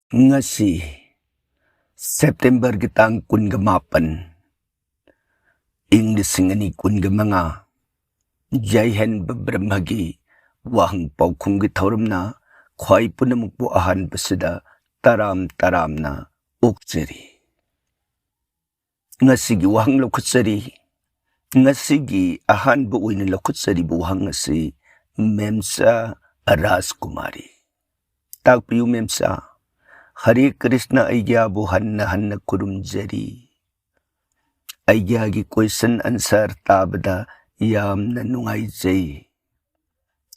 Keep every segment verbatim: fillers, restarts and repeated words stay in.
ꯉꯁꯤ ꯁꯦꯞꯇꯦꯝꯕꯔꯒꯤ ꯇꯥꯡ ꯀꯨꯟꯒ ꯃꯥꯄꯟ, ꯏꯪ ꯂꯤꯁꯤꯡ ꯑꯅꯤ ꯀꯨꯟꯒ ꯃꯉꯥ, ꯌꯥꯏꯍꯟꯕ ꯕ꯭ꯔꯍ꯭ꯃꯒꯤ ꯋꯥꯍꯪ ꯄꯥꯎꯈꯨꯝꯒꯤ ꯊꯧꯔꯝꯅ ꯈ꯭ꯋꯥꯏ ꯄꯨꯝꯅꯃꯛꯄꯨ ꯑꯍꯥꯟꯕꯁꯤꯗ ꯇꯔꯥꯝ ꯇꯔꯥꯝꯅ ꯑꯣꯛꯆꯔꯤ꯫ ꯉꯁꯤꯒꯤ ꯋꯥꯍꯪ ꯂꯧꯈꯠꯆꯔꯤ꯫ ꯉꯁꯤꯒꯤ ꯑꯍꯥꯟꯕ ꯑꯣꯏꯅ ꯂꯧꯈꯠꯆꯔꯤꯕ ꯋꯥꯍꯪ ꯑꯁꯤ ꯃꯦꯝꯆꯥ ꯔꯥꯖꯀꯨꯃꯥꯔꯤ꯫ ꯇꯥꯛꯄꯤꯌꯨ ꯃꯦꯝꯆꯥ꯫ ꯍꯔꯦ ꯀ꯭ꯔꯤꯁꯅ, ꯑꯩꯒ꯭ꯌꯥꯕꯨ ꯍꯟꯅ ꯍꯟꯅ ꯈꯨꯔꯨꯝꯖꯔꯤ꯫ ꯑꯩꯒ꯭ꯌꯥꯒꯤ question answer ꯇꯥꯕꯗ ꯌꯥꯝꯅ ꯅꯨꯡꯉꯥꯏꯖꯩ꯫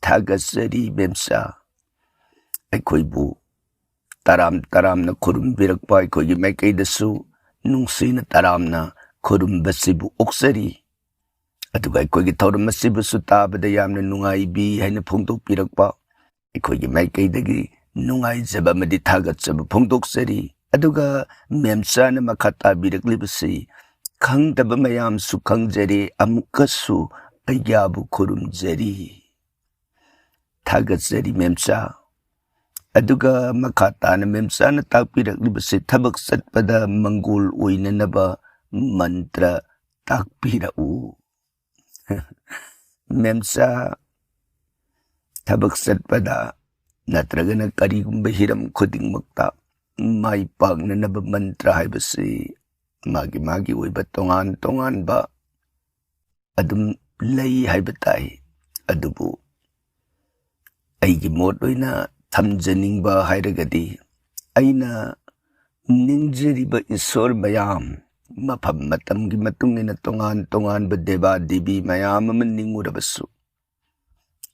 ꯊꯥꯒꯠꯆꯔꯤ ꯃꯦꯝꯆꯥ꯫ ꯑꯩꯈꯣꯏꯕꯨ ꯇꯔꯥꯝ ꯇꯔꯥꯝꯅ ꯈꯨꯔꯨꯝꯕꯤꯔꯛꯄ ꯑꯩꯈꯣꯏꯒꯤ ꯃꯥꯏꯀꯩꯗꯁꯨ ꯅꯨꯡꯁꯤꯅ ꯇꯔꯥꯝꯅ ꯈꯨꯔꯨꯝꯕꯁꯤꯕꯨ ꯑꯣꯛꯆꯔꯤ꯫ ꯑꯗꯨꯒ ꯑꯩꯈꯣꯏꯒꯤ ꯊꯧꯔꯝ ꯑꯁꯤꯕꯨꯁꯨ ꯇꯥꯕꯗ ꯌꯥꯝꯅ ꯅꯨꯡꯉꯥꯏꯕꯤ ꯍꯥꯏꯅ ꯐꯣꯡꯗꯣꯛꯄꯤꯔꯛꯄ ꯑꯩꯈꯣꯏꯒꯤ ꯃꯥꯏꯀꯩꯗꯒꯤ ꯅꯨꯡꯉꯥꯏꯖꯕ ꯑꯃꯗꯤ ꯊꯥꯒꯠꯆꯕ ꯐꯣꯡꯗꯣꯛꯆꯔꯤ꯫ ꯑꯗꯨꯒ ꯃꯦꯝꯆꯥꯅ ꯃꯈꯥ ꯇꯥꯕꯤꯔꯛꯂꯤꯕꯁꯤ, "ꯈꯪꯗꯕ ꯃꯌꯥꯝꯁꯨ ꯈꯪꯖꯔꯦ, ꯑꯃꯨꯛꯀꯁꯨ ꯑꯩꯒ꯭ꯌꯥꯕꯨ ꯈꯨꯔꯨꯝꯖꯔꯤ"꯫ ꯊꯥꯒꯠꯆꯔꯤ ꯃꯦꯝꯆꯥ꯫ ꯑꯗꯨꯒ ꯃꯈꯥ ꯇꯥꯅ ꯃꯦꯝꯆꯥꯅ ꯇꯥꯛꯄꯤꯔꯛꯂꯤꯕꯁꯤ ꯊꯕꯛ ꯆꯠꯄꯗ ꯃꯪꯒꯣꯜ ꯑꯣꯏꯅꯅꯕ ꯃꯟꯇ꯭ꯔ ꯇꯥꯛꯄꯤꯔꯛꯎ꯫ ꯃꯦꯝꯆꯥ, ꯊꯕꯛ ꯆꯠꯄꯗ ꯅꯠꯇ꯭ꯔꯒꯅ ꯀꯔꯤꯒꯨꯝꯕ ꯍꯤꯔꯝ ꯈꯨꯗꯤꯡꯃꯛꯇ ꯃꯥꯏ ꯄꯥꯛꯅꯅꯕ ꯃꯟꯇ꯭ꯔ ꯍꯥꯏꯕꯁꯤ ꯃꯥꯒꯤ ꯃꯥꯒꯤ ꯑꯣꯏꯕ ꯇꯣꯉꯥꯟ ꯇꯣꯉꯥꯟꯕ ꯑꯗꯨꯝ ꯂꯩ ꯍꯥꯏꯕ ꯇꯥꯏ꯫ ꯑꯗꯨꯕꯨ ꯑꯩꯒꯤ ꯃꯣꯠ ꯑꯣꯏꯅ ꯊꯝꯖꯅꯤꯡꯕ ꯍꯥꯏꯔꯒꯗꯤ, ꯑꯩꯅ ꯅꯤꯡꯖꯔꯤꯕ ꯏꯁꯣꯔ ꯃꯌꯥꯝ, ꯃꯐꯝ ꯃꯇꯝꯒꯤ ꯃꯇꯨꯡ ꯏꯟꯅ ꯇꯣꯉꯥꯟ ꯇꯣꯉꯥꯟꯕ ꯗꯦꯕꯥ ꯗꯦꯕꯤ ꯃꯌꯥꯝ ꯑꯃ ꯅꯤꯡꯉꯨꯔꯕꯁꯨ,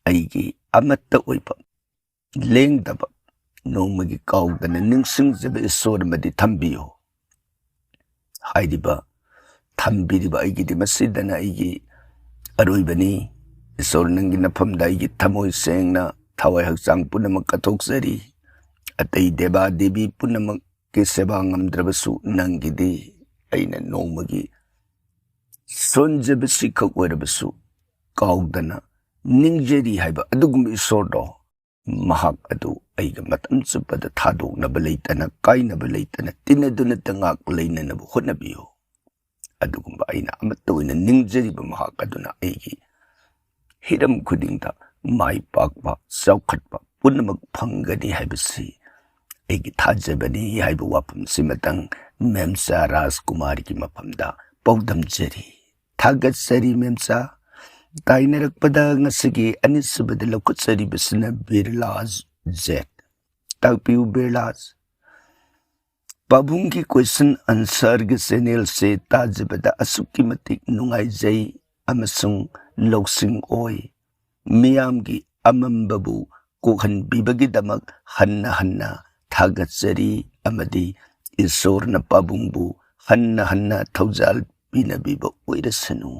ꯑꯩꯒꯤ ꯑꯃꯠꯇ ꯑꯣꯏꯕ, ꯂꯦꯡꯗꯕ, ꯅꯣꯡꯃꯒꯤ ꯀꯥꯎꯗꯅ ꯅꯤꯡꯁꯤꯡꯖꯕ ꯏꯁꯣꯔ ꯑꯃꯗꯤ ꯊꯝꯕꯤꯌꯨ꯫ ꯍꯥꯏꯔꯤꯕ, ꯊꯝꯕꯤꯔꯤꯕ ꯑꯩꯒꯤꯗꯤ ꯃꯁꯤꯗꯅ ꯑꯩꯒꯤ ꯑꯔꯣꯏꯕꯅꯤ꯫ ꯏꯁꯣꯔ, ꯅꯪꯒꯤ ꯅꯐꯝꯗ ꯑꯩꯒꯤ ꯊꯃꯣꯏ ꯁꯦꯡꯅ, ꯊꯋꯥꯏ ꯍꯛꯆꯥꯡ ꯄꯨꯝꯅꯃꯛ ꯀꯠꯊꯣꯛꯆꯔꯤ꯫ ꯑꯇꯩ ꯗꯦꯕꯥ ꯗꯦꯕꯤ ꯄꯨꯝꯅꯃꯛꯀꯤ ꯁꯦꯕꯥ ꯉꯝꯗ꯭ꯔꯕꯁꯨ, ꯅꯪꯒꯤꯗꯤ ꯑꯩꯅ ꯅꯣꯡꯃꯒꯤ ꯁꯣꯟꯖꯕꯁꯤꯈꯛ ꯑꯣꯏꯔꯕꯁꯨ ꯀꯥꯎꯗꯅ ꯅꯤꯡꯖꯔꯤ ꯍꯥꯏꯕ ꯑꯗꯨꯒꯨꯝꯕ ꯏꯁꯣꯔꯗꯣ, ꯃꯍꯥꯛ ꯑꯗꯨ ꯑꯩꯒ ꯃꯇꯝ ꯆꯨꯞꯄꯗ ꯊꯥꯗꯣꯛꯅꯕ ꯂꯩꯇꯅ, ꯀꯥꯏꯅꯕ ꯂꯩꯇꯅ ꯇꯤꯟꯅꯗꯨꯅꯇ ꯉꯥꯛ ꯂꯩꯅꯅꯕ ꯍꯣꯠꯅꯕꯤꯌꯨ꯫ ꯑꯗꯨꯒꯨꯝꯕ ꯑꯩꯅ ꯑꯃꯠꯇ ꯑꯣꯏꯅ ꯅꯤꯡꯖꯔꯤꯕ ꯃꯍꯥꯛ ꯑꯗꯨꯅ ꯑꯩꯒꯤ ꯍꯤꯔꯝ ꯈꯨꯗꯤꯡꯗ ꯃꯥꯏ ꯄꯥꯛꯄ, ꯆꯥꯎꯈꯠꯄ ꯄꯨꯝꯅꯃꯛ ꯐꯪꯒꯅꯤ ꯍꯥꯏꯕꯁꯤ ꯑꯩꯒꯤ ꯊꯥꯖꯕꯅꯤ ꯍꯥꯏꯕ ꯋꯥꯐꯝꯁꯤꯃꯇꯪ ꯃꯦꯝꯆꯥ ꯔꯥꯖꯀꯨꯃꯥꯔꯤꯒꯤ ꯃꯐꯝꯗ ꯄꯥꯎꯗꯝꯖꯔꯤ꯫ ꯊꯥꯒꯠꯆꯔꯤ ꯃꯦꯝꯆꯥ꯫ ꯇꯥꯏꯅꯔꯛꯄꯗ ꯉꯁꯤꯒꯤ ꯑꯅꯤꯁꯨꯕꯗ ꯂꯧꯈꯠꯆꯔꯤꯕꯁꯤꯅ ꯕꯤꯔꯂꯥ ꯖꯦꯠ꯫ ꯇꯥꯛꯄꯤꯌꯨ ꯕꯤꯔꯂꯥ꯫ ꯄꯥꯕꯨꯡꯒꯤ ꯀꯣꯏꯁꯟ ꯑꯟꯁꯔꯒꯤ ꯆꯦꯅꯦꯜꯁꯦ ꯇꯥꯖꯕꯗ ꯑꯁꯨꯛꯀꯤ ꯃꯇꯤꯛ ꯅꯨꯡꯉꯥꯏꯖꯩ ꯑꯃꯁꯨꯡ ꯂꯧꯁꯤꯡ ꯑꯣꯏ꯫ ꯃꯤꯌꯥꯝꯒꯤ ꯑꯃꯝꯕꯕꯨ ꯀꯣꯛꯍꯟꯕꯤꯕꯒꯤꯗꯃꯛ ꯍꯟꯅ ꯍꯟꯅ ꯊꯥꯒꯠꯆꯔꯤ ꯑꯃꯗꯤ ꯏꯁꯣꯔꯅ ꯄꯥꯕꯨꯡꯕꯨ ꯍꯟꯅ ꯍꯟꯅ ꯊꯧꯖꯥꯜ ꯄꯤꯅꯕꯤꯕ ꯑꯣꯏꯔꯁꯅꯨ꯫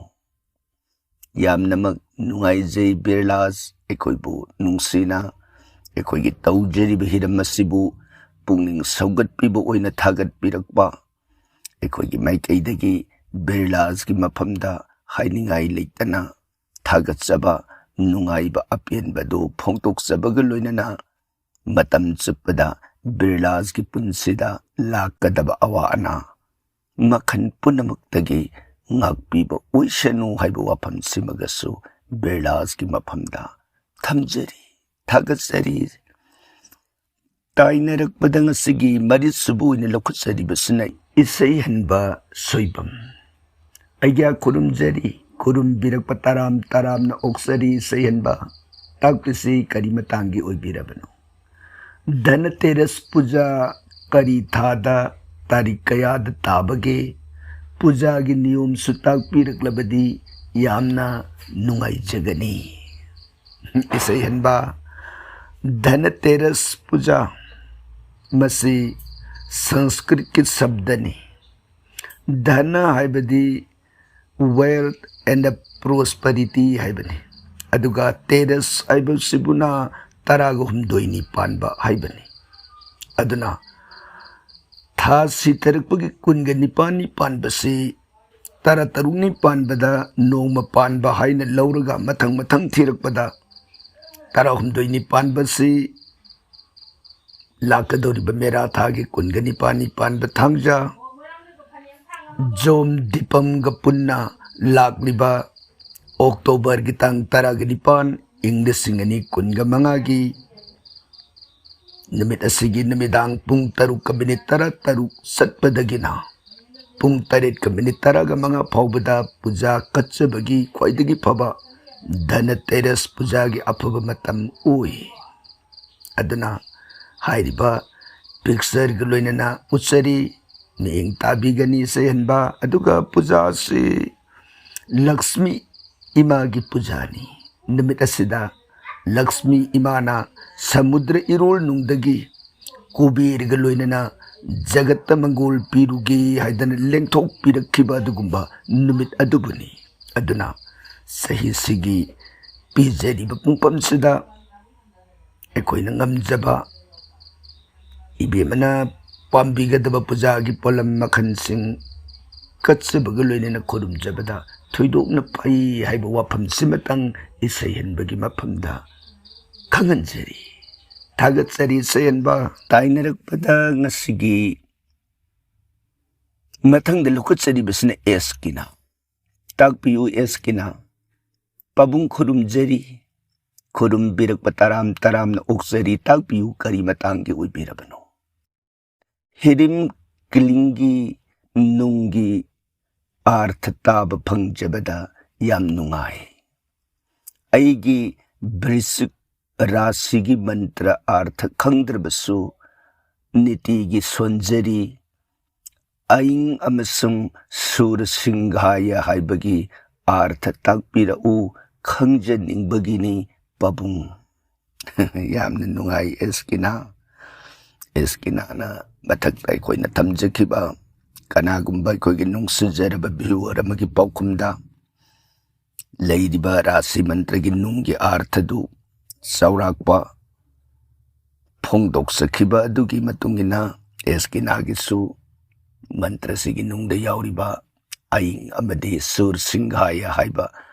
ꯌꯥꯝꯅꯃꯛ ꯅꯨꯡꯉꯥꯏꯖꯩ ꯕꯤꯔꯂꯥꯁ, ꯑꯩꯈꯣꯏꯕꯨ ꯅꯨꯡꯁꯤꯅ ꯑꯩꯈꯣꯏꯒꯤ ꯇꯧꯖꯔꯤꯕ ꯍꯤꯔꯝ ꯑꯁꯤꯕꯨ ꯄꯨꯛꯅꯤꯡ ꯁꯧꯒꯠꯄꯤꯕ ꯑꯣꯏꯅ ꯊꯥꯒꯠꯄꯤꯔꯛꯄ꯫ ꯑꯩꯈꯣꯏꯒꯤ ꯃꯥꯏꯀꯩꯗꯒꯤ ꯕꯤꯔꯂꯥꯁꯀꯤ ꯃꯐꯝꯗ ꯍꯥꯏꯅꯤꯡꯉꯥꯏ ꯂꯩꯇꯅ ꯊꯥꯒꯠꯆꯕ, ꯅꯨꯡꯉꯥꯏꯕ ꯑꯄꯦꯟꯕꯗꯨ ꯐꯣꯡꯗꯣꯛꯆꯕꯒ ꯂꯣꯏꯅꯅ ꯃꯇꯝ ꯆꯨꯞꯄꯗ ꯕꯤꯔꯂꯥꯁꯀꯤ ꯄꯨꯟꯁꯤꯗ ꯂꯥꯛꯀꯗꯕ ꯑꯋꯥ ꯑꯅꯥ ꯃꯈꯜ ꯄꯨꯝꯅꯃꯛꯇꯒꯤ ꯉꯥꯛꯄꯤꯕ ꯑꯣꯏꯁꯅꯨ ꯍꯥꯏꯕ ꯋꯥꯐꯝꯁꯤꯃꯒꯁꯨ ꯕꯤꯔꯂꯥꯁꯀꯤ ꯃꯐꯝꯗ ꯊꯝꯖꯔꯤ, ꯊꯥꯒꯠꯆꯔꯤ꯫ ꯇꯥꯏꯅꯔꯛꯄꯗ ꯉꯁꯤꯒꯤ ꯃꯔꯤꯁꯨꯕ ꯑꯣꯏꯅ ꯂꯧꯈꯠꯆꯔꯤꯕꯁꯤꯅ ꯏꯁꯩ ꯍꯟꯕ ꯁꯣꯏꯕꯝ꯫ ꯑꯩꯒ꯭ꯌꯥ ꯈꯨꯔꯨꯝꯖꯔꯤ, ꯈꯨꯔꯨꯝꯕꯤꯔꯛꯄ ꯇꯔꯥꯝ ꯇꯔꯥꯝꯅ ꯑꯣꯛꯆꯔꯤ ꯏꯁꯩ ꯍꯟꯕ꯫ ꯇꯥꯛꯄꯤꯁꯤ ꯀꯔꯤ ꯃꯇꯥꯡꯒꯤ ꯑꯣꯏꯕꯤꯔꯕꯅꯣ? ꯙꯅꯇꯦꯔꯁ ꯄꯨꯖꯥ ꯀꯔꯤ ꯊꯥꯗ, ꯇꯥꯔꯤꯛ ꯀꯌꯥꯗ ꯇꯥꯕꯒꯦ? ꯄꯨꯖꯥꯒꯤ ꯅꯤꯌꯣꯝꯁꯨ ꯇꯥꯛꯄꯤꯔꯛꯂꯕꯗꯤ ꯌꯥꯝꯅ ꯅꯨꯡꯉꯥꯏꯖꯒꯅꯤ꯫ ꯏꯁꯩ ꯍꯟꯕ꯫ ꯙꯅꯇꯦꯔꯁ ꯄꯨꯖꯥ, ꯃꯁꯤ ꯁꯪꯁꯀ꯭ꯔꯤꯠꯀꯤ ꯁꯕꯗꯅꯤ꯫ ꯙꯅ ꯍꯥꯏꯕꯗꯤ wealth and prosperity ꯍꯥꯏꯕꯅꯤ꯫ ꯑꯗꯨꯒ ꯇꯦꯔꯁ ꯍꯥꯏꯕꯁꯤꯕꯨꯅ ꯇꯔꯥꯒ ꯍꯨꯝꯗꯣꯏꯅꯤ ꯄꯥꯟꯕ ꯍꯥꯏꯕꯅꯤ꯫ ꯑꯗꯨꯅ ꯊꯥ ꯁꯤꯊꯔꯛꯄꯒꯤ ꯀꯨꯟꯒ ꯅꯤꯄꯥꯟꯅꯤ ꯄꯥꯟꯕꯁꯤ ꯇꯔꯥ ꯇꯔꯨꯛꯅꯤ ꯄꯥꯟꯕꯗ ꯅꯣꯡꯃ ꯄꯥꯟꯕ ꯍꯥꯏꯅ ꯂꯧꯔꯒ ꯃꯊꯪ ꯃꯊꯪ ꯊꯤꯔꯛꯄꯗ ꯇꯔꯥꯍꯨꯝꯗꯣꯏꯅꯤ ꯄꯥꯟꯕꯁꯤ ꯂꯥꯛꯀꯗꯧꯔꯤꯕ ꯃꯦꯔꯥ ꯊꯥꯒꯤ ꯀꯨꯟꯒ ꯅꯤꯄꯥꯜꯅꯤ ꯄꯥꯟꯕ ꯊꯥꯡꯖ, ꯖꯣꯝ ꯗꯤꯄꯝꯒ ꯄꯨꯟꯅ ꯂꯥꯛꯂꯤꯕ ꯑꯣꯛꯇꯣꯕꯔꯒꯤ ꯇꯥꯡ ꯇꯔꯥꯒ ꯅꯤꯄꯥꯟ, ꯏꯪ ꯂꯤꯁꯤꯡ ꯑꯅꯤ ꯀꯨꯟꯒ ꯃꯉꯥꯒꯤ ꯅꯨꯃꯤꯠ ꯑꯁꯤꯒꯤ ꯅꯨꯃꯤꯗꯥꯡ ꯄꯨꯡ ꯇꯔꯨꯛꯀ ꯃꯤꯅꯤꯠ ꯇꯔꯥ ꯇꯔꯨꯛ ꯆꯠꯄꯗꯒꯤꯅ ꯄꯨꯡ ꯇꯔꯦꯠꯀ ꯃꯤꯅꯤꯠ ꯇꯔꯥꯒ ꯃꯉꯥ ꯐꯥꯎꯕꯗ ꯄꯨꯖꯥ ꯀꯠꯆꯕꯒꯤ ꯈ꯭ꯋꯥꯏꯗꯒꯤ ꯐꯕ ꯙꯅꯇꯦꯔꯁ ꯄꯨꯖꯥꯒꯤ ꯑꯐꯕ ꯃꯇꯝ ꯑꯣꯏ꯫ ꯑꯗꯨꯅ ꯍꯥꯏꯔꯤꯕ ꯄꯤꯛꯆꯔꯒ ꯂꯣꯏꯅꯅ ꯎꯠꯆꯔꯤ꯫ ꯃꯤꯠꯌꯦꯡ ꯇꯥꯕꯤꯒꯅꯤ ꯁꯩꯍꯟꯕ꯫ ꯑꯗꯨꯒ ꯄꯨꯖꯥ ꯑꯁꯤ ꯂꯛꯁꯃꯤ ꯏꯃꯥꯒꯤ ꯄꯨꯖꯥꯅꯤ꯫ ꯅꯨꯃꯤꯠ ꯑꯁꯤꯗ ꯂꯛꯁꯃꯤ ꯏꯃꯥꯅ ꯁꯃꯨꯗ꯭ꯔ ꯏꯔꯣꯜꯅꯨꯡꯗꯒꯤ ꯀꯨꯕꯦꯔꯒ ꯂꯣꯏꯅꯅ ꯖꯒꯠꯇ ꯃꯪꯒꯣꯜ ꯄꯤꯔꯨꯒꯦ ꯍꯥꯏꯗꯅ ꯂꯦꯡꯊꯣꯛꯄꯤꯔꯛꯈꯤꯕ ꯑꯗꯨꯒꯨꯝꯕ ꯅꯨꯃꯤꯠ ꯑꯗꯨꯕꯨꯅꯤ꯫ ꯑꯗꯨꯅ ꯆꯍꯤꯁꯤꯒꯤ ꯄꯤꯖꯔꯤꯕ ꯄꯨꯡꯐꯝꯁꯤꯗ ꯑꯩꯈꯣꯏꯅ ꯉꯝꯖꯕ ꯏꯕꯦꯝꯃꯅ ꯄꯥꯝꯕꯤꯒꯗꯕ ꯄꯨꯖꯥꯒꯤ ꯄꯣꯠꯂꯝ ꯃꯈꯜꯁꯤꯡ ꯀꯠꯆꯕꯒ ꯂꯣꯏꯅꯅ ꯈꯨꯔꯨꯝꯖꯕꯗ ꯊꯣꯏꯗꯣꯛꯅ ꯐꯩ ꯍꯥꯏꯕ ꯋꯥꯐꯝꯁꯤꯃꯇꯪ ꯏꯁꯩꯍꯟꯕꯒꯤ ꯃꯐꯝꯗ ꯈꯪꯍꯟꯖꯔꯤ꯫ ꯊꯥꯒꯠꯆꯔꯤ ꯏꯁꯩꯍꯟꯕ꯫ ꯇꯥꯏꯅꯔꯛꯄꯗ ꯉꯁꯤꯒꯤ ꯃꯊꯪꯗ ꯂꯧꯈꯠꯆꯔꯤꯕꯁꯤꯅ ꯑꯦꯁ ꯀꯤꯅ꯫ ꯇꯥꯛꯄꯤꯌꯨ ꯑꯦꯁ ꯀꯤꯅ꯫ ꯄꯥꯕꯨꯡ ꯈꯨꯔꯨꯝꯖꯔꯤ꯫ ꯈꯨꯔꯨꯝꯕꯤꯔꯛꯄ ꯇꯔꯥꯝ ꯇꯔꯥꯝꯅ ꯑꯣꯛꯆꯔꯤ꯫ ꯇꯥꯛꯄꯤꯌꯨ ꯀꯔꯤ ꯃꯇꯥꯡꯒꯤ ꯑꯣꯏꯕꯤꯔꯕꯅꯣ? ꯍꯤꯔꯤꯝ ꯀꯤꯂꯤꯡꯒꯤ ꯅꯨꯡꯒꯤ ꯑꯥꯔꯊ ꯇꯥꯕ ꯐꯪꯖꯕꯗ ꯌꯥꯝ ꯅꯨꯡꯉꯥꯏ꯫ ꯑꯩꯒꯤ ꯕ꯭ꯔꯤꯁꯤꯛ ꯔꯥꯁꯤꯒꯤ ꯃꯟꯇ꯭ꯔ ꯑꯥꯔꯊ ꯈꯪꯗ꯭ꯔꯕꯁꯨ ꯅꯤꯇꯤꯒꯤ ꯁꯣꯟꯖꯔꯤ꯫ ꯑꯏꯪ ꯑꯃꯁꯨꯡ ꯁꯨꯔ ꯁꯤꯡꯍꯥꯌ ꯍꯥꯏꯕꯒꯤ ꯑꯥꯔꯊ ꯇꯥꯛꯄꯤꯔꯛꯎ, ꯈꯪꯖꯅꯤꯡꯕꯒꯤꯅꯤ ꯄꯥꯕꯨꯡ꯫ ꯌꯥꯝꯅ ꯅꯨꯡꯉꯥꯏ ꯑꯦꯁ ꯀꯤꯅꯥ꯫ ꯑꯦꯁ ꯀꯤꯅꯥꯅ ꯃꯊꯛꯇ ꯑꯩꯈꯣꯏꯅ ꯊꯝꯖꯈꯤꯕ ꯀꯅꯥꯒꯨꯝꯕ ꯑꯩꯈꯣꯏꯒꯤ ꯅꯨꯡꯁꯤꯖꯔꯕ viewer ꯑꯃꯒꯤ ꯄꯥꯎꯈꯨꯝꯗ ꯂꯩꯔꯤꯕ ꯔꯥꯁꯤ ꯃꯟꯇ꯭ꯔꯒꯤ ꯅꯨꯡꯒꯤ ꯑꯥꯔꯊꯗꯨ ꯆꯥꯎꯔꯥꯛꯄ ꯐꯣꯡꯗꯣꯛꯆꯈꯤꯕ ꯑꯗꯨꯒꯤ ꯃꯇꯨꯡ ꯏꯟꯅ ꯑꯦꯁ ꯀꯤꯅꯥꯒꯤꯁꯨ ꯃꯟꯇ꯭ꯔꯁꯤꯒꯤ ꯅꯨꯡꯗ ꯌꯥꯎꯔꯤꯕ ꯑꯏꯪ ꯑꯃꯗꯤ ꯁꯨꯔ ꯁꯤꯡꯍꯥꯌ ꯍꯥꯏꯕ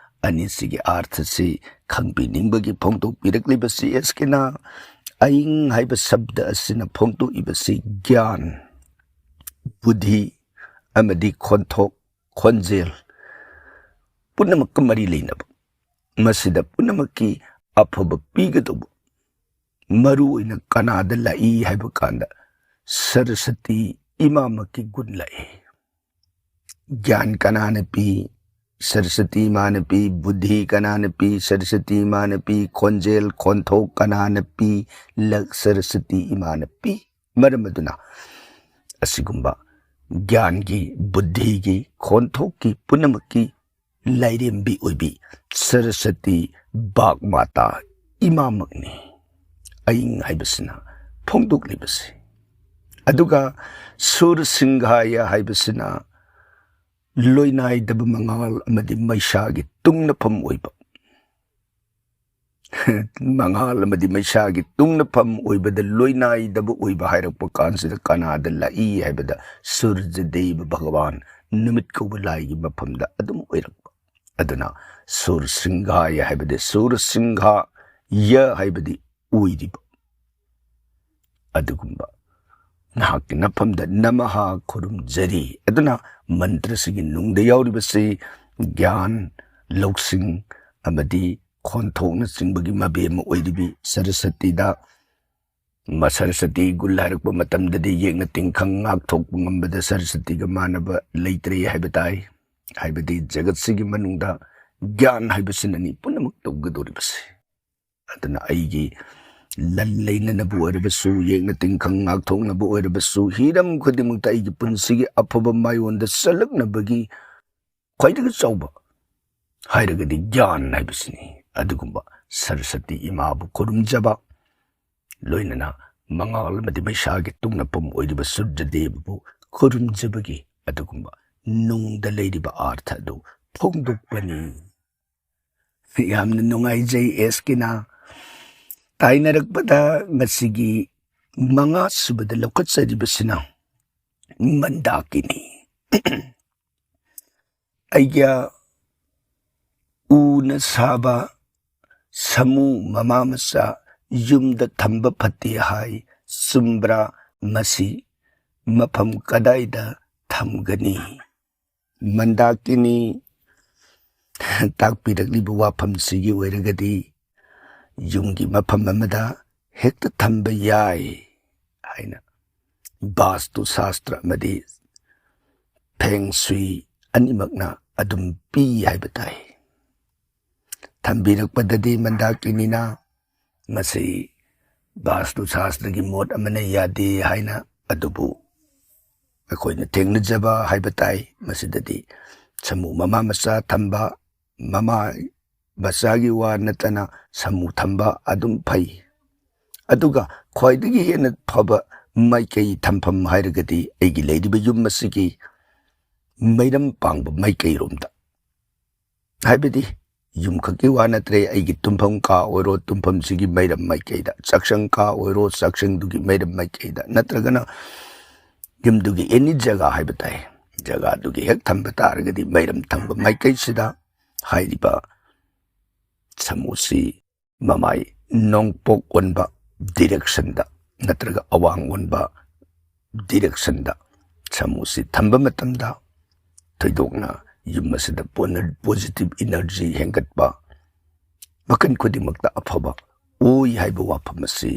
ꯑꯅꯤꯁꯤꯒꯤ ꯑꯥꯔꯊꯁꯤ ꯈꯪꯕꯤꯅꯤꯡꯕꯒꯤ ꯐꯣꯡꯗꯣꯛꯄꯤꯔꯛꯂꯤꯕꯁꯤ ꯑꯦꯁ ꯀꯤꯅꯥ꯫ ꯑꯏꯪ ꯍꯥꯏꯕ ꯁꯕꯗ ꯑꯁꯤꯅ ꯐꯣꯡꯗꯣꯛꯏꯕꯁꯤ ꯒ꯭ꯌꯥꯟ, ꯕꯨꯙꯤ ꯑꯃꯗꯤ ꯈꯣꯟꯊꯣꯛ, ꯈꯣꯟꯖꯦꯜ ꯄꯨꯝꯅꯃꯛꯀ ꯃꯔꯤ ꯂꯩꯅꯕ, ꯃꯁꯤꯗ ꯄꯨꯝꯅꯃꯛꯀꯤ ꯑꯐꯕ ꯄꯤꯒꯗꯧꯕ ꯃꯔꯨ ꯑꯣꯏꯅ ꯀꯅꯥꯗ ꯂꯥꯛꯏ ꯍꯥꯏꯕ ꯀꯥꯟꯗ ꯁꯔꯁꯇꯤ ꯏꯃꯥꯃꯛꯀꯤ ꯒꯨꯟ ꯂꯥꯛꯏ꯫ ꯒ꯭ꯌꯥꯟ ꯀꯅꯥꯅ ꯄꯤ? ꯁꯔꯁꯇꯤ ꯏꯃꯥꯅ ꯄꯤ꯫ ꯕꯨꯙꯤ ꯀꯅꯥꯅ ꯄꯤ? ꯁꯔꯁꯇꯤ ꯏꯃꯥꯅ ꯄꯤ꯫ ꯈꯣꯟꯖꯦꯜ, ꯈꯣꯟꯊꯣꯛ ꯀꯅꯥꯅ ꯄꯤ? ꯂꯛ ꯁꯔꯁꯇꯤ ꯏꯃꯥꯅ ꯄꯤ꯫ ꯃꯔꯝ ꯑꯗꯨꯅ ꯑꯁꯤꯒꯨꯝꯕ ꯒ꯭ꯌꯥꯟꯒꯤ, ꯕꯨꯙꯤꯒꯤ, ꯈꯣꯟꯊꯣꯛꯀꯤ ꯄꯨꯝꯅꯃꯛꯀꯤ ꯂꯥꯏꯔꯦꯝꯕꯤ ꯑꯣꯏꯕꯤ ꯁꯔꯁꯇꯤ ꯕꯥꯒꯃꯥꯇꯥ ꯏꯃꯥꯃꯛꯅꯤ꯫ ꯑꯏꯪ ꯍꯥꯏꯕꯁꯤꯅ ꯐꯣꯡꯗꯣꯛꯂꯤꯕꯁꯤ꯫ ꯑꯗꯨꯒ ꯁꯨꯔ ꯁꯤꯡꯍꯥꯌ ꯍꯥꯏꯕꯁꯤꯅ ꯂꯣꯏꯅꯥꯏꯗꯕ ꯃꯉꯥꯜ ꯑꯃꯗꯤ ꯃꯩꯁꯥꯒꯤ ꯇꯨꯡꯅꯐꯝ ꯑꯣꯏꯕ꯫ ꯃꯉꯥꯜ ꯑꯃꯗꯤ ꯃꯩꯁꯥꯒꯤ ꯇꯨꯡꯅꯐꯝ ꯑꯣꯏꯕꯗ ꯂꯣꯏꯅꯥꯏꯗꯕ ꯑꯣꯏꯕ ꯍꯥꯏꯔꯛꯄ ꯀꯥꯟꯁꯤꯗ ꯀꯅꯥꯗ ꯂꯥꯛꯏ ꯍꯥꯏꯕꯗ ꯁꯨꯔꯖꯗꯦꯕ ꯚꯒꯋꯥꯟ, ꯅꯨꯃꯤꯠ ꯀꯧꯕ ꯂꯥꯏꯒꯤ ꯃꯐꯝꯗ ꯑꯗꯨꯝ ꯑꯣꯏꯔꯛꯄ꯫ ꯑꯗꯨꯅ ꯁꯨꯔ ꯁꯤꯡꯍꯥꯌ ꯍꯥꯏꯕꯗꯤ ꯁꯨꯔ ꯁꯤꯡꯍꯥꯌ ꯍꯥꯏꯕꯗꯤ ꯑꯣꯏꯔꯤꯕ ꯑꯗꯨꯒꯨꯝꯕ ꯅꯍꯥꯛꯀꯤ ꯅꯐꯝꯗ ꯅꯃꯍꯥ ꯈꯨꯔꯨꯝꯖꯔꯤ꯫ ꯑꯗꯨꯅ ꯃꯟꯇ꯭ꯔꯁꯤꯒꯤ ꯅꯨꯡꯗ ꯌꯥꯎꯔꯤꯕꯁꯤ ꯒ꯭ꯌꯥꯟ, ꯂꯧꯁꯤꯡ ꯑꯃꯗꯤ ꯈꯣꯟꯊꯣꯛꯅꯆꯤꯡꯕꯒꯤ ꯃꯕꯦꯝꯃ ꯑꯣꯏꯔꯤꯕꯤ ꯁꯔꯁꯇꯤꯗ, ꯃ-, ꯁꯔꯁꯇꯤ ꯒꯨꯟ ꯍꯥꯏꯔꯛꯄ ꯃꯇꯝꯗꯗꯤ ꯌꯦꯛꯅ ꯇꯤꯟꯈꯪ ꯉꯥꯛꯊꯣꯛꯄ ꯉꯝꯕꯗ ꯁꯔꯁꯇꯤꯒ ꯃꯥꯟꯅꯕ ꯂꯩꯇ꯭ꯔꯦ ꯍꯥꯏꯕ ꯇꯥꯏ꯫ ꯍꯥꯏꯕꯗꯤ ꯖꯒꯠꯁꯤꯒꯤ ꯃꯅꯨꯡꯗ ꯒ꯭ꯌꯥꯟ ꯍꯥꯏꯕꯁꯤꯅꯅꯤ ꯄꯨꯝꯅꯃꯛ ꯇꯧꯒꯗꯧꯔꯤꯕꯁꯦ꯫ ꯑꯗꯨꯅ ꯑꯩꯒꯤ ꯂꯟ ꯂꯩꯅꯅꯕ ꯑꯣꯏꯔꯕꯁꯨ, ꯌꯦꯛꯅ ꯇꯤꯟꯈꯪ ꯉꯥꯛꯊꯣꯛꯅꯕ ꯑꯣꯏꯔꯕꯁꯨ, ꯍꯤꯔꯝ ꯈꯨꯗꯤꯡꯃꯛꯇ ꯑꯩꯒꯤ ꯄꯨꯟꯁꯤꯒꯤ ꯑꯐꯕ ꯃꯥꯏꯑꯣꯟꯗ ꯆꯠꯂꯛꯅꯕꯒꯤ ꯈ꯭ꯋꯥꯏꯗꯒꯤ ꯆꯥꯎꯕ ꯍꯥꯏꯔꯒꯗꯤ ꯒ꯭ꯌꯥꯟ ꯍꯥꯏꯕꯁꯤꯅꯤ꯫ ꯑꯗꯨꯒꯨꯝꯕ ꯁꯔꯁꯇꯤ ꯏꯃꯥꯕꯨ ꯈꯨꯔꯨꯝꯖꯕ, ꯂꯣꯏꯅꯅ ꯃꯉꯥꯜ ꯑꯃꯗꯤ ꯃꯩꯁꯥꯒꯤ ꯇꯨꯡꯅꯐꯝ ꯑꯣꯏꯔꯤꯕ ꯁꯨꯔꯖꯗꯦꯕꯕꯨ ꯈꯨꯔꯨꯝꯖꯕꯒꯤ ꯑꯗꯨꯒꯨꯝꯕ ꯅꯨꯡꯗ ꯂꯩꯔꯤꯕ ꯑꯥꯔꯊ ꯑꯗꯨ ꯐꯣꯡꯗꯣꯛꯄꯅꯤ꯫ ꯌꯥꯝꯅ ꯅꯨꯡꯉꯥꯏꯖꯩ ꯑꯦꯁ ꯀꯤꯅꯥ꯫ ꯇꯥꯏꯅꯔꯛꯄꯗ ꯉꯁꯤꯒꯤ ꯃꯉꯥ ꯁꯨꯕꯗ ꯂꯧꯈꯠꯆꯔꯤꯕꯁꯤꯅ ꯃꯟꯗꯥꯀꯤꯅꯤ꯫ ꯑꯩꯒ ꯎꯅ ꯁꯥꯕ ꯁꯥꯃꯨ ꯃꯃꯥ ꯃꯆꯥ ꯌꯨꯝꯗ ꯊꯝꯕ ꯐꯠꯇꯦ ꯍꯥꯏ, ꯆꯨꯝꯕ꯭ꯔꯥ? ꯃꯁꯤ ꯃꯐꯝ ꯀꯗꯥꯏꯗ ꯊꯝꯒꯅꯤ? ꯃꯟꯗꯥꯀꯤꯅꯤ ꯇꯥꯛꯄꯤꯔꯛꯂꯤꯕ ꯋꯥꯐꯝꯁꯤꯒꯤ ꯑꯣꯏꯔꯒꯗꯤ, ꯌꯨꯝꯒꯤ ꯃꯐꯝ ꯑꯃꯗ ꯍꯦꯛꯇ ꯊꯝꯕ ꯌꯥꯏ ꯍꯥꯏꯅ ꯚꯥꯁꯇꯨ ꯁꯥꯁꯇ꯭ꯔ ꯑꯃꯗꯤ ꯐꯦꯡ ꯁꯨꯏ ꯑꯅꯤꯃꯛꯅ ꯑꯗꯨꯝ ꯄꯤ ꯍꯥꯏꯕ ꯇꯥꯏ꯫ ꯊꯝꯕꯤꯔꯛꯄꯗꯗꯤ ꯃꯟꯗꯥꯀꯤꯅꯤꯅ ꯃꯁꯤ ꯚꯥꯁꯇꯨ ꯁꯥꯁꯇ꯭ꯔꯒꯤ ꯃꯣꯠ ꯑꯃꯅ ꯌꯥꯗꯦ ꯍꯥꯏꯅ, ꯑꯗꯨꯕꯨ ꯑꯩꯈꯣꯏꯅ ꯊꯦꯡꯅꯖꯕ ꯍꯥꯏꯕ ꯇꯥꯏ꯫ ꯃꯁꯤꯗꯗꯤ ꯁꯥꯃꯨ ꯃꯃꯥ ꯃꯆꯥ ꯊꯝꯕ, ꯃꯃꯥ ꯃꯆꯥꯒꯤ ꯋꯥ ꯅꯠꯇꯅ ꯁꯥꯃꯨ ꯊꯝꯕ ꯑꯗꯨꯝ ꯐꯩ꯫ ꯑꯗꯨꯒ ꯈ꯭ꯋꯥꯏꯗꯒꯤ ꯍꯦꯟꯅ ꯐꯕ ꯃꯥꯏꯀꯩ ꯊꯝꯐꯝ ꯍꯥꯏꯔꯒꯗꯤ, ꯑꯩꯒꯤ ꯂꯩꯔꯤꯕ ꯌꯨꯝ ꯑꯁꯤꯒꯤ ꯃꯩꯔꯝ ꯄꯥꯡꯕ ꯃꯥꯏꯀꯩꯔꯣꯝꯗ, ꯍꯥꯏꯕꯗꯤ ꯌꯨꯝꯈꯛꯀꯤ ꯋꯥ ꯅꯠꯇ꯭ꯔꯦ, ꯑꯩꯒꯤ ꯇꯨꯝꯐꯝ ꯀꯥ ꯑꯣꯏꯔꯣ, ꯇꯨꯝꯐꯝꯁꯤꯒꯤ ꯃꯩꯔꯝ ꯃꯥꯏꯀꯩꯗ, ꯆꯥꯛꯁꯪ ꯀꯥ ꯑꯣꯏꯔꯣ, ꯆꯥꯛꯁꯪꯗꯨꯒꯤ ꯃꯩꯔꯝ ꯃꯥꯏꯀꯩꯗ, ꯅꯠꯇ꯭ꯔꯒꯅ ꯌꯨꯝꯗꯨꯒꯤ ꯑꯦꯅꯤ ꯖꯒꯥ ꯍꯥꯏꯕ ꯇꯥꯏ, ꯖꯒꯥꯗꯨꯒꯤ ꯍꯦꯛ ꯊꯝꯕ ꯇꯥꯔꯒꯗꯤ, ꯃꯩꯔꯝ ꯊꯪꯕ ꯃꯥꯏꯀꯩꯁꯤꯗ ꯍꯥꯏꯔꯤꯕ ꯁꯥꯃꯨꯁꯤ ꯃꯃꯥꯏ ꯅꯣꯡꯄꯣꯛ ꯑꯣꯟꯕ ꯗꯤꯔꯦꯛꯁꯟꯗ ꯅꯠꯇ꯭ꯔꯒ ꯑꯋꯥꯡ ꯑꯣꯟꯕ ꯗꯤꯔꯦꯛꯁꯟꯗ ꯁꯥꯃꯨꯁꯤ ꯊꯝꯕ ꯃꯇꯝꯗ, ꯊꯣꯏꯗꯣꯛꯅ ꯌꯨꯝ ꯑꯁꯤꯗ ꯄꯣꯅ-, ꯄꯣꯖꯤꯇꯤꯚ ꯏꯅꯔꯖꯤ ꯍꯦꯟꯒꯠꯄ, ꯃꯈꯜ ꯈꯨꯗꯤꯡꯃꯛꯇ ꯑꯐꯕ ꯑꯣꯏ ꯍꯥꯏꯕ ꯋꯥꯐꯝ ꯑꯁꯤ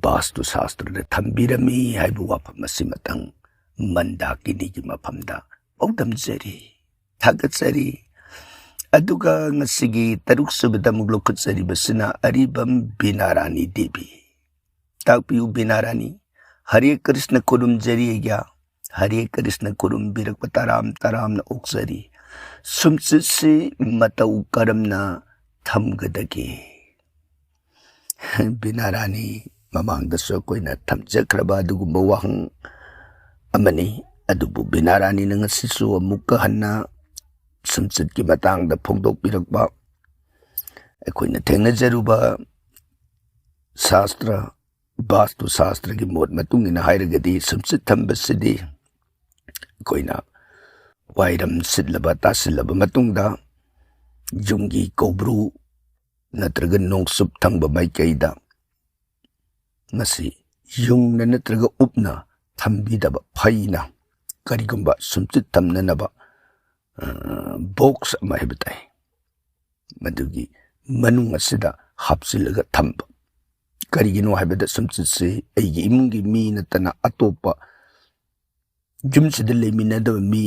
ꯚꯥꯁꯇꯨ ꯁꯥꯁꯇ꯭ꯔꯗ ꯊꯝꯕꯤꯔꯝꯃꯤ ꯍꯥꯏꯕ ꯋꯥꯐꯝ ꯑꯁꯤꯃꯇꯪ ꯃꯟꯗꯥꯀꯤꯅꯤꯒꯤ ꯃꯐꯝꯗ ꯄꯥꯎꯗꯝꯖꯔꯤ꯫ ꯊꯥꯒꯠꯆꯔꯤ꯫ ꯑꯗꯨꯒ ꯉꯁꯤꯒꯤ ꯇꯔꯨꯛ ꯁꯨꯕꯗ ꯑꯃꯨꯛ ꯂꯧꯈꯠꯆꯔꯤꯕꯁꯤꯅ ꯑꯔꯤꯕꯝ ꯕꯤꯅꯥꯔꯥꯅꯤ ꯗꯦꯕꯤ꯫ ꯇꯥꯛꯄꯤꯌꯨ ꯕꯤꯅꯥꯔꯥꯅꯤ, ꯍꯔꯦ ꯀ꯭ꯔꯤꯁꯅ ꯈꯨꯔꯨꯝꯖꯔꯤ ꯑꯩꯒ꯫ ꯍꯔꯦ ꯀ꯭ꯔꯤꯁꯅ ꯈꯨꯔꯨꯝꯕꯤꯔꯛꯄ ꯇꯔꯥꯝ ꯇꯔꯥꯝꯅ ꯑꯣꯛꯆꯔꯤ꯫ ꯁꯨꯝꯆꯤꯠꯁꯤ ꯃꯇꯧ ꯀꯔꯝꯅ ꯊꯝꯒꯗꯒꯦ? ꯕꯤꯅꯥꯔꯥꯅꯤ, ꯃꯃꯥꯡꯗꯁꯨ ꯑꯩꯈꯣꯏꯅ ꯊꯝꯖꯈ꯭ꯔꯕ ꯑꯗꯨꯒꯨꯝꯕ ꯋꯥꯍꯪ ꯑꯃꯅꯤ꯫ ꯑꯗꯨꯕꯨ ꯕꯤꯅꯥꯔꯥꯅꯤꯅ ꯉꯁꯤꯁꯨ ꯑꯃꯨꯛꯀ ꯍꯟꯅ ꯁꯨꯝꯆꯤꯠꯀꯤ ꯃꯇꯥꯡꯗ ꯐꯣꯡꯗꯣꯛꯄꯤꯔꯛꯄ, ꯑꯩꯈꯣꯏꯅ ꯊꯦꯡꯅꯖꯔꯨꯕ ꯁꯥꯁꯇ꯭ꯔ, ꯚꯥꯁꯇꯨ ꯁꯥꯁꯇ꯭ꯔꯒꯤ ꯃꯣꯠ ꯃꯇꯨꯡ ꯏꯟꯅ ꯍꯥꯏꯔꯒꯗꯤ, ꯁꯨꯝꯆꯤꯠ ꯊꯝꯕꯁꯤꯗꯤ ꯑꯩꯈꯣꯏꯅ ꯋꯥꯏꯔꯝ ꯁꯤꯠꯂꯕ ꯇꯥꯁꯤꯜꯂꯕ ꯃꯇꯨꯡꯗ, ꯌꯨꯝꯒꯤ ꯀꯧꯕ꯭ꯔꯨ ꯅꯠꯇ꯭ꯔꯒ ꯅꯣꯡꯆꯨꯞ ꯊꯪꯕ ꯃꯥꯏꯀꯩꯗ ꯃꯁꯤ ꯌꯨꯡꯅ ꯅꯠꯇ꯭ꯔꯒ ꯎꯞꯅ ꯊꯝꯕꯤꯗꯕ ꯐꯩꯅ ꯀꯔꯤꯒꯨꯝꯕ ꯁꯨꯝꯆꯤꯠ ꯊꯝꯅꯅꯕ, ꯑ, ꯕꯣꯛꯁ ꯑꯃ ꯍꯥꯏꯕ ꯇꯥꯏ, ꯃꯗꯨꯒꯤ ꯃꯅꯨꯡ ꯑꯁꯤꯗ ꯍꯥꯞꯆꯤꯜꯂꯒ ꯊꯝꯕ꯫ ꯀꯔꯤꯒꯤꯅꯣ ꯍꯥꯏꯕꯗ ꯁꯨꯝꯆꯤꯠꯁꯤ ꯑꯩꯒꯤ ꯏꯃꯨꯡꯒꯤ ꯃꯤ ꯅꯠꯇꯅ ꯑꯇꯣꯞꯄ ꯌꯨꯝꯁꯤꯗ ꯂꯩꯃꯤꯟꯅꯗꯕ ꯃꯤ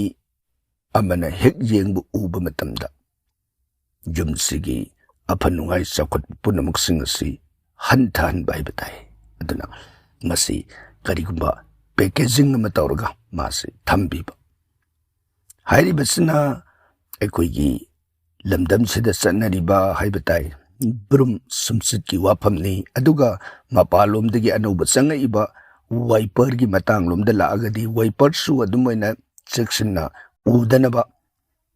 ꯑꯃꯅ ꯍꯦꯛ ꯌꯦꯡꯕ ꯎꯕ ꯃꯇꯝꯗ ꯌꯨꯝꯁꯤꯒꯤ ꯑꯐ ꯅꯨꯡꯉꯥꯏ ꯆꯥꯎꯈꯠꯄ ꯄꯨꯝꯅꯃꯛꯁꯤꯡ ꯑꯁꯤ ꯍꯟꯊꯍꯟꯕ ꯍꯥꯏꯕ ꯇꯥꯏ꯫ ꯑꯗꯨꯅ ꯃꯁꯤ ꯀꯔꯤꯒꯨꯝꯕ ꯄꯦꯀꯦꯖꯤꯡ ꯑꯃ ꯇꯧꯔꯒ ꯃꯥꯁꯤ ꯊꯝꯕꯤꯕ꯫ ꯍꯥꯏꯔꯤꯕꯁꯤꯅ ꯑꯩꯈꯣꯏꯒꯤ ꯂꯝꯗꯝꯁꯤꯗ ꯆꯠꯅꯔꯤꯕ ꯍꯥꯏꯕ ꯇꯥꯏ ꯕ꯭ꯔꯨꯝ ꯁꯨꯝꯆꯤꯠꯀꯤ ꯋꯥꯐꯝꯅꯤ꯫ ꯑꯗꯨꯒ ꯃꯄꯥꯟꯂꯣꯝꯗꯒꯤ ꯑꯅꯧꯕ ꯆꯪꯉꯛꯏꯕ ꯋꯥꯏꯄꯔꯒꯤ ꯃꯇꯥꯡꯂꯣꯝꯗ ꯂꯥꯛꯑꯒꯗꯤ ꯋꯥꯏꯄꯔꯁꯨ ꯑꯗꯨꯝ ꯑꯣꯏꯅ ꯆꯦꯛꯁꯤꯟꯅ ꯎꯗꯅꯕ,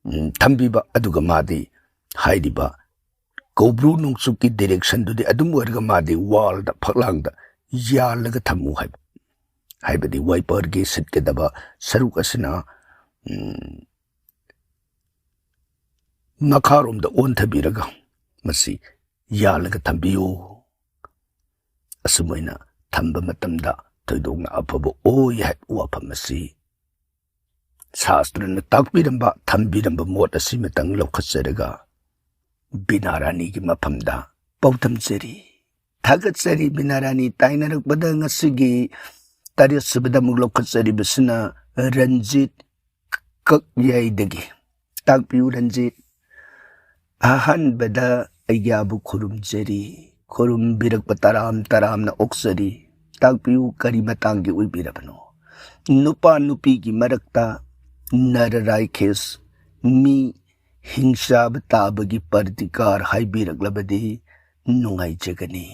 ꯎꯝ, ꯊꯝꯕꯤꯕ꯫ ꯑꯗꯨꯒ ꯃꯥꯗꯤ ꯍꯥꯏꯔꯤꯕ ꯀꯧꯕ꯭ꯔꯨ ꯅꯣꯡꯆꯨꯞꯀꯤ ꯗꯤꯔꯦꯛꯁꯟꯗꯨꯗꯤ ꯑꯗꯨꯝ ꯑꯣꯏꯔꯒ ꯃꯥꯗꯤ ꯋꯥꯜꯗ, ꯐꯛꯂꯥꯡꯗ ꯌꯥꯜꯂꯒ ꯊꯝꯃꯨ ꯍꯥꯏꯕ꯫ ꯍꯥꯏꯕꯗꯤ ꯋꯥꯏꯄꯔꯒꯤ ꯁꯤꯠꯀꯗꯕ ꯁꯔꯨꯛ ꯑꯁꯤꯅ, ꯎꯝ, ꯃꯈꯥꯔꯣꯝꯗ ꯑꯣꯟꯊꯕꯤꯔꯒ ꯃꯁꯤ ꯌꯥꯜꯂꯒ ꯊꯝꯕꯤꯌꯨ꯫ ꯑꯁꯨꯝ ꯑꯣꯏꯅ ꯊꯝꯕ ꯃꯇꯝꯗ ꯊꯣꯏꯗꯣꯛꯅ ꯑꯐꯕ ꯑꯣꯏ ꯍꯥꯏꯕ ꯋꯥꯐꯝ ꯑꯁꯤ ꯁꯥꯁꯇ꯭ꯔꯅ ꯇꯥꯛꯄꯤꯔꯝꯕ, ꯊꯝꯕꯤꯔꯝꯕ ꯃꯣꯠ ꯑꯁꯤꯃꯇꯪ ꯂꯧꯈꯠꯆꯔꯒ ꯕꯤꯅꯥ ꯔꯥꯅꯤꯒꯤ ꯃꯐꯝꯗ ꯄꯥꯎꯗꯝꯖꯔꯤ꯫ ꯊꯥꯒꯠꯆꯔꯤ ꯕꯤꯅꯥ ꯔꯥꯅꯤ꯫ ꯇꯥꯏꯅꯔꯛꯄꯗ ꯉꯁꯤꯒꯤ ꯇꯔꯦꯠ ꯁꯨꯕꯗ ꯑꯃꯨꯛ ꯂꯧꯈꯠꯆꯔꯤꯕꯁꯤꯅ ꯔꯟꯖꯤꯠ ꯀꯛꯌꯥꯏꯗꯒꯤ꯫ ꯇꯥꯛꯄꯤꯌꯨ ꯔꯟꯖꯤꯠ꯫ ꯑꯍꯥꯟꯕꯗ ꯑꯩꯒꯤꯕꯨ ꯈꯨꯔꯨꯝꯖꯔꯤ, ꯈꯨꯔꯨꯝꯕꯤꯔꯛꯄ ꯇꯔꯥꯝ ꯇꯔꯥꯝꯅ ꯑꯣꯛꯆꯔꯤ꯫ ꯇꯥꯛꯄꯤꯌꯨ, ꯀꯔꯤ ꯃꯇꯥꯡꯒꯤ ꯑꯣꯏꯕꯤꯔꯕꯅꯣ? ꯅꯨꯄꯥ ꯅꯨꯄꯤꯒꯤ ꯃꯔꯛꯇ ꯅꯔ ꯔꯥꯏꯈꯦꯁ, ꯃꯤ ꯍꯤꯡꯁꯥꯕ ꯇꯥꯕꯒꯤ ꯄ꯭ꯔꯇꯤꯀꯥꯔ ꯍꯥꯏꯕꯤꯔꯛꯂꯕꯗꯤ ꯅꯨꯡꯉꯥꯏꯖꯒꯅꯤ꯫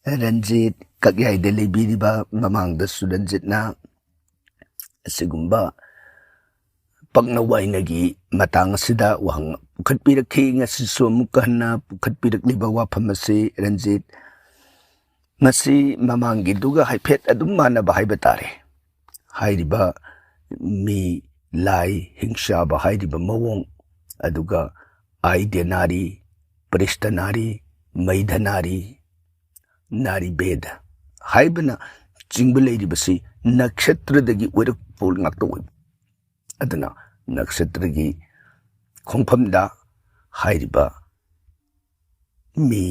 ꯔꯟꯖꯤꯠ, ꯀꯛꯌꯥꯏꯗ ꯂꯩꯕꯤꯔꯤꯕ ꯃꯃꯥꯡꯗꯁꯨ ꯔꯟꯖꯤꯠꯅ ꯑꯁꯤꯒꯨꯝꯕ ꯄꯛꯅ ꯋꯥꯏꯅꯒꯤ ꯃꯇꯥꯡ ꯑꯁꯤꯗ ꯋꯥꯍꯪ ꯄꯨꯈꯠꯄꯤꯔꯛꯈꯤ꯫ ꯉꯁꯤꯁꯨ ꯑꯃꯨꯛꯀ ꯍꯟꯅ ꯄꯨꯈꯠꯄꯤꯔꯛꯂꯤꯕ ꯋꯥꯐꯝ ꯑꯁꯤ ꯔꯟꯖꯤꯠ, ꯃꯁꯤ ꯃꯃꯥꯡꯒꯤꯗꯨꯒ ꯍꯥꯏꯐꯦꯠ ꯑꯗꯨꯝ ꯃꯥꯟꯅꯕ ꯍꯥꯏꯕ ꯇꯥꯔꯦ꯫ ꯍꯥꯏꯔꯤꯕ ꯃꯤ ꯂꯥꯏ ꯍꯤꯡꯁꯥꯕ ꯍꯥꯏꯔꯤꯕ ꯃꯑꯣꯡ, ꯑꯗꯨꯒ ꯑꯥꯏꯗ꯭ꯌ ꯅꯥꯔꯤ, ꯄ꯭ꯔꯤꯁꯇ ꯅꯥꯔꯤ, ꯃꯩꯙ ꯅꯥꯔꯤ, ꯅꯥꯔꯤ ꯚꯦꯗ ꯍꯥꯏꯕꯅ ꯆꯤꯡꯕ ꯂꯩꯔꯤꯕꯁꯤ ꯅꯛꯁꯇ꯭ꯔꯗꯒꯤ ꯑꯣꯏꯔꯛꯄ ꯉꯥꯛꯇ ꯑꯣꯏꯕ꯫ ꯑꯗꯨꯅ ꯅꯛꯁꯇ꯭ꯔꯒꯤ ꯈꯣꯡꯐꯝꯗ ꯍꯥꯏꯔꯤꯕ ꯃꯤ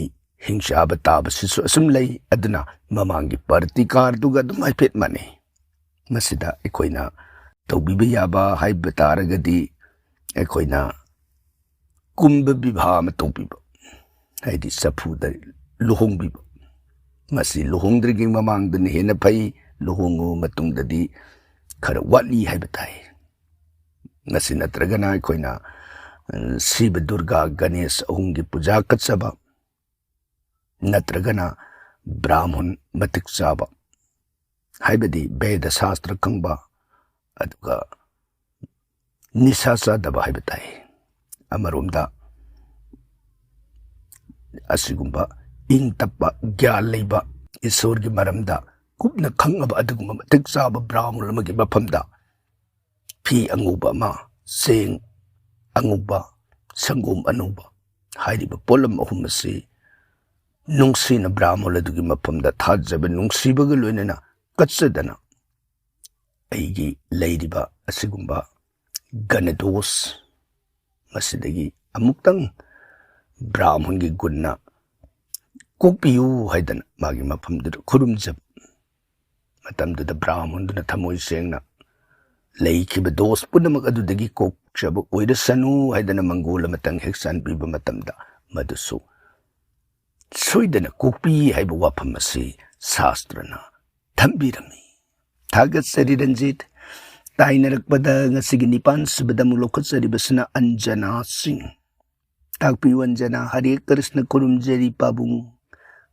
ꯍꯤꯡꯆꯥꯕ ꯇꯥꯕꯁꯤꯁꯨ ꯑꯁꯨꯝ ꯂꯩ꯫ ꯑꯗꯨꯅ ꯃꯃꯥꯡꯒꯤ ꯄꯔꯇꯤꯀꯥꯔꯗꯨꯒ ꯑꯗꯨꯝ ꯍꯥꯏꯐꯦꯠ ꯃꯥꯟꯅꯩ꯫ ꯃꯁꯤꯗ ꯑꯩꯈꯣꯏꯅ ꯇꯧꯕꯤꯕ ꯌꯥꯕ ꯍꯥꯏꯕ ꯇꯥꯔꯒꯗꯤ, ꯑꯩꯈꯣꯏꯅ ꯀꯨꯝꯚ ꯕꯤꯚꯥ ꯑꯃ ꯇꯧꯕꯤꯕ, ꯍꯥꯏꯗꯤ ꯆꯐꯨꯗ ꯂꯨꯍꯣꯡꯕꯤꯕ꯫ ꯃꯁꯤ ꯂꯨꯍꯣꯡꯗ꯭ꯔꯤꯉꯩ ꯃꯃꯥꯡꯗꯅ ꯍꯦꯟꯅ ꯐꯩ, ꯂꯨꯍꯣꯡꯉꯕ ꯃꯇꯨꯡꯗꯗꯤ ꯈꯔ ꯋꯥꯠꯂꯤ ꯍꯥꯏꯕ ꯇꯥꯏ꯫ ꯃꯁꯤ ꯅꯠꯇ꯭ꯔꯒꯅ ꯑꯩꯈꯣꯏꯅ, ꯑ, ꯁꯤꯕ, ꯗꯨꯔꯒꯥ, ꯒꯅꯦꯁ ꯑꯍꯨꯝꯒꯤ ꯄꯨꯖꯥ ꯀꯠꯆꯕ, ꯅꯠꯇ꯭ꯔꯒꯅ ꯕ꯭ꯔꯥꯍꯃꯟ ꯃꯇꯤꯛ ꯆꯥꯕ, ꯍꯥꯏꯕꯗꯤ ꯚꯦꯗ ꯁꯥꯁꯇ꯭ꯔ ꯈꯪꯕ, ꯑꯗꯨꯒ ꯅꯤꯁꯥ ꯆꯥꯗꯕ ꯍꯥꯏꯕ ꯇꯥꯏ꯫ ꯑꯃꯔꯣꯝꯗ ꯑꯁꯤꯒꯨꯝꯕ ꯏꯪ ꯇꯞꯄ, ꯒ꯭ꯌꯥꯟ ꯂꯩꯕ, ꯏꯁꯣꯔꯒꯤ ꯃꯔꯝꯗ ꯀꯨꯞꯅ ꯈꯪꯉꯕ ꯑꯗꯨꯒꯨꯝꯕ ꯃꯇꯤꯛ ꯆꯥꯕ ꯕ꯭ꯔꯥꯍꯃꯟ ꯑꯃꯒꯤ ꯃꯐꯝꯗ ꯐꯤ ꯑꯉꯧꯕ ꯑꯃ, ꯆꯦꯡ ꯑꯉꯧꯕ, ꯁꯪꯒꯣꯝ ꯑꯅꯧꯕ ꯍꯥꯏꯔꯤꯕ ꯄꯣꯠꯂꯝ ꯑꯍꯨꯝ ꯑꯁꯤ ꯅꯨꯡꯁꯤꯅ ꯕ꯭ꯔꯥꯍꯃꯟ ꯑꯗꯨꯒꯤ ꯃꯐꯝꯗ ꯊꯥꯖꯕ ꯅꯨꯡꯁꯤꯕꯒ ꯂꯣꯏꯅꯅ ꯀꯠꯆꯗꯅ, ꯑꯩꯒꯤ ꯂꯩꯔꯤꯕ ꯑꯁꯤꯒꯨꯝꯕ ꯒꯅꯗꯣꯁ ꯃꯁꯤꯗꯒꯤ ꯑꯃꯨꯛꯇꯪ ꯕ꯭ꯔꯥꯍꯃꯟꯒꯤ ꯒꯨꯟꯅ ꯀꯣꯛꯄꯤꯌꯨ ꯍꯥꯏꯗꯅ ꯃꯥꯒꯤ ꯃꯐꯝꯗꯨꯗ ꯈꯨꯔꯨꯝꯖꯕ ꯃꯇꯝꯗꯨꯗ ꯕ꯭ꯔꯥꯍꯃꯟꯗꯨꯅ ꯊꯃꯣꯏ ꯁꯦꯡꯅ ꯂꯩꯈꯤꯕ ꯗꯣꯁ ꯄꯨꯝꯅꯃꯛ ꯑꯗꯨꯗꯒꯤ ꯀꯣꯛꯆꯕ ꯑꯣꯏꯔꯁꯅꯨ ꯍꯥꯏꯗꯅ ꯃꯪꯒꯣꯜ ꯑꯃꯇꯪ ꯍꯦꯛ ꯆꯥꯟꯕꯤꯕ ꯃꯇꯝꯗ ꯃꯗꯨꯁꯨ ꯁꯣꯏꯗꯅ ꯀꯣꯛꯄꯤ ꯍꯥꯏꯕ ꯋꯥꯐꯝ ꯑꯁꯤ ꯁꯥꯁꯇ꯭ꯔꯅ ꯊꯝꯕꯤꯔꯝꯃꯤ꯫ ꯊꯥꯒꯠꯆꯔꯤ ꯔꯟꯖꯤꯠ꯫ ꯇꯥꯏꯅꯔꯛꯄꯗ ꯉꯁꯤꯒꯤ ꯅꯤꯄꯥꯟ ꯁꯨꯕꯗ ꯑꯃꯨꯛ ꯂꯧꯈꯠꯆꯔꯤꯕꯁꯤꯅ ꯑꯟꯖꯅꯥ ꯁꯤꯡ꯫ ꯇꯥꯛꯄꯤꯌꯨ ꯑꯟꯖꯅꯥ꯫ ꯍꯔꯦ ꯀ꯭ꯔꯤꯁꯅ ꯈꯨꯔꯨꯝꯖꯔꯤ ꯄꯥꯕꯨꯡ꯫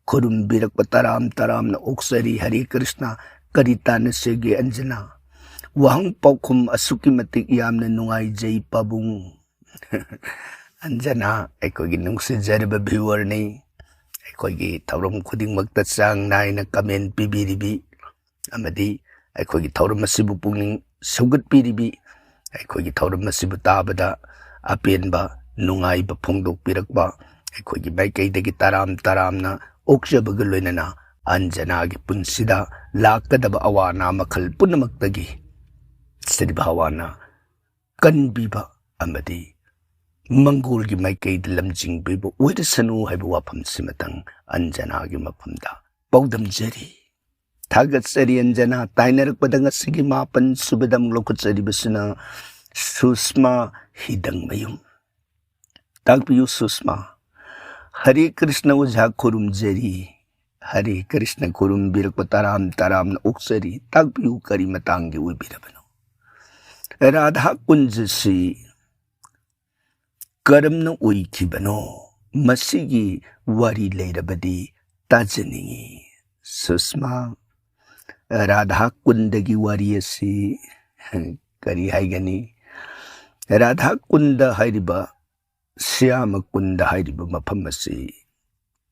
ꯈꯨꯔꯨꯝꯕꯤꯔꯛꯄ ꯇꯔꯥꯝ ꯇꯔꯥꯝꯅ ꯑꯣꯛꯆꯔꯤ꯫ ꯍꯔꯦ ꯀ꯭ꯔꯤꯁꯅ꯫ ꯀꯔꯤ ꯇꯥꯟꯅꯁꯤꯒꯦ ꯑꯟꯖꯅꯥ? ꯋꯥꯍꯪ ꯄꯥꯎꯈꯨꯝ ꯑꯁꯨꯛꯀꯤ ꯃꯇꯤꯛ ꯌꯥꯝꯅ ꯅꯨꯡꯉꯥꯏꯖꯩ ꯄꯥꯕꯨꯡ꯫ ꯑꯟꯖꯅꯥ ꯑꯩꯈꯣꯏꯒꯤ ꯅꯨꯡꯁꯤꯖꯔꯕ ꯚ꯭ꯌꯨꯋꯔꯅꯤ꯫ ꯑꯩꯈꯣꯏꯒꯤ ꯊꯧꯔꯝ ꯈꯨꯗꯤꯡꯃꯛꯇ ꯆꯥꯡ ꯅꯥꯏꯅ ꯀꯃꯦꯟ ꯄꯤꯕꯤꯔꯤꯕꯤ ꯑꯃꯗꯤ ꯑꯩꯈꯣꯏꯒꯤ ꯊꯧꯔꯝ ꯑꯁꯤꯕꯨ ꯄꯨꯛꯅꯤꯡ ꯁꯧꯒꯠꯄꯤꯔꯤꯕꯤ, ꯑꯩꯈꯣꯏꯒꯤ ꯊꯧꯔꯝ ꯑꯁꯤꯕꯨ ꯇꯥꯕꯗ ꯑꯄꯦꯟꯕ ꯅꯨꯡꯉꯥꯏꯕ ꯐꯣꯡꯗꯣꯛꯄꯤꯔꯛꯄ, ꯑꯩꯈꯣꯏꯒꯤ ꯃꯥꯏꯀꯩꯗꯒꯤ ꯇꯔꯥꯝ ꯇꯔꯥꯝꯅ ꯑꯣꯛꯆꯕꯒ ꯂꯣꯏꯅꯅ ꯑꯟꯖꯅꯥꯒꯤ ꯄꯨꯟꯁꯤꯗ ꯂꯥꯛꯀꯗꯕ ꯑꯋꯥ ꯑꯅꯥ ꯃꯈꯜ ꯄꯨꯝꯅꯃꯛꯇꯒꯤ ꯁ꯭ꯔꯤ ꯚꯒꯋꯥꯟꯅ ꯀꯟꯕꯤꯕ ꯑꯃꯗꯤ ꯃꯪꯒꯣꯜꯒꯤ ꯃꯥꯏꯀꯩꯗ ꯂꯝꯖꯤꯡꯕꯤꯕ ꯑꯣꯏꯔꯁꯅꯨ ꯍꯥꯏꯕ ꯋꯥꯐꯝꯁꯤꯃꯇꯪ ꯑꯟꯖꯅꯥꯒꯤ ꯃꯐꯝꯗ ꯄꯥꯎꯗꯝꯖꯔꯤ꯫ ꯊꯥꯒꯠꯆꯔꯤ ꯑꯟꯖꯅꯥ꯫ ꯇꯥꯏꯅꯔꯛꯄꯗ ꯉꯁꯤꯒꯤ ꯃꯥꯄꯟ ꯁꯨꯕꯗ ꯑꯃꯨꯛ ꯂꯧꯈꯠꯆꯔꯤꯕꯁꯤꯅ ꯁꯨꯁꯃꯥ ꯍꯤꯗꯪꯃꯌꯨꯝ꯫ ꯇꯥꯛꯄꯤꯌꯨ ꯁꯨꯁꯃꯥ꯫ ꯍꯔꯦ ꯀ꯭ꯔꯤꯁꯅ ꯑꯣꯖꯥ ꯈꯨꯔꯨꯝꯖꯔꯤ꯫ ꯍꯔꯦ ꯀ꯭ꯔꯤꯁꯅ ꯈꯨꯔꯨꯝꯕꯤꯔꯛꯄ ꯇꯔꯥꯝ ꯇꯔꯥꯝꯅ ꯑꯣꯛꯆꯔꯤ꯫ ꯇꯥꯛꯄꯤꯌꯨ ꯀꯔꯤ ꯃꯇꯥꯡꯒꯤ ꯑꯣꯏꯕꯤꯔꯕꯅꯣ? ꯔꯥꯙꯥ ꯀꯨꯟꯖꯁꯤ ꯀꯔꯝꯅ ꯑꯣꯏꯈꯤꯕꯅꯣ? ꯃꯁꯤꯒꯤ ꯋꯥꯔꯤ ꯂꯩꯔꯕꯗꯤ ꯇꯥꯖꯅꯤꯡꯏ꯫ ꯁꯨꯁꯃꯥ, ꯔꯥꯙꯥ ꯀꯨꯟꯗꯒꯤ ꯋꯥꯔꯤ ꯑꯁꯤ ꯀꯔꯤ ꯍꯥꯏꯒꯅꯤ? ꯔꯥꯙꯥ ꯀꯨꯟꯗ ꯍꯥꯏꯔꯤꯕ, ꯁ꯭ꯌꯥꯃ ꯀꯨꯟꯗ ꯍꯥꯏꯔꯤꯕ ꯃꯐꯝ ꯑꯁꯤ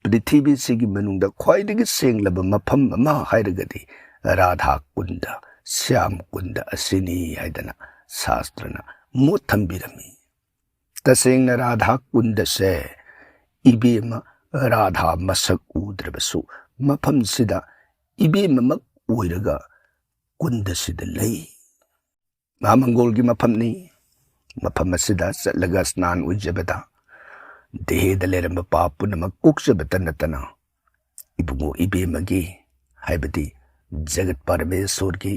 ꯄ꯭ꯔꯤꯊꯤꯕꯤꯁꯤꯒꯤ ꯃꯅꯨꯡꯗ ꯈ꯭ꯋꯥꯏꯗꯒꯤ ꯁꯦꯡꯂꯕ ꯃꯐꯝ ꯑꯃ ꯍꯥꯏꯔꯒꯗꯤ ꯔꯥꯙꯥ ꯀꯨꯟꯗ, ꯁ꯭ꯌꯥꯝ ꯀꯨꯟꯗ ꯑꯁꯤꯅꯤ ꯍꯥꯏꯗꯅ ꯁꯥꯁꯇ꯭ꯔꯅ ꯃꯣꯠ ꯊꯝꯕꯤꯔꯝꯃꯤ꯫ ꯇꯁꯦꯡꯅ ꯔꯥꯙꯥ ꯀꯨꯟꯗꯁꯦ ꯏꯕꯦꯝꯃ ꯔꯥꯙꯥ ꯃꯁꯛ ꯎꯗ꯭ꯔꯕꯁꯨ ꯃꯐꯝꯁꯤꯗ ꯏꯕꯦꯝꯃꯃꯛ ꯑꯣꯏꯔꯒ ꯀꯨꯟꯗꯁꯤꯗ ꯂꯩ꯫ ꯃꯍꯥꯃꯪꯒꯣꯜꯒꯤ ꯃꯐꯝꯅꯤ꯫ ꯃꯐꯝ ꯑꯁꯤꯗ ꯆꯠꯂꯒ ꯁ꯭ꯅꯥꯟ ꯑꯣꯏꯖꯕꯗ ꯗꯦꯍꯦꯗ ꯂꯩꯔꯝꯕ ꯄꯥꯞ ꯄꯨꯝꯅꯃꯛ ꯀꯣꯛꯆꯕꯇ ꯅꯠꯇꯅ ꯏꯕꯨꯡꯉꯣ ꯏꯕꯦꯝꯃꯒꯤ, ꯍꯥꯏꯕꯗꯤ ꯖꯒꯠ ꯄꯔꯃꯦꯁꯣꯔꯒꯤ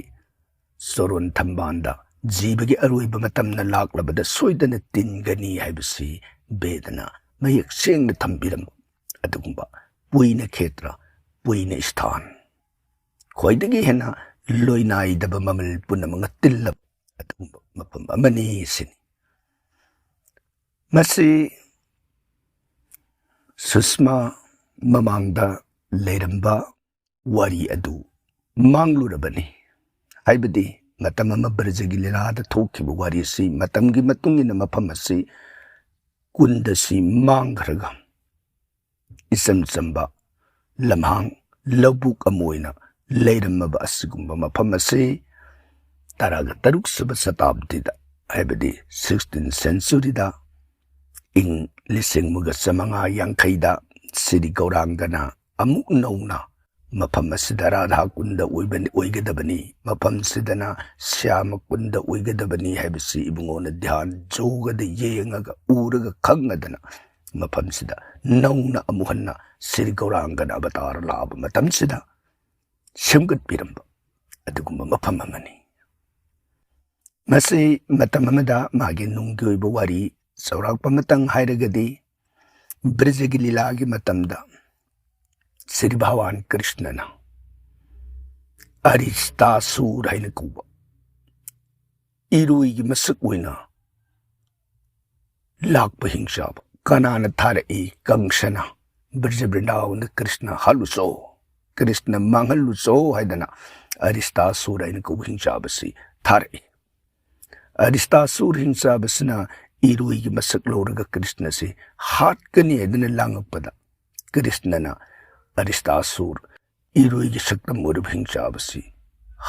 ꯆꯣꯔꯣꯟ ꯊꯝꯕꯥꯟꯗ ꯖꯤꯕꯒꯤ ꯑꯔꯣꯏꯕ ꯃꯇꯝꯅ ꯂꯥꯛꯂꯕꯗ ꯁꯣꯏꯗꯅ ꯇꯤꯟꯒꯅꯤ ꯍꯥꯏꯕꯁꯤ ꯕꯦꯗꯅ ꯃꯌꯦꯛ ꯁꯦꯡꯅ ꯊꯝꯕꯤꯔꯝꯕ ꯑꯗꯨꯒꯨꯝꯕ ꯄꯨꯏꯅ ꯈꯦꯇ꯭ꯔ, ꯄꯨꯏꯅ ꯏꯁꯊꯥꯟ, ꯈ꯭ꯋꯥꯏꯗꯒꯤ ꯍꯦꯟꯅ ꯂꯣꯏꯅꯥꯏꯗꯕ ꯃꯃꯜ ꯄꯨꯝꯅꯃꯛꯅ ꯇꯤꯜꯂꯕ ꯑꯗꯨꯒꯨꯝꯕ ꯃꯐꯝ ꯑꯃꯅꯤ ꯁꯤꯅꯤ꯫ ꯃꯁꯤ ꯁꯨꯁꯃꯥ ꯃꯃꯥꯡꯗ ꯂꯩꯔꯝꯕ ꯋꯥꯔꯤ ꯑꯗꯨ ꯃꯥꯡꯂꯨꯔꯕꯅꯤ꯫ ꯍꯥꯏꯕꯗꯤ ꯃꯇꯝ ꯑꯃ ꯕ꯭ꯔꯖꯒꯤ ꯂꯤꯂꯥꯗ ꯊꯣꯛꯈꯤꯕ ꯋꯥꯔꯤ ꯑꯁꯤ ꯃꯇꯝꯒꯤ ꯃꯇꯨꯡ ꯏꯟꯅ ꯃꯐꯝ ꯑꯁꯤ ꯀꯨꯟꯗꯁꯤ ꯃꯥꯡꯈ꯭ꯔꯒ ꯏꯆꯝ ꯆꯝꯕ ꯂꯝꯍꯥꯡ ꯂꯧꯕꯨꯛ ꯑꯃ ꯑꯣꯏꯅ ꯂꯩꯔꯝꯃꯕ ꯑꯁꯤꯒꯨꯝꯕ ꯃꯐꯝ ꯑꯁꯤ ꯇꯔꯥꯒ ꯇꯔꯨꯛ ꯁꯨꯕ ꯁꯇꯥꯕꯗꯤꯗ, ꯍꯥꯏꯕꯗꯤ sixteenth centuryꯗ ꯏꯪ ꯂꯤꯁꯤꯡ ꯑꯃꯒ ꯆꯥꯃꯉꯥ ꯌꯥꯡꯈꯩꯗ ꯁ꯭ꯔꯤ ꯒꯧꯔꯥꯡꯒꯅ ꯑꯃꯨꯛ ꯅꯧꯅ ꯃꯐꯝ ꯑꯁꯤꯗ ꯔꯥꯙꯥ ꯀꯨꯟꯗ ꯑꯣꯏꯕꯅꯤ, ꯑꯣꯏꯒꯗꯕꯅꯤ, ꯃꯐꯝꯁꯤꯗꯅ ꯁ꯭ꯌꯥꯃ ꯀꯨꯟꯗ ꯑꯣꯏꯒꯗꯕꯅꯤ ꯍꯥꯏꯕꯁꯤ ꯏꯕꯨꯡꯉꯣꯅ ꯙ꯭ꯌꯥꯟ ꯌꯣꯒꯗ ꯌꯦꯡꯉꯒ ꯎꯔꯒ ꯈꯪꯉꯗꯅ ꯃꯐꯝꯁꯤꯗ ꯅꯧꯅ ꯑꯃꯨꯛ ꯍꯟꯅ ꯁ꯭ꯔꯤ ꯒꯧꯔꯥꯡꯒꯅ ꯑꯕꯇꯥꯔ ꯂꯥꯛꯑꯕ ꯃꯇꯝꯁꯤꯗ ꯁꯦꯝꯒꯠꯄꯤꯔꯝꯕ ꯑꯗꯨꯒꯨꯝꯕ ꯃꯐꯝ ꯑꯃꯅꯤ꯫ ꯃꯁꯤ ꯃꯇꯝ ꯑꯃꯗ ꯃꯥꯒꯤ ꯅꯨꯡꯒꯤ ꯑꯣꯏꯕ ꯋꯥꯔꯤ ꯆꯥꯎꯔꯥꯛꯄ ꯑꯃꯇꯪ ꯍꯥꯏꯔꯒꯗꯤ, ꯕ꯭ꯔꯖꯒꯤ ꯂꯤꯂꯥꯒꯤ ꯃꯇꯝꯗ ꯁ꯭ꯔꯤ ꯚꯒꯋꯥꯟ ꯀ꯭ꯔꯤꯁꯅꯅ ꯑꯔꯤꯁꯇꯥꯁꯨꯔ ꯍꯥꯏꯅ ꯀꯧꯕ ꯏꯔꯣꯏꯒꯤ ꯃꯁꯛ ꯑꯣꯏꯅ ꯂꯥꯛꯄ ꯍꯤꯡꯆꯥꯕ ꯀꯅꯥꯅ ꯊꯥꯔꯛꯏ? ꯀꯪꯁꯅ ꯕ꯭ꯔꯖ ꯕ꯭ꯔꯤꯟꯗꯥꯕꯟꯗ ꯀ꯭ꯔꯤꯁꯅ ꯍꯥꯠꯂꯨꯆꯣ, ꯀ꯭ꯔꯤꯁꯅ ꯃꯥꯡꯍꯜꯂꯨꯆꯣ ꯍꯥꯏꯗꯅ ꯑꯔꯤꯁꯇꯥꯁꯨꯔ ꯍꯥꯏꯅ ꯀꯧꯕ ꯍꯤꯡꯆꯥꯕꯁꯤ ꯊꯥꯔꯛꯏ꯫ ꯑꯔꯤꯁꯇꯥꯁꯨꯔ ꯍꯤꯡꯆꯥꯕꯁꯤꯅ ꯏꯔꯣꯏꯒꯤ ꯃꯁꯛ ꯂꯧꯔꯒ ꯀ꯭ꯔꯤꯁꯅꯁꯤ ꯍꯥꯠꯀꯅꯤ ꯍꯥꯏꯗꯨꯅ ꯂꯥꯡꯉꯛꯄꯗ, ꯀ꯭ꯔꯤꯁꯅꯅ ꯑꯔꯤꯁꯇꯥꯁꯨꯔ ꯏꯔꯣꯏꯒꯤ ꯁꯛꯇꯝ ꯑꯣꯏꯔꯤꯕ ꯍꯤꯡꯆꯥꯕꯁꯤ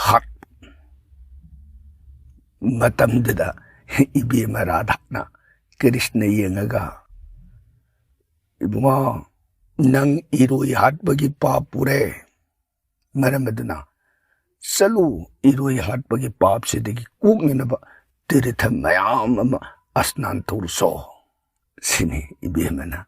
ꯍꯥꯠꯄ꯫ ꯃꯇꯝꯗꯨꯗ ꯏꯕꯦꯝꯃ ꯔꯥꯙꯥꯅ ꯀ꯭ꯔꯤꯁꯅ ꯌꯦꯡꯉꯒ, "ꯏꯕꯨꯡꯉꯣ, ꯅꯪ ꯏꯔꯣꯏ ꯍꯥꯠꯄꯒꯤ ꯄꯥꯞ ꯄꯨꯔꯦ꯫ ꯃꯔꯝ ꯑꯗꯨꯅ ꯆꯠꯂꯨ, ꯏꯔꯣꯏ ꯍꯥꯠꯄꯒꯤ ꯄꯥꯞꯁꯤꯗꯒꯤ ꯀꯣꯛꯅꯅꯕ ꯇꯤꯔꯊ ꯃꯌꯥꯝ ꯑꯃ ꯑꯁꯅꯥꯟ ꯇꯧꯔꯨꯆꯣ"꯫ ꯁꯤꯅꯤ ꯏꯕꯦꯝꯃꯅ꯫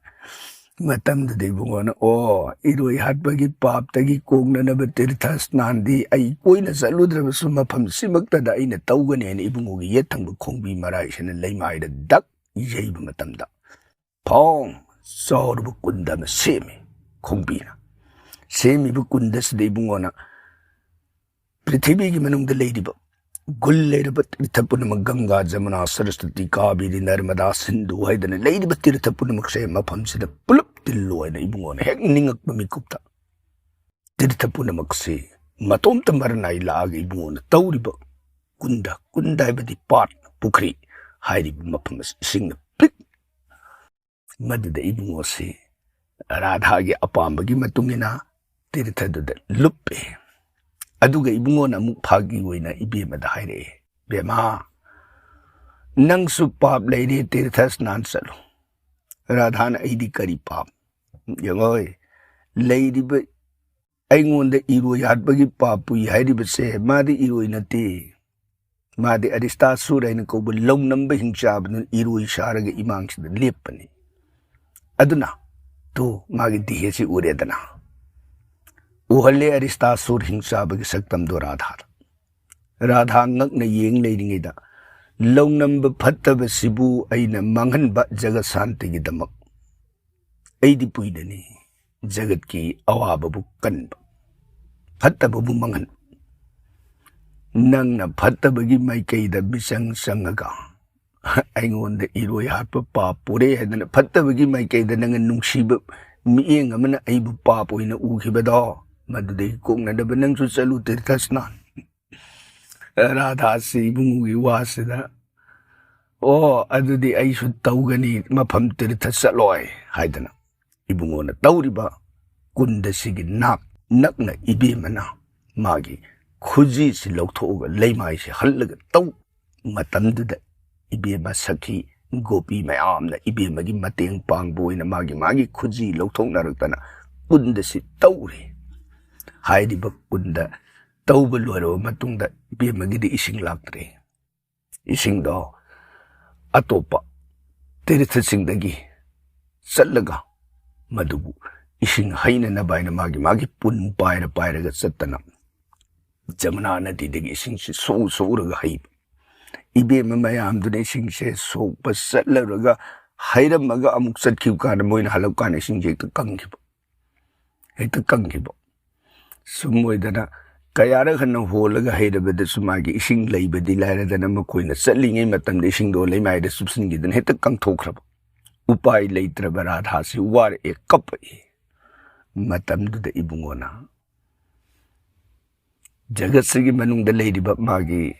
ꯃꯇꯝꯗꯨꯗ ꯏꯕꯨꯡꯉꯣꯅ, "ꯑꯣ, ꯏꯔꯣꯏ ꯍꯥꯠꯄꯒꯤ ꯄꯥꯞꯇꯒꯤ ꯀꯣꯛꯅꯅꯕ ꯇꯤꯔꯊ ꯁ꯭ꯅꯥꯟꯗꯤ ꯑꯩ ꯀꯣꯏꯅ ꯆꯠꯂꯨꯗ꯭ꯔꯕꯁꯨ ꯃꯐꯝ ꯁꯤꯃꯛꯇꯗ ꯑꯩꯅ ꯇꯧꯒꯅꯤ" ꯍꯥꯏꯅ ꯏꯕꯨꯡꯉꯣꯒꯤ ꯌꯦꯠ ꯊꯪꯕ ꯈꯣꯡꯕꯤ ꯃꯔꯥꯏꯁꯤꯅ ꯂꯩꯃꯥꯏꯗ ꯗꯛ ꯌꯩꯕ ꯃꯇꯝꯗ ꯐꯥꯎ ꯆꯥꯎꯔꯕ ꯀꯨꯟꯗ ꯑꯃ ꯁꯦꯝꯃꯤ꯫ ꯈꯣꯡꯕꯤꯅ ꯁꯦꯝꯃꯤꯕ ꯀꯨꯟꯗꯁꯤꯗ ꯏꯕꯨꯡꯉꯣꯅ ꯄ꯭ꯔꯤꯊꯤꯕꯤꯒꯤ ꯃꯅꯨꯡꯗ ꯂꯩꯔꯤꯕ ꯒꯨꯜ ꯂꯩꯔꯕ ꯇꯤꯔꯊ ꯄꯨꯝꯅꯃꯛ, ꯒꯪꯒꯥ, ꯖꯃꯨꯅꯥ, ꯁꯔꯁ꯭ꯋꯇꯤ, ꯀꯥꯕꯦꯔꯤ, ꯅꯔꯃꯗꯥ, ꯁꯤꯟꯙꯨ ꯍꯥꯏꯗꯅ ꯂꯩꯔꯤꯕ ꯇꯤꯔꯊ ꯄꯨꯝꯅꯃꯛꯁꯦ ꯃꯐꯝꯁꯤꯗ ꯄꯨꯂꯞ ꯇꯤꯜꯂꯨ ꯍꯥꯏꯅ ꯏꯕꯨꯡꯉꯣꯅ ꯍꯦꯛ ꯅꯤꯡꯉꯛꯄ ꯃꯤꯀꯨꯞꯇ ꯇꯤꯔꯊ ꯄꯨꯝꯅꯃꯛꯁꯤ ꯃꯇꯣꯝꯇ ꯃꯔꯅꯥꯏ ꯂꯥꯛꯑꯒ ꯏꯕꯨꯡꯉꯣꯅ ꯇꯧꯔꯤꯕ ꯀꯨꯟꯗ, ꯀꯨꯟꯗ ꯍꯥꯏꯕꯗꯤ ꯄꯥꯠ, ꯄꯨꯈ꯭ꯔꯤ ꯍꯥꯏꯔꯤꯕ ꯃꯐꯝ ꯑꯁꯤ ꯏꯁꯤꯡꯅ ꯄꯤꯛ꯫ ꯃꯗꯨꯗ ꯏꯕꯨꯡꯉꯣꯁꯤ ꯔꯥꯙꯥꯒꯤ ꯑꯄꯥꯝꯕꯒꯤ ꯃꯇꯨꯡ ꯏꯟꯅ ꯇꯤꯔꯊꯗꯨꯗ ꯂꯨꯞꯄꯦ꯫ ꯑꯗꯨꯒ ꯏꯕꯨꯡꯉꯣꯅ ꯑꯃꯨꯛ ꯐꯥꯒꯤ ꯑꯣꯏꯅ ꯏꯕꯦꯝꯃꯗ ꯍꯥꯏꯔꯛꯑꯦ, "ꯕꯦꯝꯃ, ꯅꯪꯁꯨ ꯄꯥꯞ ꯂꯩꯔꯦ, ꯇꯤꯔꯊ ꯁ꯭ꯅꯥꯟ ꯆꯠꯂꯨ꯫ ꯔꯥꯙꯥꯅ, "ꯑꯩꯗꯤ ꯀꯔꯤ ꯄꯥꯞ? ꯌꯦꯡꯉꯣꯏ, ꯂꯩꯔꯤꯕ ꯑꯩꯉꯣꯟꯗ ꯏꯔꯣꯏ ꯍꯥꯠꯄꯒꯤ ꯄꯥꯞ ꯄꯨꯏ ꯍꯥꯏꯔꯤꯕꯁꯦ, ꯃꯥꯗꯤ ꯏꯔꯣꯏ ꯅꯠꯇꯦ꯫ ꯃꯥꯗꯤ ꯑꯔꯤꯁꯇꯥꯁꯨꯔ ꯍꯥꯏꯅ ꯀꯧꯕ ꯂꯧꯅꯝꯕ ꯍꯤꯡꯆꯥꯕꯗꯨꯅ ꯏꯔꯣꯏ ꯁꯥꯔꯒ ꯏꯃꯥꯡꯁꯤꯗ ꯂꯦꯞꯄꯅꯤ꯫ ꯑꯗꯨꯅ ꯇꯨ ꯃꯥꯒꯤ ꯗꯤꯍꯦꯁꯤ ꯎꯔꯦꯗꯅ, ꯎꯍꯜꯂꯦ ꯑꯔꯤꯁꯇꯥꯁꯨꯔ ꯍꯤꯡꯆꯥꯕꯒꯤ ꯁꯛꯇꯝꯗꯣ ꯔꯥꯙꯥꯗ꯫ ꯔꯥꯙꯥ ꯉꯛꯅ ꯌꯦꯡ ꯂꯩꯔꯤꯉꯩꯗ, ꯂꯧꯅꯝꯕ ꯐꯠꯇꯕꯁꯤꯕꯨ ꯑꯩꯅ ꯃꯥꯡꯍꯟꯕ ꯖꯒꯠ ꯁꯥꯟꯇꯤꯒꯤꯗꯃꯛ ꯑꯩꯗꯤ ꯄꯨꯏꯅꯅꯤ ꯖꯒꯠꯀꯤ ꯑꯋꯥꯕꯕꯨ ꯀꯟꯕ, ꯐꯠꯇꯕꯕꯨ ꯃꯥꯡꯍꯟꯕ꯫ ꯅꯪꯅ ꯐꯠꯇꯕꯒꯤ ꯃꯥꯏꯀꯩꯗ ꯃꯤꯆꯪ ꯆꯪꯉꯒ ꯑꯩꯉꯣꯟꯗ ꯏꯔꯣꯏ ꯍꯥꯠꯄ ꯄꯥꯞ ꯄꯨꯔꯦ ꯍꯥꯏꯗꯅ ꯐꯠꯇꯕꯒꯤ ꯃꯥꯏꯀꯩꯗ ꯅꯪꯅ ꯅꯨꯡꯁꯤꯕ ꯃꯤꯠꯌꯦꯡ ꯑꯃꯅ ꯑꯩꯕꯨ ꯄꯥꯞ ꯑꯣꯏꯅ ꯎꯈꯤꯕꯗꯣ, ꯃꯗꯨꯗꯒꯤ ꯀꯣꯛꯅꯅꯕ ꯅꯪꯁꯨ ꯆꯠꯂꯨ ꯇꯤꯔꯊ ꯁ꯭ꯅꯥꯟ꯫" ꯔꯥꯙꯥꯁꯤ ꯏꯕꯨꯡꯉꯣꯒꯤ ꯋꯥꯁꯤꯗ, "ꯑꯣ, ꯑꯗꯨꯗꯤ ꯑꯩꯁꯨ ꯇꯧꯒꯅꯤ, ꯃꯐꯝ ꯇꯤꯔꯊ ꯆꯠꯂꯣꯏ" ꯍꯥꯏꯗꯅ ꯏꯕꯨꯡꯉꯣꯅ ꯇꯧꯔꯤꯕ ꯀꯨꯟꯗꯁꯤꯒꯤ ꯅꯥꯛ ꯅꯛꯅ ꯏꯕꯦꯝꯃꯅ ꯃꯥꯒꯤ ꯈꯨꯖꯤꯁꯤ ꯂꯧꯊꯣꯛꯑꯒ ꯂꯩꯃꯥꯏꯁꯤ ꯍꯜꯂꯒ ꯇꯧ꯫ ꯃꯇꯝꯗꯨꯗ ꯏꯕꯦꯝꯃ ꯁꯈꯤ ꯒꯣꯄꯤ ꯃꯌꯥꯝꯅ ꯏꯕꯦꯝꯃꯒꯤ ꯃꯇꯦꯡ ꯄꯥꯡꯕ ꯑꯣꯏꯅ ꯃꯥꯒꯤ ꯃꯥꯒꯤ ꯈꯨꯖꯤ ꯂꯧꯊꯣꯛꯅꯔꯛꯇꯅ ꯀꯨꯟꯗꯁꯤ ꯇꯧꯔꯦ꯫ ꯍꯥꯏꯔꯤꯕ ꯀꯨꯟꯗ ꯇꯧꯕ ꯂꯣꯏꯔꯕ ꯃꯇꯨꯡꯗ ꯏꯕꯦꯝꯃꯒꯤꯗꯤ ꯏꯁꯤꯡ ꯂꯥꯛꯇ꯭ꯔꯦ꯫ ꯏꯁꯤꯡꯗꯣ ꯑꯇꯣꯞꯄ ꯇꯤꯔꯊꯁꯤꯡꯗꯒꯤ ꯆꯠꯂꯒ ꯃꯗꯨꯕꯨ ꯏꯁꯤꯡ ꯍꯩꯅꯅꯕ ꯍꯥꯏꯅ ꯃꯥꯒꯤ ꯃꯥꯒꯤ ꯄꯨꯟ ꯄꯥꯏꯔ ꯄꯥꯏꯔꯒ ꯆꯠꯇꯅ ꯖꯃꯨꯅꯥ ꯅꯗꯤꯗꯒꯤ ꯏꯁꯤꯡꯁꯤ ꯁꯣꯛꯎ ꯁꯣꯛꯎꯔꯒ ꯍꯩꯕ꯫ ꯏꯕꯦꯝꯃ ꯃꯌꯥꯝꯗꯨꯅ ꯏꯁꯤꯡꯁꯦ ꯁꯣꯛꯄ ꯆꯠꯂꯨꯔꯒ ꯍꯩꯔꯝꯃꯒ ꯑꯃꯨꯛ ꯆꯠꯈꯤꯕ ꯀꯥꯟꯗ ꯃꯣꯏꯅ ꯍꯜꯂꯛꯄ ꯀꯥꯟꯗ ꯏꯁꯤꯡꯁꯦ ꯍꯦꯛꯇ ꯀꯪꯈꯤꯕ, ꯍꯦꯛꯇ ꯀꯪꯈꯤꯕ꯫ ꯁꯨꯝ ꯑꯣꯏꯗꯅ ꯀꯌꯥꯔꯛ ꯍꯟꯅ ꯍꯣꯜꯂꯒ ꯍꯩꯔꯕꯗꯁꯨ ꯃꯥꯒꯤ ꯏꯁꯤꯡ ꯂꯩꯕꯗꯤ ꯂꯥꯏꯔꯗꯅ ꯃꯈꯣꯏꯅ ꯆꯠꯂꯤꯉꯩ ꯃꯇꯝꯗ ꯏꯁꯤꯡꯗꯣ ꯂꯩꯃꯥꯏꯗ ꯆꯨꯞꯁꯤꯟꯈꯤꯗꯅ ꯍꯦꯛꯇ ꯀꯪꯊꯣꯛꯈ꯭ꯔꯕ꯫ ꯎꯄꯥꯏ ꯂꯩꯇ꯭ꯔꯕ ꯔꯥꯙꯥꯁꯤ ꯋꯥꯔꯛꯑꯦ, ꯀꯞꯄꯛꯏ꯫ ꯃꯇꯝꯗꯨꯗ ꯏꯕꯨꯡꯉꯣꯅ ꯖꯒꯠꯁꯤꯒꯤ ꯃꯅꯨꯡꯗ ꯂꯩꯔꯤꯕ ꯃꯥꯒꯤ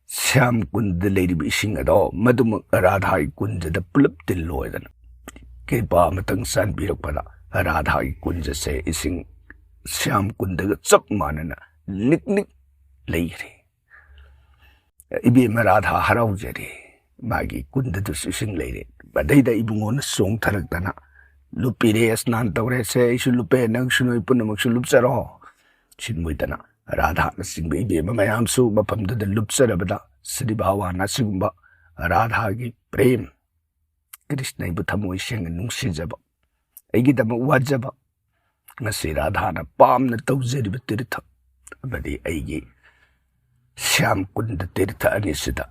ꯁ꯭ꯌꯥꯝ ꯀꯨꯟꯗ ꯂꯩꯔꯤꯕ ꯏꯁꯤꯡ ꯑꯗꯣ ꯃꯗꯨꯃꯛ ꯔꯥꯙꯥꯒꯤ ꯀꯨꯟꯖꯗ ꯄꯨꯂꯞ ꯇꯤꯜꯂꯣ ꯍꯥꯏꯗꯅ ꯀ꯭ꯔꯤꯄꯥ ꯑꯃꯇꯪ ꯆꯥꯟꯕꯤꯔꯛꯄꯗ ꯔꯥꯙꯥꯒꯤ ꯀꯨꯟꯖꯁꯦ ꯏꯁꯤꯡ ꯁ꯭ꯌꯥꯝ ꯀꯨꯟꯗꯒ ꯆꯞ ꯃꯥꯟꯅꯅ ꯅꯤꯛ ꯅꯤꯛ ꯂꯩꯈ꯭ꯔꯦ꯫ ꯏꯕꯦꯝꯃ ꯔꯥꯙꯥ ꯍꯔꯥꯎꯖꯔꯦ꯫ ꯃꯥꯒꯤ ꯀꯨꯟꯗꯗꯨꯁꯨ ꯏꯁꯤꯡ ꯂꯩꯔꯦ꯫ ꯃꯗꯩꯗ ꯏꯕꯨꯡꯉꯣꯅ ꯆꯣꯡꯊꯔꯛꯇꯅ, "ꯂꯨꯞꯄꯤꯔꯦ, ꯁ꯭ꯅꯥꯟ ꯇꯧꯔꯦ, ꯁꯦ ꯑꯩꯁꯨ ꯂꯨꯞꯄꯦ, ꯅꯪꯁꯨ ꯅꯣꯏ ꯄꯨꯝꯅꯃꯛꯁꯨ ꯂꯨꯞꯆꯔꯣ" ꯁꯤꯟꯃꯣꯏꯗꯅ ꯔꯥꯙꯥꯅꯆꯤꯡꯕ ꯏꯕꯦꯝꯃ ꯃꯌꯥꯝꯁꯨ ꯃꯐꯝꯗꯨꯗ ꯂꯨꯞꯆꯔꯕꯗ, ꯁ꯭ꯔꯤ ꯚꯒꯋꯥꯟ ꯑꯁꯤꯒꯨꯝꯕ ꯔꯥꯙꯥꯒꯤ ꯄ꯭ꯔꯦꯝ, ꯀ꯭ꯔꯤꯁꯅ ꯑꯩꯕꯨ ꯊꯃꯣꯏ ꯁꯦꯡꯅ ꯅꯨꯡꯁꯤꯖꯕ, ꯑꯩꯒꯤꯗꯃꯛ ꯋꯥꯖꯕ, ꯉꯁꯤ ꯔꯥꯙꯥꯅ ꯄꯥꯝꯅ ꯇꯧꯖꯔꯤꯕ ꯇꯤꯔꯊ ꯑꯃꯗꯤ ꯑꯩꯒꯤ ꯁ꯭ꯌꯥꯝ ꯀꯨꯟꯗ ꯇꯤꯔꯊ ꯑꯅꯤꯁꯤꯗ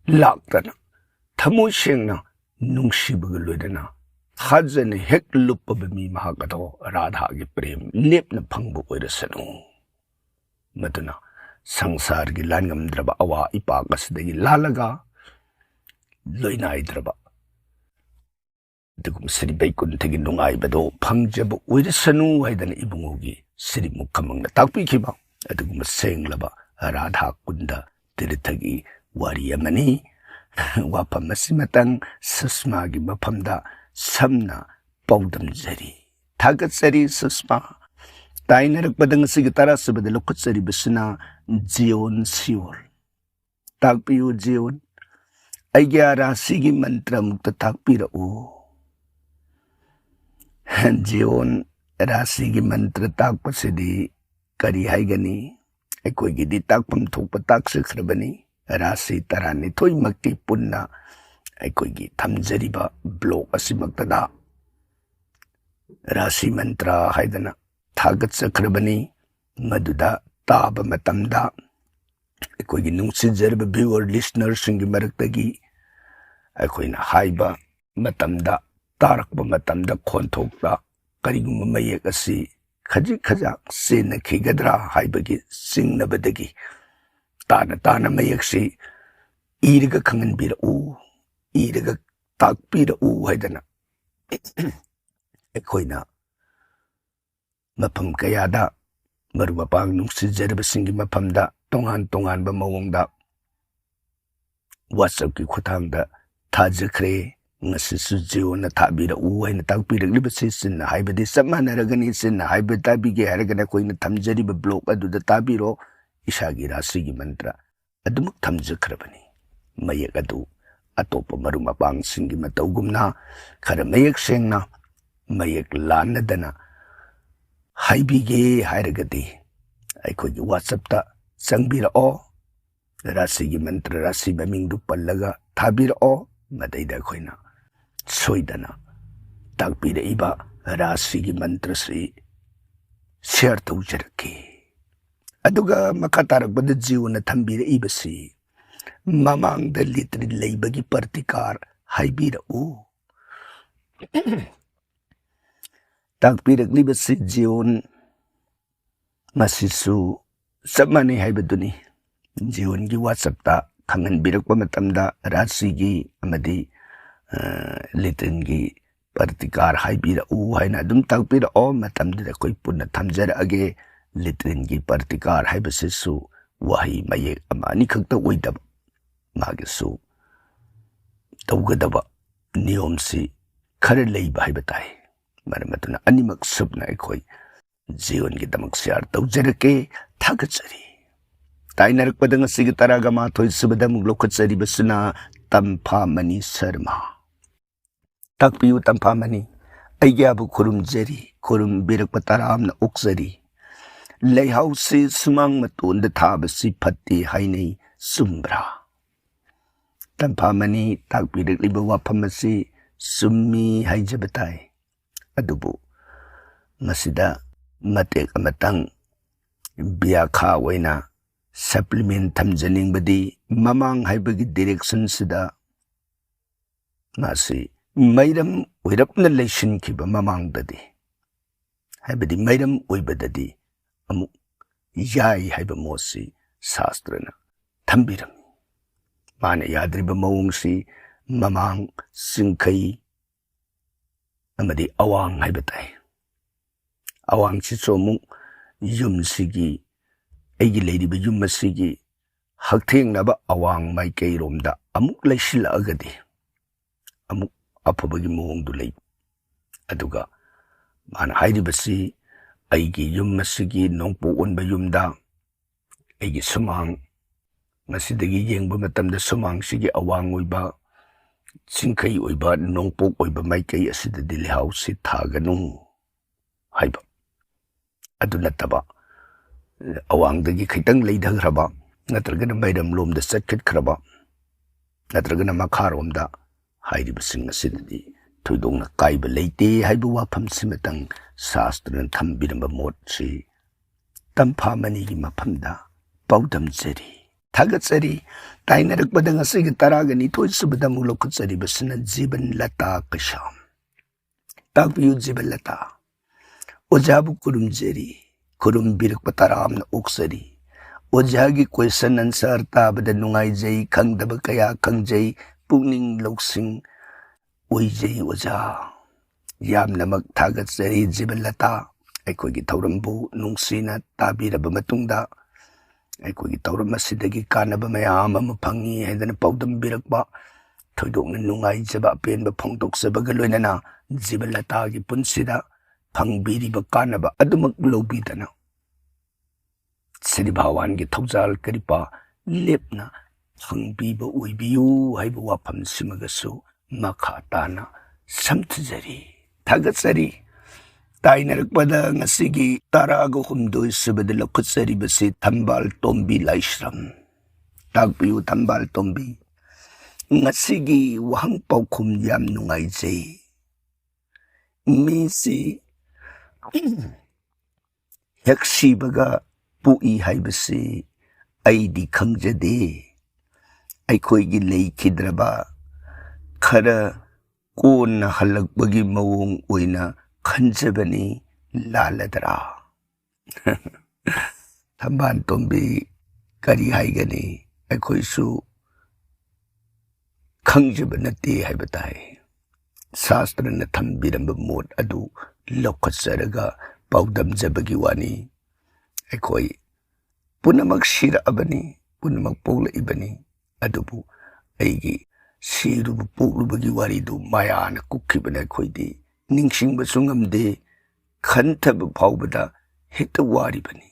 ꯂꯥꯛꯇꯅ ꯊꯃꯣꯏ ꯁꯦꯡꯅ ꯅꯨꯡꯁꯤꯕꯒ ꯂꯣꯏꯅꯅ ꯊꯥꯖꯅ ꯍꯦꯛ ꯂꯨꯞꯄꯕ ꯃꯤ ꯃꯍꯥꯛ ꯑꯗꯣ ꯔꯥꯙꯥꯒꯤ ꯄ꯭ꯔꯦꯝ ꯂꯦꯞꯅ ꯐꯪꯕ ꯑꯣꯏꯔꯁꯅꯨ꯫ ꯃꯗꯨꯅ ꯁꯪꯁꯥꯔꯒꯤ ꯂꯥꯟꯉꯝꯗ꯭ꯔꯕ ꯑꯋꯥ ꯏꯄꯥꯛ ꯑꯁꯤꯗꯒꯤ ꯂꯥꯜꯂꯒ ꯂꯣꯏꯅꯥꯏꯗ꯭ꯔꯕ ꯑꯗꯨꯒꯨꯝꯕ ꯁ꯭ꯔꯤ ꯕꯩꯀꯨꯟꯊꯒꯤ ꯅꯨꯡꯉꯥꯏꯕꯗꯣ ꯐꯪꯖꯕ ꯑꯣꯏꯔꯁꯅꯨ ꯍꯥꯏꯗꯅ ꯏꯕꯨꯡꯉꯣꯒꯤ ꯁ꯭ꯔꯤ ꯃꯨꯈꯃꯪꯅ ꯇꯥꯛꯄꯤꯈꯤꯕ ꯑꯗꯨꯒꯨꯝꯕ ꯁꯦꯡꯂꯕ ꯔꯥꯙꯥ ꯀꯨꯟꯗ ꯇꯤꯔꯊꯒꯤ ꯋꯥꯔꯤ ꯑꯃꯅꯤ꯫ ꯋꯥꯐꯝ ꯑꯁꯤꯃꯇꯪ ꯁꯨꯁꯃꯥꯒꯤ ꯃꯐꯝꯗ ꯁꯝꯅ ꯄꯥꯎꯗꯝꯖꯔꯤ꯫ ꯊꯥꯒꯠꯆꯔꯤ ꯁꯨꯁꯃꯥ꯫ ꯇꯥꯏꯅꯔꯛꯄꯗ ꯉꯁꯤꯒꯤ ꯇꯔꯥꯁꯨꯕꯗ ꯂꯧꯈꯠꯆꯔꯤꯕꯁꯤꯅ ꯖꯤꯌꯣꯟ ꯁꯤꯌꯣꯜ꯫ ꯇꯥꯛꯄꯤꯌꯨ ꯖꯤꯌꯣꯟ꯫ ꯑꯩꯒꯤ ꯑꯥ ꯔꯥꯁꯤꯒꯤ ꯃꯟꯇ꯭ꯔ ꯑꯃꯨꯛꯇ ꯇꯥꯛꯄꯤꯔꯛꯎ꯫ ꯖꯤꯌꯣꯟ, ꯔꯥꯁꯤꯒꯤ ꯃꯟꯇ꯭ꯔ ꯇꯥꯛꯄꯁꯤꯗꯤ ꯀꯔꯤ ꯍꯥꯏꯒꯅꯤ? ꯑꯩꯈꯣꯏꯒꯤꯗꯤ ꯇꯥꯛꯐꯝ ꯊꯣꯛꯄ ꯇꯥꯛꯆꯈ꯭ꯔꯕꯅꯤ꯫ ꯔꯥꯁꯤ ꯇꯔꯥꯅꯤꯊꯣꯏꯃꯛꯇꯤ ꯄꯨꯟꯅ ꯑꯩꯈꯣꯏꯒꯤ ꯊꯝꯖꯔꯤꯕ ꯕ꯭ꯂꯣꯛ ꯑꯁꯤꯃꯛꯇꯗ ꯔꯥꯁꯤ ꯃꯟꯇ꯭ꯔ ꯍꯥꯏꯗꯅ ꯊꯥꯒꯠꯆꯈ꯭ꯔꯕꯅꯤ꯫ ꯃꯗꯨꯗ ꯇꯥꯕ ꯃꯇꯝꯗ ꯑꯩꯈꯣꯏꯒꯤ ꯅꯨꯡꯁꯤꯖꯔꯕ ꯚ꯭ꯌꯨꯋꯔ ꯂꯤꯁꯅꯔꯁꯤꯡꯒꯤ ꯃꯔꯛꯇꯒꯤ ꯑꯩꯈꯣꯏꯅ ꯍꯥꯏꯕ ꯃꯇꯝꯗ, ꯇꯥꯔꯛꯄ ꯃꯇꯝꯗ ꯈꯣꯟꯊꯣꯛꯇ ꯀꯔꯤꯒꯨꯝꯕ ꯃꯌꯦꯛ ꯑꯁꯤ ꯈꯖꯤꯛ ꯈꯖꯥꯛ ꯆꯦꯟꯅꯈꯤꯒꯗ꯭ꯔꯥ ꯍꯥꯏꯕꯒꯤ ꯆꯤꯡꯅꯕꯗꯒꯤ ꯇꯥꯅ ꯇꯥꯅ ꯃꯌꯦꯛꯁꯤ ꯏꯔꯒ ꯈꯪꯍꯟꯕꯤꯔꯛꯎ, ꯏꯔꯒ ꯇꯥꯛꯄꯤꯔꯛꯎ ꯍꯥꯏꯗꯅ ꯑꯩꯈꯣꯏꯅ ꯃꯐꯝ ꯀꯌꯥꯗ ꯃꯔꯨꯞ ꯃꯄꯥꯡ ꯅꯨꯡꯁꯤꯖꯔꯕꯁꯤꯡꯒꯤ ꯃꯐꯝꯗ ꯇꯣꯉꯥꯟ ꯇꯣꯉꯥꯟꯕ ꯃꯑꯣꯡꯗ WhatsApp-ꯀꯤ ꯈꯨꯠꯊꯥꯡꯗ ꯊꯥꯖꯈ꯭ꯔꯦ꯫ ꯉꯁꯤꯁꯨ ꯖꯤꯑꯣꯅ ꯊꯥꯕꯤꯔꯛꯎ ꯍꯥꯏꯅ ꯇꯥꯛꯄꯤꯔꯛꯂꯤꯕꯁꯤ ꯆꯤꯟꯅ ꯍꯥꯏꯕꯗꯤ ꯆꯞ ꯃꯥꯟꯅꯔꯒꯅꯤ꯫ ꯆꯤꯟꯅ ꯍꯥꯏꯕ ꯇꯥꯕꯤꯒꯦ ꯍꯥꯏꯔꯒꯅ ꯑꯩꯈꯣꯏꯅ ꯊꯝꯖꯔꯤꯕ ꯕ꯭ꯂꯣꯛ ꯑꯗꯨꯗ ꯇꯥꯕꯤꯔꯣ꯫ ꯏꯁꯥꯒꯤ ꯔꯥꯁꯤꯒꯤ ꯃꯟꯇ꯭ꯔ ꯑꯗꯨꯃꯛ ꯊꯝꯖꯈ꯭ꯔꯕꯅꯤ꯫ ꯃꯌꯦꯛ ꯑꯗꯨ ꯑꯇꯣꯞꯄ ꯃꯔꯨꯞ ꯃꯄꯥꯡꯁꯤꯡꯒꯤ ꯃꯇꯧꯒꯨꯝꯅ ꯈꯔ ꯃꯌꯦꯛ ꯁꯦꯡꯅ, ꯃꯌꯦꯛ ꯂꯥꯟꯅꯗꯅ ꯍꯥꯏꯕꯤꯒꯦ ꯍꯥꯏꯔꯒꯗꯤ, ꯑꯩꯈꯣꯏꯒꯤ WhatsApp-ꯇ ꯆꯪꯕꯤꯔꯛꯑꯣ꯫ ꯔꯥꯁꯤꯒꯤ ꯃꯟꯇ꯭ꯔ, ꯔꯥꯁꯤ ꯃꯃꯤꯡꯗꯨ ꯄꯜꯂꯒ ꯊꯥꯕꯤꯔꯛꯑꯣ꯫ ꯃꯗꯩꯗ ꯑꯩꯈꯣꯏꯅ ꯁꯣꯏꯗꯅ ꯇꯥꯛꯄꯤꯔꯛꯏꯕ ꯔꯥꯁꯤꯒꯤ ꯃꯟꯇ꯭ꯔꯁꯤ share ꯇꯧꯖꯔꯛꯀꯦ꯫ ꯑꯗꯨꯒ ꯃꯈꯥ ꯇꯥꯔꯛꯄꯗ ꯖꯤꯑꯣꯅ ꯊꯝꯕꯤꯔꯛꯏꯕꯁꯤ, "ꯃꯃꯥꯡꯗ latrine ꯂꯩꯕꯒꯤ ꯄ꯭ꯔꯇꯤꯀꯥꯔ ꯍꯥꯏꯕꯤꯔꯛꯎ"꯫ ꯇꯥꯛꯄꯤꯔꯛꯂꯤꯕꯁꯤ ꯖꯤꯑꯣꯟ, ꯃꯁꯤꯁꯨ ꯆꯞ ꯃꯥꯟꯅꯩ ꯍꯥꯏꯕꯗꯨꯅꯤ꯫ ꯖꯤꯑꯣꯟꯒꯤ WhatsApp-ꯇ ꯈꯪꯍꯟꯕꯤꯔꯛꯄ ꯃꯇꯝꯗ ꯔꯥꯁꯤꯒꯤ ꯑꯃꯗꯤ, ꯑ, latrine-ꯒꯤ ꯄ꯭ꯔꯇꯤꯀꯥꯔ ꯍꯥꯏꯕꯤꯔꯛꯎ ꯍꯥꯏꯅ ꯑꯗꯨꯝ ꯇꯥꯛꯄꯤꯔꯛꯑꯣ꯫ ꯃꯇꯝꯗꯨꯗ ꯑꯩꯈꯣꯏ ꯄꯨꯟꯅ ꯊꯝꯖꯔꯛꯑꯒꯦ꯫ Latrine-ꯒꯤ ꯄ꯭ꯔꯇꯤꯀꯥꯔ ꯍꯥꯏꯕꯁꯤꯁꯨ ꯋꯥꯍꯩ ꯃꯌꯦꯛ ꯑꯃ ꯑꯅꯤꯈꯛꯇ ꯑꯣꯏꯗꯕ, ꯃꯥꯒꯤꯁꯨ ꯇꯧꯒꯗꯕ ꯅꯤꯌꯣꯝꯁꯤ ꯈꯔ ꯂꯩꯕ ꯍꯥꯏꯕ ꯇꯥꯏ꯫ ꯃꯔꯝ ꯑꯗꯨꯅ ꯑꯅꯤꯃꯛ ꯁꯨꯞꯅ ꯑꯩꯈꯣꯏ ꯖꯤꯑꯣꯟꯒꯤꯗꯃꯛ share ꯇꯧꯖꯔꯛꯀꯦ꯫ ꯊꯥꯒꯠꯆꯔꯤ꯫ ꯇꯥꯏꯅꯔꯛꯄꯗ ꯉꯁꯤꯒꯤ ꯇꯔꯥꯒ ꯃꯥꯊꯣꯏ ꯁꯨꯕꯗ ꯑꯃꯨꯛ ꯂꯧꯈꯠꯆꯔꯤꯕꯁꯤꯅ ꯇꯝꯐꯥꯃꯅꯤ ꯁꯔꯃ꯫ ꯇꯥꯛꯄꯤꯌꯨ ꯇꯝꯐꯥꯃꯅꯤ, ꯑꯩꯒꯤ ꯑꯥꯕꯨ ꯈꯨꯔꯨꯝꯖꯔꯤ, ꯈꯨꯔꯨꯝꯕꯤꯔꯛꯄ ꯇꯔꯥꯝꯅ ꯑꯣꯛꯆꯔꯤ꯫ ꯂꯩꯍꯥꯎꯁꯤ ꯁꯨꯃꯥꯡ ꯃꯇꯣꯟꯗ ꯊꯥꯕꯁꯤ ꯐꯠꯇꯦ ꯍꯥꯏꯅꯩ, ꯆꯨꯝꯕ꯭ꯔꯥ? ꯇꯝꯐꯥꯃꯅꯤ, ꯇꯥꯛꯄꯤꯔꯛꯂꯤꯕ ꯋꯥꯐꯝ ꯑꯁꯤ ꯆꯨꯝꯃꯤ ꯍꯥꯏꯖꯕ ꯇꯥꯏ꯫ ꯑꯗꯨꯕꯨ ꯃꯁꯤꯗ ꯃꯇꯦꯛ ꯑꯃꯇꯪ ꯕ꯭ꯌꯥꯈꯥ ꯑꯣꯏꯅ supplement ꯊꯝꯖꯅꯤꯡꯕꯗꯤ, ꯃꯃꯥꯡ ꯍꯥꯏꯕꯒꯤ direction-ꯁꯤꯗ ꯃꯥꯁꯤ ꯃꯩꯔꯝ ꯑꯣꯏꯔꯞꯅ ꯂꯩꯁꯤꯟꯈꯤꯕ ꯃꯃꯥꯡꯗꯗꯤ, ꯍꯥꯏꯕꯗꯤ ꯃꯩꯔꯝ ꯑꯣꯏꯕꯗꯗꯤ ꯑꯃꯨꯛ ꯌꯥꯏ ꯍꯥꯏꯕ ꯃꯣꯠꯁꯤ ꯁꯥꯁꯇ꯭ꯔꯅ ꯊꯝꯕꯤꯔꯝꯃꯤ꯫ ꯃꯥꯅ ꯌꯥꯗ꯭ꯔꯤꯕ ꯃꯑꯣꯡꯁꯤ ꯃꯃꯥꯡ, ꯆꯤꯡꯈꯩ ꯑꯃꯗꯤ ꯑꯋꯥꯡ ꯍꯥꯏꯕ ꯇꯥꯏ꯫ ꯑꯋꯥꯡꯁꯤꯁꯨ ꯑꯃꯨꯛ ꯌꯨꯝꯁꯤꯒꯤ, ꯑꯩꯒꯤ ꯂꯩꯔꯤꯕ ꯌꯨꯝ ꯑꯁꯤꯒꯤ ꯍꯛꯊꯦꯡꯅꯕ ꯑꯋꯥꯡ ꯃꯥꯏꯀꯩꯔꯣꯝꯗ ꯑꯃꯨꯛ ꯂꯩꯁꯤꯜꯂꯛꯑꯒꯗꯤ ꯑꯃꯨꯛ ꯑꯐꯕꯒꯤ ꯃꯑꯣꯡꯗꯨ ꯂꯩ꯫ ꯑꯗꯨꯒ ꯃꯥꯅ ꯍꯥꯏꯔꯤꯕꯁꯤ, ꯑꯩꯒꯤ ꯌꯨꯝ ꯑꯁꯤꯒꯤ ꯅꯣꯡꯄꯣꯛ ꯑꯣꯟꯕ ꯌꯨꯝꯗ ꯑꯩꯒꯤ ꯁꯨꯃꯥꯡ ꯃꯁꯤꯗꯒꯤ ꯌꯦꯡꯕ ꯃꯇꯝꯗ ꯁꯨꯃꯥꯡꯁꯤꯒꯤ ꯑꯋꯥꯡ ꯑꯣꯏꯕ, ꯆꯤꯡꯈꯩ ꯑꯣꯏꯕ, ꯅꯣꯡꯄꯣꯛ ꯑꯣꯏꯕ ꯃꯥꯏꯀꯩ ꯑꯁꯤꯗꯗꯤ ꯂꯩꯍꯥꯎꯁꯤ ꯊꯥꯒꯅꯨ ꯍꯥꯏꯕ꯫ ꯑꯗꯨ ꯅꯠꯇꯕ, ꯑꯋꯥꯡꯗꯒꯤ ꯈꯤꯇꯪ ꯂꯩꯊꯈ꯭ꯔꯕ, ꯅꯠꯇ꯭ꯔꯒꯅ ꯃꯩꯔꯝꯂꯣꯝꯗ ꯆꯠꯈꯠꯈ꯭ꯔꯕ, ꯅꯠꯇ꯭ꯔꯒꯅ ꯃꯈꯥꯔꯣꯝꯗ, ꯍꯥꯏꯔꯤꯕꯁꯤꯡ ꯑꯁꯤꯗꯗꯤ ꯊꯣꯏꯗꯣꯛꯅ ꯀꯥꯏꯕ ꯂꯩꯇꯦ ꯍꯥꯏꯕ ꯋꯥꯐꯝꯁꯤꯃꯇꯪ ꯁꯥꯁꯇ꯭ꯔꯅ ꯊꯝꯕꯤꯔꯝꯕ ꯃꯣꯠꯁꯤ ꯇꯝꯐꯥ ꯃꯅꯤꯒꯤ ꯃꯐꯝꯗ ꯄꯥꯎꯗꯝꯖꯔꯤ꯫ ꯊꯥꯒꯠꯆꯔꯤ꯫ ꯇꯥꯏꯅꯔꯛꯄꯗ ꯉꯁꯤꯒꯤ ꯇꯔꯥꯒ ꯅꯤꯊꯣꯏ ꯁꯨꯕꯗ ꯑꯃꯨꯛ ꯂꯧꯈꯠꯆꯔꯤꯕꯁꯤꯅ ꯖꯤꯕꯟ ꯂꯇꯥ ꯀꯩꯁꯥꯝ꯫ ꯇꯥꯛꯄꯤꯌꯨ ꯖꯤꯕꯟ ꯂꯇꯥ꯫ ꯑꯣꯖꯥꯕꯨ ꯈꯨꯔꯨꯝꯖꯔꯤ꯫ ꯈꯨꯔꯨꯝꯕꯤꯔꯛꯄ ꯇꯔꯥꯝꯅ ꯑꯣꯛꯆꯔꯤ꯫ ꯑꯣꯖꯥꯒꯤ question answer ꯇꯥꯕꯗ ꯅꯨꯡꯉꯥꯏꯖꯩ, ꯈꯪꯗꯕ ꯀꯌꯥ ꯈꯪꯖꯩ, ꯄꯨꯛꯅꯤꯡ ꯂꯧꯁꯤꯡ ꯑꯣꯏꯖꯩ ꯑꯣꯖꯥ꯫ ꯌꯥꯝꯅꯃꯛ ꯊꯥꯒꯠꯆꯔꯤ ꯖꯤꯕꯟ ꯂꯇꯥ꯫ ꯑꯩꯈꯣꯏꯒꯤ ꯊꯧꯔꯝꯕꯨ ꯅꯨꯡꯁꯤꯅ ꯇꯥꯕꯤꯔꯕ ꯃꯇꯨꯡꯗ, ꯑꯩꯈꯣꯏꯒꯤ ꯊꯧꯔꯝ ꯑꯁꯤꯗꯒꯤ ꯀꯥꯟꯅꯕ ꯃꯌꯥꯝ ꯑꯃ ꯐꯪꯉꯤ ꯍꯥꯏꯗꯅ ꯄꯥꯎꯗꯝꯕꯤꯔꯛꯄ, ꯊꯣꯏꯗꯣꯛꯅ ꯅꯨꯡꯉꯥꯏꯖꯕ ꯑꯄꯦꯟꯕ ꯐꯣꯡꯗꯣꯛꯆꯕꯒ ꯂꯣꯏꯅꯅ ꯖꯤꯕꯟ ꯂꯇꯥꯒꯤ ꯄꯨꯟꯁꯤꯗ ꯐꯪꯕꯤꯔꯤꯕ ꯀꯥꯟꯅꯕ ꯑꯗꯨꯃꯛ ꯂꯧꯕꯤꯗꯅ ꯁꯤꯔꯤ ꯚꯒꯋꯥꯟꯒꯤ ꯊꯧꯖꯥꯜ ꯀꯔꯤꯄꯥ ꯂꯦꯞꯅ ꯐꯪꯕꯤꯕ ꯑꯣꯏꯕꯤꯌꯨ ꯍꯥꯏꯕ ꯋꯥꯐꯝꯁꯤꯃꯒꯁꯨ ꯃꯈꯥ ꯇꯥꯅ ꯁꯝꯊꯖꯔꯤ, ꯊꯥꯒꯠꯆꯔꯤ꯫ ꯇꯥꯏꯅꯔꯛꯄꯗ ꯉꯁꯤꯒꯤ ꯇꯔꯥꯒ ꯍꯨꯝꯗꯣꯏ ꯁꯨꯕꯗ ꯂꯧꯈꯠꯆꯔꯤꯕꯁꯤ ꯊꯝꯕꯥꯜ ꯇꯣꯝꯕꯤ ꯂꯥꯏꯁ꯭ꯔꯝ꯫ ꯇꯥꯛꯄꯤꯌꯨ ꯊꯝꯕꯥꯜ ꯇꯣꯝꯕꯤ꯫ ꯉꯁꯤꯒꯤ ꯋꯥꯍꯪ ꯄꯥꯎꯈꯨꯝ ꯌꯥꯝ ꯅꯨꯡꯉꯥꯏꯖꯩ꯫ ꯃꯤꯁꯤ ꯍꯦꯛ ꯁꯤꯕꯒ ꯄꯣꯛꯏ ꯍꯥꯏꯕꯁꯤ ꯑꯩꯗꯤ ꯈꯪꯖꯗꯦ꯫ ꯑꯩꯈꯣꯏꯒꯤ ꯂꯩꯈꯤꯗ꯭ꯔꯕ ꯈꯔ ꯀꯣꯟꯅ ꯍꯜꯂꯛꯄꯒꯤ ꯃꯑꯣꯡ ꯑꯣꯏꯅ ꯈꯟꯖꯕꯅꯤ, ꯂꯥꯜꯂꯗ꯭ꯔꯥ? ꯊꯝꯕꯥꯜ ꯇꯣꯝꯕꯤ, ꯀꯔꯤ ꯍꯥꯏꯒꯅꯤ? ꯑꯩꯈꯣꯏꯁꯨ ꯈꯪꯖꯕ ꯅꯠꯇꯦ ꯍꯥꯏꯕ ꯇꯥꯏ꯫ ꯁꯥꯁꯇ꯭ꯔꯅ ꯊꯝꯕꯤꯔꯝꯕ ꯃꯣꯠ ꯑꯗꯨ ꯂꯧꯈꯠꯆꯔꯒ ꯄꯥꯎꯗꯝꯖꯕꯒꯤ ꯋꯥꯅꯤ꯫ ꯑꯩꯈꯣꯏ ꯄꯨꯝꯅꯃꯛ ꯁꯤꯔꯛꯑꯕꯅꯤ, ꯄꯨꯝꯅꯃꯛ ꯄꯣꯛꯂꯛꯏꯕꯅꯤ, ꯑꯗꯨꯕꯨ ꯑꯩꯒꯤ ꯁꯤꯔꯨꯕ ꯄꯣꯛꯂꯨꯕꯒꯤ ꯋꯥꯔꯤꯗꯨ ꯃꯌꯥꯅ ꯀꯨꯞꯈꯤꯕꯅ ꯑꯩꯈꯣꯏꯗꯤ ꯅꯤꯡꯁꯤꯡꯕꯁꯨ ꯉꯝꯗꯦ, ꯈꯟꯊꯕ ꯐꯥꯎꯕꯗ ꯍꯦꯛꯇ ꯋꯥꯔꯤꯕꯅꯤ꯫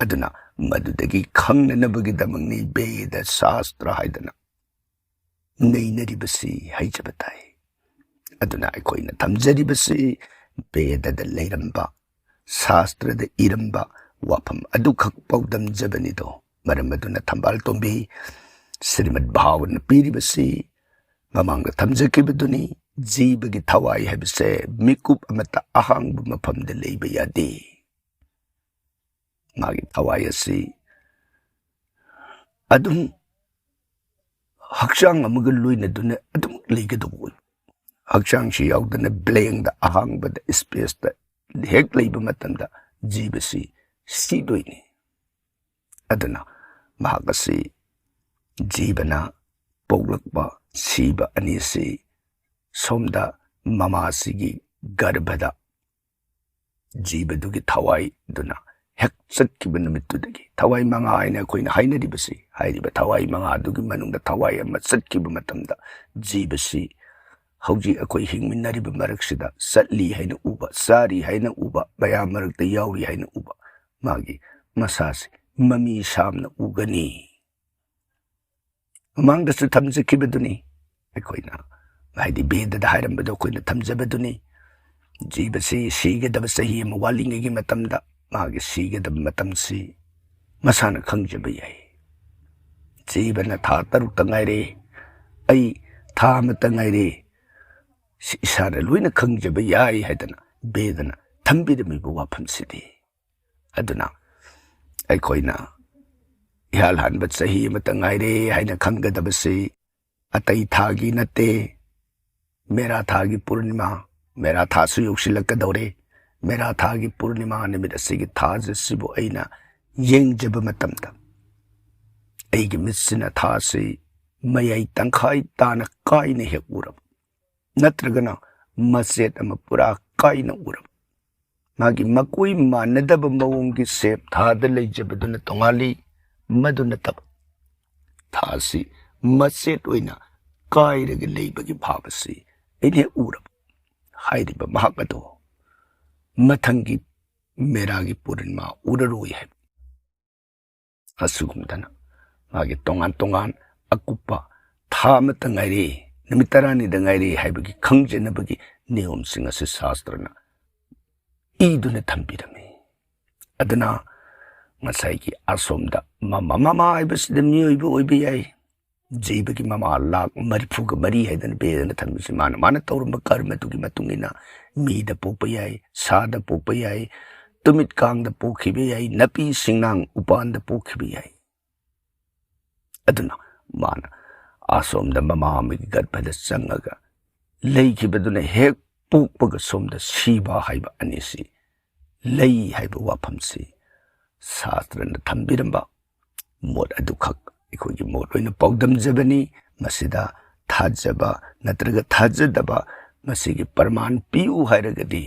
ꯑꯗꯨꯅ ꯃꯗꯨꯗꯒꯤ ꯈꯪꯅꯅꯕꯒꯤꯗꯃꯛꯅꯤ ꯕꯦꯗ ꯁꯥꯁꯇ꯭ꯔ ꯍꯥꯏꯗꯅ ꯅꯩꯅꯔꯤꯕꯁꯤ ꯍꯥꯏꯖꯕ ꯇꯥꯏ꯫ ꯑꯗꯨꯅ ꯑꯩꯈꯣꯏꯅ ꯊꯝꯖꯔꯤꯕꯁꯤ ꯕꯦꯗꯗ ꯂꯩꯔꯝꯕ, ꯁꯥꯁꯇ꯭ꯔꯗ ꯏꯔꯝꯕ ꯋꯥꯐꯝ ꯑꯗꯨꯈꯛ ꯄꯥꯎꯗꯝꯖꯕꯅꯤꯗꯣ꯫ ꯃꯔꯝ ꯑꯗꯨꯅ ꯊꯝꯕꯥꯜ ꯇꯣꯝꯕꯤ, ꯁ꯭ꯔꯤꯃꯗ ꯚꯥꯒꯋꯟꯅ ꯄꯤꯔꯤꯕꯁꯤ ꯃꯃꯥꯡꯗ ꯊꯝꯖꯈꯤꯕꯗꯨꯅꯤ, ꯖꯤꯕꯒꯤ ꯊꯋꯥꯏ ꯍꯥꯏꯕꯁꯦ ꯃꯤꯀꯨꯞ ꯑꯃꯠꯇ ꯑꯍꯥꯡꯕ ꯃꯐꯝꯗ ꯂꯩꯕ ꯌꯥꯗꯦ꯫ ꯃꯥꯒꯤ ꯊꯋꯥꯏ ꯑꯁꯤ ꯑꯗꯨꯝ ꯍꯛꯆꯥꯡ ꯑꯃꯒ ꯂꯣꯏꯅꯗꯨꯅ ꯑꯗꯨꯝ ꯂꯩꯒꯗꯧꯕ ꯑꯣꯏ꯫ ꯍꯛꯆꯥꯡꯁꯤ ꯌꯥꯎꯗꯅ ꯕ꯭ꯂꯦꯡꯗ, ꯑꯍꯥꯡꯕꯗ, ꯁ꯭ꯄꯦꯁꯇ ꯍꯦꯛ ꯂꯩꯕ ꯃꯇꯝꯗ ꯖꯤꯕꯁꯤ ꯁꯤꯗꯣꯏꯅꯤ꯫ ꯑꯗꯨꯅ ꯃꯍꯥꯛ ꯑꯁꯤ, ꯖꯤꯕꯅ ꯄꯣꯛꯂꯛꯄ, ꯁꯤꯕ ꯑꯅꯤꯁꯤ ꯁꯣꯝꯗ ꯃꯃꯥꯁꯤꯒꯤ ꯒꯔꯚꯗ ꯖꯤꯕꯗꯨꯒꯤ ꯊꯋꯥꯏꯗꯨꯅ ꯍꯦꯛ ꯆꯠꯈꯤꯕ ꯅꯨꯃꯤꯠꯇꯨꯗꯒꯤ, ꯊꯋꯥꯏ ꯃꯉꯥ ꯍꯥꯏꯅ ꯑꯩꯈꯣꯏꯅ ꯍꯥꯏꯅꯔꯤꯕꯁꯤ, ꯍꯥꯏꯔꯤꯕ ꯊꯋꯥꯏ ꯃꯉꯥꯗꯨꯒꯤ ꯃꯅꯨꯡꯗ ꯊꯋꯥꯏ ꯑꯃ ꯆꯠꯈꯤꯕ ꯃꯇꯝꯗ, ꯖꯤꯕꯁꯤ ꯍꯧꯖꯤꯛ ꯑꯩꯈꯣꯏ ꯍꯤꯡꯃꯤꯟꯅꯔꯤꯕ ꯃꯔꯛꯁꯤꯗ ꯆꯠꯂꯤ ꯍꯥꯏꯅ ꯎꯕ, ꯆꯥꯔꯤ ꯍꯥꯏꯅ ꯎꯕ, ꯃꯌꯥꯝ ꯃꯔꯛꯇ ꯌꯥꯎꯔꯤ ꯍꯥꯏꯅ ꯎꯕ, ꯃꯥꯒꯤ ꯃꯁꯥꯁꯤ ꯃꯃꯤ ꯁꯥꯝꯅ ꯎꯒꯅꯤ꯫ ꯃꯃꯥꯡꯗꯁꯨ ꯊꯝꯖꯈꯤꯕꯗꯨꯅꯤ ꯑꯩꯈꯣꯏꯅ, ꯍꯥꯏꯗꯤ ꯕꯦꯗꯗ ꯍꯥꯏꯔꯝꯕꯗꯣ ꯑꯩꯈꯣꯏꯅ ꯊꯝꯖꯕꯗꯨꯅꯤ꯫ ꯖꯤꯕꯁꯤ ꯁꯤꯒꯗꯕ ꯆꯍꯤ ꯑꯃ ꯋꯥꯠꯂꯤꯉꯩꯒꯤ ꯃꯇꯝꯗ, ꯃꯥꯒꯤ ꯁꯤꯒꯗꯕ ꯃꯇꯝꯁꯤ ꯃꯁꯥꯅ ꯈꯪꯖꯕ ꯌꯥꯏ꯫ ꯖꯤꯕꯅ ꯊꯥ ꯇꯔꯨꯛꯇ ꯉꯥꯏꯔꯦ, ꯑꯩ ꯊꯥ ꯑꯃꯇ ꯉꯥꯏꯔꯦ, ꯁꯤ ꯏꯁꯥꯅ ꯂꯣꯏꯅ ꯈꯪꯖꯕ ꯌꯥꯏ ꯍꯥꯏꯗꯅ ꯕꯦꯗꯅ ꯊꯝꯕꯤꯔꯝꯃꯤꯕ ꯋꯥꯐꯝꯁꯤꯗꯤ꯫ ꯑꯗꯨꯅ ꯑꯩꯈꯣꯏꯅ ꯏꯍꯥꯟ ꯍꯥꯟꯕ ꯆꯍꯤ ꯑꯃꯇ ꯉꯥꯏꯔꯦ ꯍꯥꯏꯅ ꯈꯪꯒꯗꯕꯁꯤ ꯑꯇꯩ ꯊꯥꯒꯤ ꯅꯠꯇꯦ, ꯃꯦꯔꯥ ꯊꯥꯒꯤ ꯄꯨꯔꯅꯤꯃꯥ, ꯃꯦꯔꯥ ꯊꯥꯁꯨ ꯌꯧꯁꯤꯜꯂꯛꯀꯗꯧꯔꯦ꯫ ꯃꯦꯔꯥ ꯊꯥꯒꯤ ꯄꯨꯔꯅꯤꯃꯥ ꯅꯨꯃꯤꯠ ꯑꯁꯤꯒꯤ ꯊꯥꯖ ꯑꯁꯤꯕꯨ ꯑꯩꯅ ꯌꯦꯡꯖꯕ ꯃꯇꯝꯗ, ꯑꯩꯒꯤ ꯃꯤꯠꯁꯤꯅ ꯊꯥꯁꯤ ꯃꯌꯥꯏ ꯇꯪꯈꯥꯏ ꯇꯥꯅ ꯀꯥꯏꯅ ꯍꯦꯛ ꯎꯔꯕ, ꯅꯠꯇ꯭ꯔꯒꯅ ꯃꯆꯦꯠ ꯑꯃ ꯄꯨꯔꯥ ꯀꯥꯏꯅ ꯎꯔꯕ, ꯃꯥꯒꯤ ꯃꯀꯣꯏ ꯃꯥꯟꯅꯗꯕ ꯃꯑꯣꯡꯒꯤ ꯁꯦꯞ ꯊꯥꯗ ꯂꯩꯖꯕꯗꯨꯅ ꯇꯣꯉꯥꯜꯂꯤ꯫ ꯃꯗꯨ ꯅꯠꯇꯕ, ꯊꯥꯁꯤ ꯃꯆꯦꯠ ꯑꯣꯏꯅ ꯀꯥꯏꯔꯒ ꯂꯩꯕꯒꯤ ꯚꯥꯕ ꯑꯁꯤ ꯑꯩꯅ ꯍꯦꯛ ꯎꯔꯕ, ꯍꯥꯏꯔꯤꯕ ꯃꯍꯥꯛ ꯑꯗꯣ ꯃꯊꯪꯒꯤ ꯃꯦꯔꯥꯒꯤ ꯄꯨꯔꯅꯤꯃꯥ ꯎꯔꯔꯣꯏ ꯍꯥꯏꯕ꯫ ꯑꯁꯤꯒꯨꯝꯗꯅ ꯃꯥꯒꯤ ꯇꯣꯉꯥꯟ ꯇꯣꯉꯥꯟ ꯑꯀꯨꯞꯄ ꯊꯥ ꯑꯃꯇ ꯉꯥꯏꯔꯦ, ꯅꯨꯃꯤꯠ ꯇꯔꯥꯅꯤꯗ ꯉꯥꯏꯔꯦ ꯍꯥꯏꯕꯒꯤ ꯈꯪꯖꯅꯕꯒꯤ ꯅꯤꯌꯣꯝꯁꯤꯡ ꯑꯁꯤ ꯁꯥꯁꯇ꯭ꯔꯅ ꯏꯗꯨꯅ ꯊꯝꯕꯤꯔꯝꯃꯤ꯫ ꯑꯗꯨꯅ ꯉꯁꯥꯏꯒꯤ ꯑꯁꯣꯝꯗ ꯃꯃꯥ, ꯃꯃꯥ ꯍꯥꯏꯕꯁꯤꯗ ꯃꯤꯑꯣꯏꯕ ꯑꯣꯏꯕ ꯌꯥꯏ, ꯖꯤꯕꯒꯤ ꯃꯃꯥ ꯂꯥꯈ ꯃꯔꯤꯐꯨꯒ ꯃꯔꯤ ꯍꯥꯏꯗꯅ ꯄꯦꯗꯅ ꯊꯝꯕꯁꯤ ꯃꯥꯅ, ꯃꯥꯅ ꯇꯧꯔꯝꯕ ꯀꯔꯃꯗꯨꯒꯤ ꯃꯇꯨꯡ ꯏꯟꯅ ꯃꯤꯗ ꯄꯣꯛꯄ ꯌꯥꯏ, ꯁꯥꯗ ꯄꯣꯛꯄ ꯌꯥꯏ, ꯇꯨꯃꯤꯠ ꯀꯥꯡꯗ ꯄꯣꯛꯈꯤꯕ ꯌꯥꯏ, ꯅꯥꯄꯤ ꯁꯤꯡꯅꯥꯡ ꯎꯄꯥꯟꯗ ꯄꯣꯛꯈꯤꯕ ꯌꯥꯏ꯫ ꯑꯗꯨꯅ ꯃꯥꯅ ꯑꯁꯣꯝꯗ ꯃꯃꯥ ꯑꯃꯒꯤ ꯒꯔꯚꯗ ꯆꯪꯉꯒ ꯂꯩꯈꯤꯕꯗꯨꯅ ꯍꯦꯛ ꯄꯣꯛꯄꯒ ꯁꯣꯝꯗ ꯁꯤꯕ ꯍꯥꯏꯕ ꯑꯅꯤꯁꯤ ꯂꯩ ꯍꯥꯏꯕ ꯋꯥꯐꯝꯁꯤ ꯁꯥꯁꯇ꯭ꯔꯅ ꯊꯝꯕꯤꯔꯝꯕ ꯃꯣꯠ ꯑꯗꯨꯈꯛ ꯑꯩꯈꯣꯏꯒꯤ ꯃꯣꯠ ꯑꯣꯏꯅ ꯄꯥꯎꯗꯝꯖꯕꯅꯤ꯫ ꯃꯁꯤꯗ ꯊꯥꯖꯕ ꯅꯠꯇ꯭ꯔꯒ ꯊꯥꯖꯗꯕ, ꯃꯁꯤꯒꯤ ꯄ꯭ꯔꯃꯥꯟ ꯄꯤꯌꯨ ꯍꯥꯏꯔꯒꯗꯤ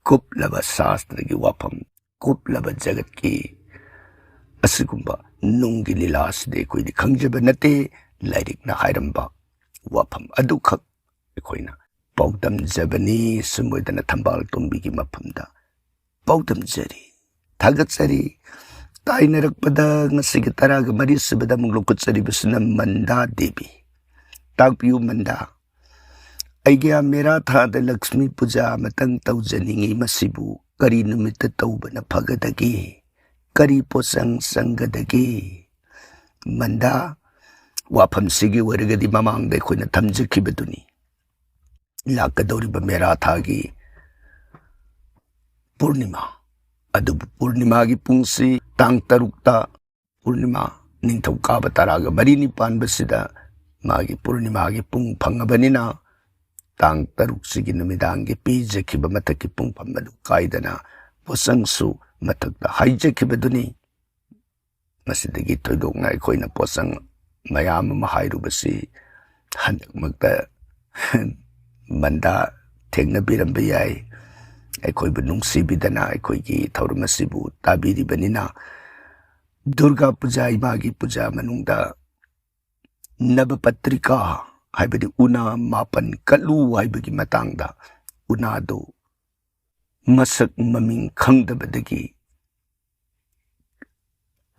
ꯀꯨꯞꯂꯕ ꯁꯥꯁꯇ꯭ꯔꯒꯤ ꯋꯥꯐꯝ, ꯀꯨꯞꯂꯕ ꯖꯒꯠꯀꯤ ꯑꯁꯤꯒꯨꯝꯕ ꯅꯨꯡꯒꯤ ꯂꯤꯂꯥ ꯑꯁꯤꯗꯤ ꯑꯩꯈꯣꯏꯗꯤ ꯈꯪꯖꯕ ꯅꯠꯇꯦ꯫ ꯂꯥꯏꯔꯤꯛꯅ ꯍꯥꯏꯔꯝꯕ ꯋꯥꯐꯝ ꯑꯗꯨꯈꯛ ꯑꯩꯈꯣꯏꯅ ꯄꯥꯎꯗꯝꯖꯕꯅꯤ꯫ ꯁꯨꯝ ꯑꯣꯏꯗꯅ ꯊꯝꯕꯥꯜ ꯇꯣꯝꯕꯤꯒꯤ ꯃꯐꯝꯗ ꯄꯥꯎꯗꯝꯖꯔꯤ, ꯊꯥꯒꯠꯆꯔꯤ꯫ ꯇꯥꯏꯅꯔꯛꯄꯗ ꯉꯁꯤꯒꯤ ꯇꯔꯥꯒ ꯃꯔꯤ ꯁꯨꯕꯗ ꯑꯃꯨꯛ ꯂꯧꯈꯠꯆꯔꯤꯕꯁꯤꯅ ꯃꯟꯗꯥ ꯗꯦꯕꯤ꯫ ꯇꯥꯛꯄꯤꯌꯨ ꯃꯟꯗꯥ, ꯑꯩꯒꯤ ꯃꯦꯔꯥ ꯊꯥꯗ ꯂꯛꯁꯃꯤ ꯄꯨꯖꯥ ꯑꯃꯇꯪ ꯇꯧꯖꯅꯤꯡꯏ, ꯃꯁꯤꯕꯨ ꯀꯔꯤ ꯅꯨꯃꯤꯠꯇ ꯇꯧꯕꯅ ꯐꯒꯗꯒꯦ? ꯀꯔꯤ ꯄꯣꯠꯆꯪ ꯆꯪꯒꯗꯒꯦ? ꯃꯟꯗꯥ, ꯋꯥꯐꯝꯁꯤꯒꯤ ꯑꯣꯏꯔꯒꯗꯤ ꯃꯃꯥꯡꯗ ꯑꯩꯈꯣꯏꯅ ꯊꯝꯖꯈꯤꯕꯗꯨꯅꯤ꯫ ꯂꯥꯛꯀꯗꯧꯔꯤꯕ ꯃꯦꯔꯥ ꯊꯥꯒꯤ ꯄꯨꯔꯅꯤꯃꯥ, ꯑꯗꯨꯕꯨ ꯄꯨꯔꯅꯤꯃꯥꯒꯤ ꯄꯨꯡꯁꯤ ꯇꯥꯡ ꯇꯔꯨꯛꯇ ꯄꯨꯔꯅꯤꯃꯥ, ꯅꯤꯡꯊꯧꯀꯥꯕ ꯇꯔꯥꯒ ꯃꯔꯤꯅꯤ ꯄꯥꯟꯕꯁꯤꯗ ꯃꯥꯒꯤ ꯄꯨꯔꯅꯤꯃꯥꯒꯤ ꯄꯨꯡ ꯐꯪꯉꯕꯅꯤꯅ, ꯇꯥꯡ ꯇꯔꯨꯛꯁꯤꯒꯤ ꯅꯨꯃꯤꯗꯥꯡꯒꯤ ꯄꯤꯖꯈꯤꯕ ꯃꯊꯛꯀꯤ ꯄꯨꯡꯐꯝ ꯑꯗꯨ ꯀꯥꯏꯗꯅ ꯄꯣꯠꯆꯪꯁꯨ ꯃꯊꯛꯇ ꯍꯥꯏꯖꯈꯤꯕꯗꯨꯅꯤ꯫ ꯃꯁꯤꯗꯒꯤ ꯊꯣꯏꯗꯣꯛꯅ ꯑꯩꯈꯣꯏꯅ ꯄꯣꯠꯆꯪ ꯃꯌꯥꯝ ꯑꯃ ꯍꯥꯏꯔꯨꯕꯁꯤ ꯍꯟꯗꯛꯃꯛꯇ ꯃꯟꯗꯥ ꯊꯦꯡꯅꯕꯤꯔꯝꯕ ꯌꯥꯏ꯫ ꯑꯩꯈꯣꯏꯕꯨ ꯅꯨꯡꯁꯤꯕꯤꯗꯅ ꯑꯩꯈꯣꯏꯒꯤ ꯊꯧꯔꯝ ꯑꯁꯤꯕꯨ ꯇꯥꯕꯤꯔꯤꯕꯅꯤꯅ, ꯗꯨꯔꯒꯥ ꯄꯨꯖꯥ, ꯏꯃꯥꯒꯤ ꯄꯨꯖꯥ ꯃꯅꯨꯡꯗ ꯅꯕꯄꯇ꯭ꯔꯤꯀꯥ, ꯍꯥꯏꯕꯗꯤ ꯎꯅꯥ ꯃꯥꯄꯟ ꯀꯠꯂꯨ ꯍꯥꯏꯕꯒꯤ ꯃꯇꯥꯡꯗ, ꯎꯅꯥꯗꯨ ꯃꯁꯛ ꯃꯃꯤꯡ ꯈꯪꯗꯕꯗꯒꯤ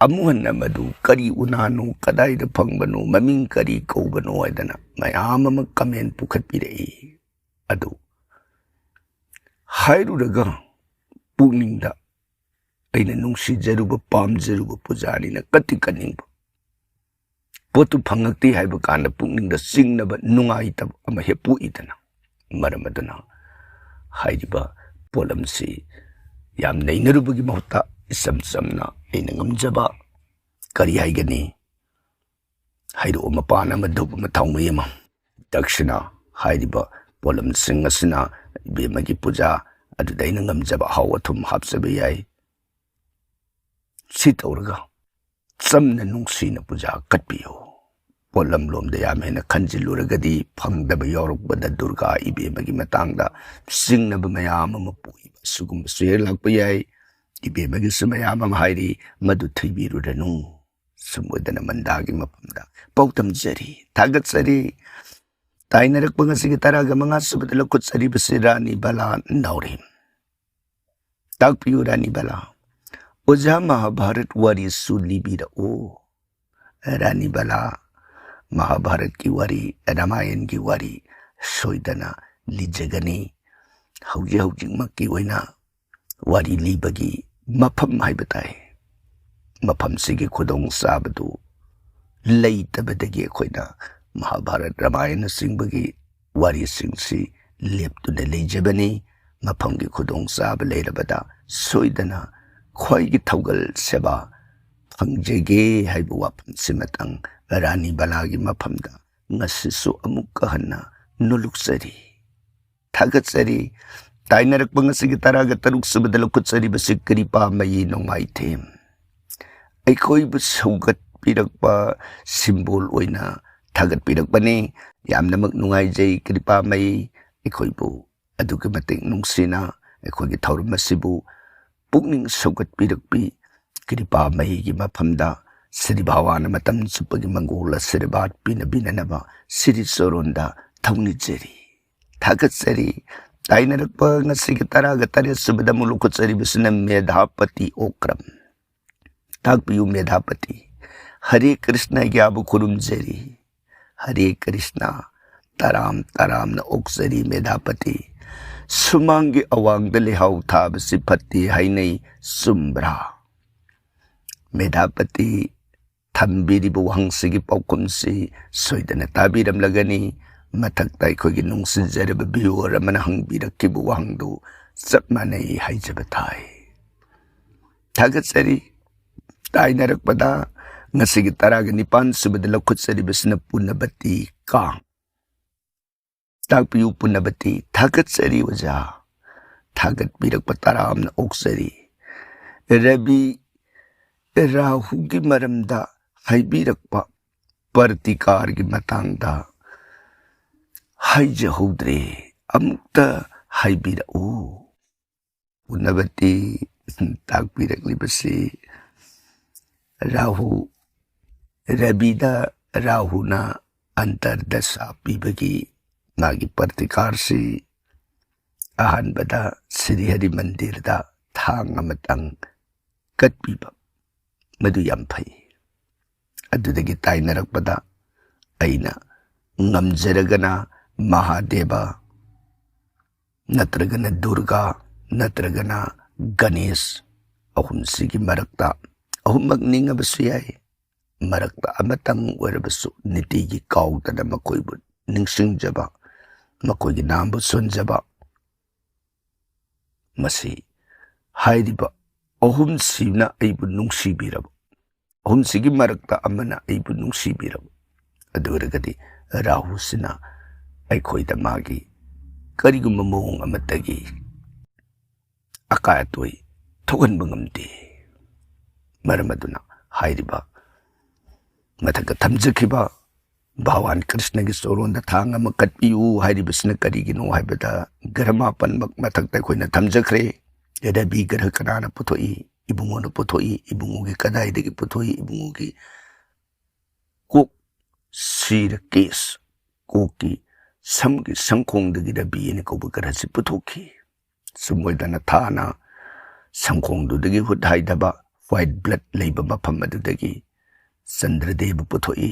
ꯑꯃꯨꯛ ꯍꯟꯅ ꯃꯗꯨ ꯀꯔꯤ ꯎꯅꯥꯅꯣ, ꯀꯗꯥꯏꯗ ꯐꯪꯕꯅꯣ, ꯃꯃꯤꯡ ꯀꯔꯤ ꯀꯧꯕꯅꯣ ꯍꯥꯏꯗꯅ ꯃꯌꯥꯝ ꯑꯃ ꯀꯃꯦꯟ ꯄꯨꯈꯠꯄꯤꯔꯛꯏ꯫ ꯑꯗꯨ ꯍꯥꯏꯔꯨꯔꯒ ꯄꯨꯛꯅꯤꯡꯗ ꯑꯩꯅ ꯅꯨꯡꯁꯤꯖꯔꯨꯕ, ꯄꯥꯝꯖꯔꯨꯕ ꯄꯨꯖꯥꯅꯤꯅ ꯀꯠꯇꯤ ꯀꯠꯅꯤꯡꯕ, ꯄꯣꯠꯇꯨ ꯐꯪꯉꯛꯇꯦ ꯍꯥꯏꯕ ꯀꯥꯟꯗ ꯄꯨꯛꯅꯤꯡꯗ ꯆꯤꯡꯅꯕ, ꯅꯨꯡꯉꯥꯏꯇꯕ ꯑꯃ ꯍꯦꯛ ꯄꯣꯛꯏꯗꯅ꯫ ꯃꯔꯝ ꯑꯗꯨꯅ ꯍꯥꯏꯔꯤꯕ ꯄꯣꯠꯂꯝꯁꯤ ꯌꯥꯝ ꯅꯩꯅꯔꯨꯕꯒꯤ ꯃꯍꯨꯠꯇ ꯏꯆꯝ ꯆꯝꯅ ꯑꯩꯅ ꯉꯝꯖꯕ, ꯀꯔꯤ ꯍꯥꯏꯒꯅꯤ, ꯍꯩꯔꯨꯛ ꯑꯃ, ꯄꯥꯟ ꯑꯃ, ꯙꯨꯞ ꯑꯃ, ꯊꯥꯎꯃꯩ ꯑꯃ, ꯗꯛꯁꯤꯅꯥ ꯍꯥꯏꯔꯤꯕ ꯄꯣꯠꯂꯝꯁꯤꯡ ꯑꯁꯤꯅ ꯏꯕꯦꯝꯃꯒꯤ ꯄꯨꯖꯥ ꯑꯗꯨꯗ ꯑꯩꯅ ꯉꯝꯖꯕ ꯑꯍꯥꯎ ꯑꯊꯨꯝ ꯍꯥꯞꯆꯕ ꯌꯥꯏ꯫ ꯁꯤ ꯇꯧꯔꯒ ꯆꯝꯅ ꯅꯨꯡꯁꯤꯅ ꯄꯨꯖꯥ ꯀꯠꯄꯤꯌꯨ꯫ ꯄꯣꯠꯂꯝ ꯂꯣꯝꯗ ꯌꯥꯝ ꯍꯦꯟꯅ ꯈꯟꯖꯤꯜꯂꯨꯔꯒꯗꯤ ꯐꯪꯗꯕ ꯌꯥꯎꯔꯛꯄꯗ ꯗꯨꯔꯒꯥ ꯏꯕꯦꯝꯃꯒꯤ ꯃꯇꯥꯡꯗ ꯆꯤꯡꯅꯕ ꯃꯌꯥꯝ ꯑꯃ ꯄꯣꯛꯏꯕ, ꯑꯁꯤꯒꯨꯝꯕꯁꯨ ꯍꯦꯛ ꯂꯥꯛꯄ ꯌꯥꯏ꯫ ꯏꯕꯦꯝꯃꯒꯤꯁꯨ ꯃꯌꯥꯝ ꯑꯃ ꯍꯥꯏꯔꯤ, ꯃꯗꯨ ꯊꯤꯕꯤꯔꯨꯔꯅꯨ꯫ ꯁꯨꯝ ꯑꯣꯏꯗꯅ ꯃꯟꯗꯥꯒꯤ ꯃꯐꯝꯗ ꯄꯥꯎꯗꯝꯖꯔꯤ, ꯊꯥꯒꯠꯆꯔꯤ꯫ ꯇꯥꯏꯅꯔꯛꯄ ꯉꯁꯤꯒꯤ ꯇꯔꯥꯒ ꯃꯉꯥ ꯁꯨꯕꯗ ꯂꯧꯈꯠꯆꯔꯤꯕꯁꯤ ꯔꯥꯅꯤ ꯕꯂꯥ ꯅꯥꯎꯔꯦꯝ꯫ ꯇꯥꯛꯄꯤꯌꯨ ꯔꯥꯅꯤ ꯕꯂꯥ꯫ ꯑꯣꯖꯥ, ꯃꯍꯥꯚꯥꯔꯠ ꯋꯥꯔꯤꯁꯨ ꯂꯤꯕꯤꯔꯛꯎ꯫ ꯔꯥꯅꯤ ꯕꯂꯥ, ꯃꯍꯥꯚꯥꯔꯠꯀꯤ ꯋꯥꯔꯤ, ꯔꯥꯃꯥꯌꯟꯒꯤ ꯋꯥꯔꯤ ꯁꯣꯏꯗꯅ ꯂꯤꯖꯒꯅꯤ꯫ ꯍꯧꯖꯤꯛ ꯍꯧꯖꯤꯛꯃꯛꯀꯤ ꯑꯣꯏꯅ ꯋꯥꯔꯤ ꯂꯤꯕꯒꯤ ꯃꯐꯝ ꯍꯥꯏꯕ ꯇꯥꯏ, ꯃꯐꯝꯁꯤꯒꯤ ꯈꯨꯗꯣꯡꯆꯥꯕꯗꯨ ꯂꯩꯇꯕꯗꯒꯤ ꯑꯩꯈꯣꯏꯅ ꯃꯍꯥꯚꯥꯔꯠ, ꯔꯥꯃꯥꯌꯟꯅꯆꯤꯡꯕꯒꯤ ꯋꯥꯔꯤꯁꯤꯡꯁꯤ ꯂꯦꯞꯇꯨꯅ ꯂꯩꯖꯕꯅꯤ꯫ ꯃꯐꯝꯒꯤ ꯈꯨꯗꯣꯡꯆꯥꯕ ꯂꯩꯔꯕꯗ ꯁꯣꯏꯗꯅ ꯈ꯭ꯋꯥꯏꯒꯤ ꯊꯧꯒꯜ ꯁꯦꯕꯥ ꯐꯪꯖꯒꯦ ꯍꯥꯏꯕ ꯋꯥꯐꯝꯁꯤꯃꯇꯪ ꯔꯥꯅꯤ ꯕꯂꯥꯒꯤ ꯃꯐꯝꯗ ꯉꯁꯤꯁꯨ ꯑꯃꯨꯛꯀ ꯍꯟꯅ ꯅꯣꯂꯨꯛꯆꯔꯤ, ꯊꯥꯒꯠꯆꯔꯤ꯫ ꯇꯥꯏꯅꯔꯛꯄ ꯉꯁꯤꯒꯤ ꯇꯔꯥꯒ ꯇꯔꯨꯛ ꯁꯨꯕꯗ ꯂꯧꯈꯠꯆꯔꯤꯕꯁꯤ ꯀ꯭ꯔꯤꯄꯥꯃꯌꯤ ꯅꯣꯡꯃꯥꯏꯊꯦꯝ꯫ ꯑꯩꯈꯣꯏꯕꯨ ꯁꯧꯒꯠꯄꯤꯔꯛꯄ ꯁꯤꯝꯕꯣꯜ ꯑꯣꯏꯅ ꯊꯥꯒꯠꯄꯤꯔꯛꯄꯅꯤ꯫ ꯌꯥꯝꯅꯃꯛ ꯅꯨꯡꯉꯥꯏꯖꯩ ꯀ꯭ꯔꯤꯄꯥꯃꯌꯤ꯫ ꯑꯩꯈꯣꯏꯕꯨ ꯑꯗꯨꯛꯀꯤ ꯃꯇꯤꯛ ꯅꯨꯡꯁꯤꯅ ꯑꯩꯈꯣꯏꯒꯤ ꯊꯧꯔꯝ ꯑꯁꯤꯕꯨ ꯄꯨꯛꯅꯤꯡ ꯁꯧꯒꯠꯄꯤꯔꯛꯄꯤ ꯀ꯭ꯔꯤꯄꯥꯃꯌꯤꯒꯤ ꯃꯐꯝꯗ ꯁ꯭ꯔꯤ ꯚꯒꯋꯥꯟꯅ ꯃꯇꯝ ꯆꯨꯞꯄꯒꯤ ꯃꯪꯒꯣꯜ ꯑꯁꯤꯔꯕꯥꯗ ꯄꯤꯅꯕꯤꯅꯅꯕ ꯁ꯭ꯔꯤ ꯆꯣꯔꯣꯟꯗ ꯊꯧꯅꯤꯖꯔꯤ, ꯊꯥꯒꯠꯆꯔꯤ꯫ ꯇꯥꯏꯅꯔꯛꯄ ꯉꯁꯤꯒꯤ ꯇꯔꯥꯒ ꯇꯔꯦꯠ ꯁꯨꯕꯗ ꯑꯃꯨꯛ ꯂꯧꯈꯠꯆꯔꯤꯕꯁꯤꯅ ꯃꯦꯙꯥꯄꯇꯤ ꯑꯣꯀ꯭ꯔꯝ꯫ ꯇꯥꯛꯄꯤꯌꯨ ꯃꯦꯙꯥꯄꯇꯤ꯫ ꯍꯔꯦ ꯀ꯭ꯔꯤꯁꯅ ꯌꯥꯕ ꯈꯨꯔꯨꯝꯖꯔꯤ꯫ ꯍꯔꯦ ꯀ꯭ꯔꯤꯁꯅ꯫ ꯇꯔꯥꯝ ꯇꯔꯥꯝꯅ ꯑꯣꯛꯆꯔꯤ ꯃꯦꯙꯥꯄꯇꯤ꯫ ꯁꯨꯃꯥꯡꯒꯤ ꯑꯋꯥꯡꯗ ꯂꯩꯍꯥꯎ ꯊꯥꯕꯁꯤ ꯐꯠꯇꯦ ꯍꯥꯏꯅꯩ, ꯆꯨꯝꯕ꯭ꯔꯥ? ꯃꯦꯙꯥꯄꯇꯤ, ꯊꯝꯕꯤꯔꯤꯕ ꯋꯥꯍꯪꯁꯤꯒꯤ ꯄꯥꯎꯈꯨꯝꯁꯤ ꯁꯣꯏꯗꯅ ꯇꯥꯕꯤꯔꯝꯂꯒꯅꯤ꯫ ꯃꯊꯛꯇ ꯑꯩꯈꯣꯏꯒꯤ ꯅꯨꯡꯁꯤꯖꯔꯕ viewer ꯑꯃꯅ ꯍꯪꯕꯤꯔꯛꯈꯤꯕ ꯋꯥꯍꯪꯗꯨ ꯆꯞ ꯃꯥꯟꯅꯩ ꯍꯥꯏꯖꯕ ꯊꯥꯏ꯫ ꯊꯥꯒꯠꯆꯔꯤ꯫ ꯇꯥꯏꯅꯔꯛꯄꯗ ꯉꯁꯤꯒꯤ ꯇꯔꯥꯒ ꯅꯤꯄꯥꯟ ꯁꯨꯕꯗ ꯂꯧꯈꯠꯆꯔꯤꯕꯁꯤꯅ ꯄꯨꯅꯕꯇꯤ ꯀꯥꯡ꯫ ꯇꯥꯛꯄꯤꯌꯨ ꯄꯨꯅꯕꯇꯤ꯫ ꯊꯥꯒꯠꯆꯔꯤ ꯑꯣꯖꯥ꯫ ꯊꯥꯒꯠꯄꯤꯔꯛꯄ ꯇꯔꯥꯝꯅ ꯑꯣꯛꯆꯔꯤ꯫ ꯔꯕꯤ ꯔꯥꯍꯨꯒꯤ ꯃꯔꯝꯗ ꯍꯥꯏꯕꯤꯔꯛꯄ ꯄ꯭ꯔꯇꯤꯀꯥꯔꯒꯤ ꯃꯇꯥꯡꯗ ꯍꯥꯏꯖꯍꯧꯗ꯭ꯔꯦ, ꯑꯃꯨꯛꯇ ꯍꯥꯏꯕꯤꯔꯛꯎ꯫ ꯄꯨꯅꯕꯇꯤ ꯇꯥꯛꯄꯤꯔꯛꯂꯤꯕꯁꯤ ꯔꯥꯍꯨ, ꯔꯕꯤꯗ ꯔꯥꯍꯨꯅ ꯑꯟꯇꯔꯗꯁꯥ ꯄꯤꯕꯒꯤ ꯃꯥꯒꯤ ꯄ꯭ꯔꯇꯤꯀꯥꯔꯁꯤ ꯑꯍꯥꯟꯕꯗ ꯁ꯭ꯔꯤ ꯍꯔꯤ ꯃꯟꯗꯤꯔꯗ ꯊꯥꯡ ꯑꯃꯇꯪ ꯀꯠꯄꯤꯕ, ꯃꯗꯨ ꯌꯥꯝ ꯐꯩ꯫ ꯑꯗꯨꯗꯒꯤ ꯇꯥꯏꯅꯔꯛꯄꯗ ꯑꯩꯅ ꯉꯝꯖꯔꯒꯅ ꯃꯍꯥꯗꯦꯕ ꯅꯠꯇ꯭ꯔꯒꯅ ꯗꯨꯔꯒꯥ ꯅꯠꯇ꯭ꯔꯒꯅ ꯒꯅꯦꯁ, ꯑꯍꯨꯝꯁꯤꯒꯤ ꯃꯔꯛꯇ, ꯑꯍꯨꯝꯃꯛ ꯅꯤꯡꯉꯕꯁꯨ ꯌꯥꯏ, ꯃꯔꯛꯇ ꯑꯃꯇꯪ ꯑꯣꯏꯔꯕꯁꯨ ꯅꯤꯇꯤꯒꯤ ꯀꯥꯎꯗꯅ ꯃꯈꯣꯏꯕꯨ ꯅꯤꯡꯁꯤꯡꯖꯕ, ꯃꯈꯣꯏꯒꯤ ꯅꯥꯝꯕꯨ ꯁꯣꯟꯖꯕ, ꯃꯁꯤ ꯍꯥꯏꯔꯤꯕ ꯑꯍꯨꯝꯁꯤꯅ ꯑꯩꯕꯨ ꯅꯨꯡꯁꯤꯕꯤꯔꯕ, ꯑꯍꯨꯝꯁꯤꯒꯤ ꯃꯔꯛꯇ ꯑꯃꯅ ꯑꯩꯕꯨ ꯅꯨꯡꯁꯤꯕꯤꯔꯕ, ꯑꯗꯨ ꯑꯣꯏꯔꯒꯗꯤ ꯔꯥꯍꯨꯁꯤꯅ ꯑꯩꯈꯣꯏꯗ ꯃꯥꯒꯤ ꯀꯔꯤꯒꯨꯝꯕ ꯃꯑꯣꯡ ꯑꯃꯠꯇꯒꯤ ꯑꯀꯥꯏ ꯑꯇꯣꯏ ꯊꯣꯛꯍꯟꯕ ꯉꯝꯗꯦ꯫ ꯃꯔꯝ ꯑꯗꯨꯅ ꯍꯥꯏꯔꯤꯕ ꯃꯊꯛꯇ ꯊꯝꯖꯈꯤꯕ ꯚꯒꯋꯥꯟ ꯀ꯭ꯔꯤꯁꯅꯒꯤ ꯆꯣꯔꯣꯟꯗ ꯊꯥꯡ ꯑꯃ ꯀꯠꯄꯤꯌꯨ ꯍꯥꯏꯔꯤꯕꯁꯤꯅ ꯀꯔꯤꯒꯤꯅꯣ ꯍꯥꯏꯕꯗ, ꯒ꯭ꯔꯍ ꯃꯥꯄꯟꯃꯛ ꯃꯊꯛꯇ ꯑꯩꯈꯣꯏꯅ ꯊꯝꯖꯈ꯭ꯔꯦ꯫ ꯔꯕꯤ ꯒ꯭ꯔꯍ ꯀꯅꯥꯅ ꯄꯨꯊꯣꯛꯏ? ꯏꯕꯨꯡꯉꯣꯅ ꯄꯨꯊꯣꯛꯏ꯫ ꯏꯕꯨꯡꯉꯣꯒꯤ ꯀꯗꯥꯏꯗꯒꯤ ꯄꯨꯊꯣꯛꯏ? ꯏꯕꯨꯡꯉꯣꯒꯤ ꯀꯣꯛ, ꯁꯤꯔ ꯀꯦꯁ, ꯀꯣꯛꯀꯤ ꯁꯝꯒꯤ ꯁꯪꯈꯣꯡꯗꯒꯤ ꯔꯕꯤ ꯑꯅ ꯀꯧꯕ ꯒ꯭ꯔꯍꯁꯤ ꯄꯨꯊꯣꯛꯈꯤ꯫ ꯁꯨꯝ ꯑꯣꯏꯗꯅ ꯊꯥꯅ ꯁꯪꯈꯣꯡꯗꯨꯗꯒꯤ ꯍꯨꯠ ꯍꯥꯏꯗꯕ, white blood ꯂꯩꯕ ꯃꯐꯝ ꯑꯗꯨꯗꯒꯤ ꯆꯟꯗ꯭ꯔꯗꯦꯕ ꯄꯨꯊꯣꯛꯏ꯫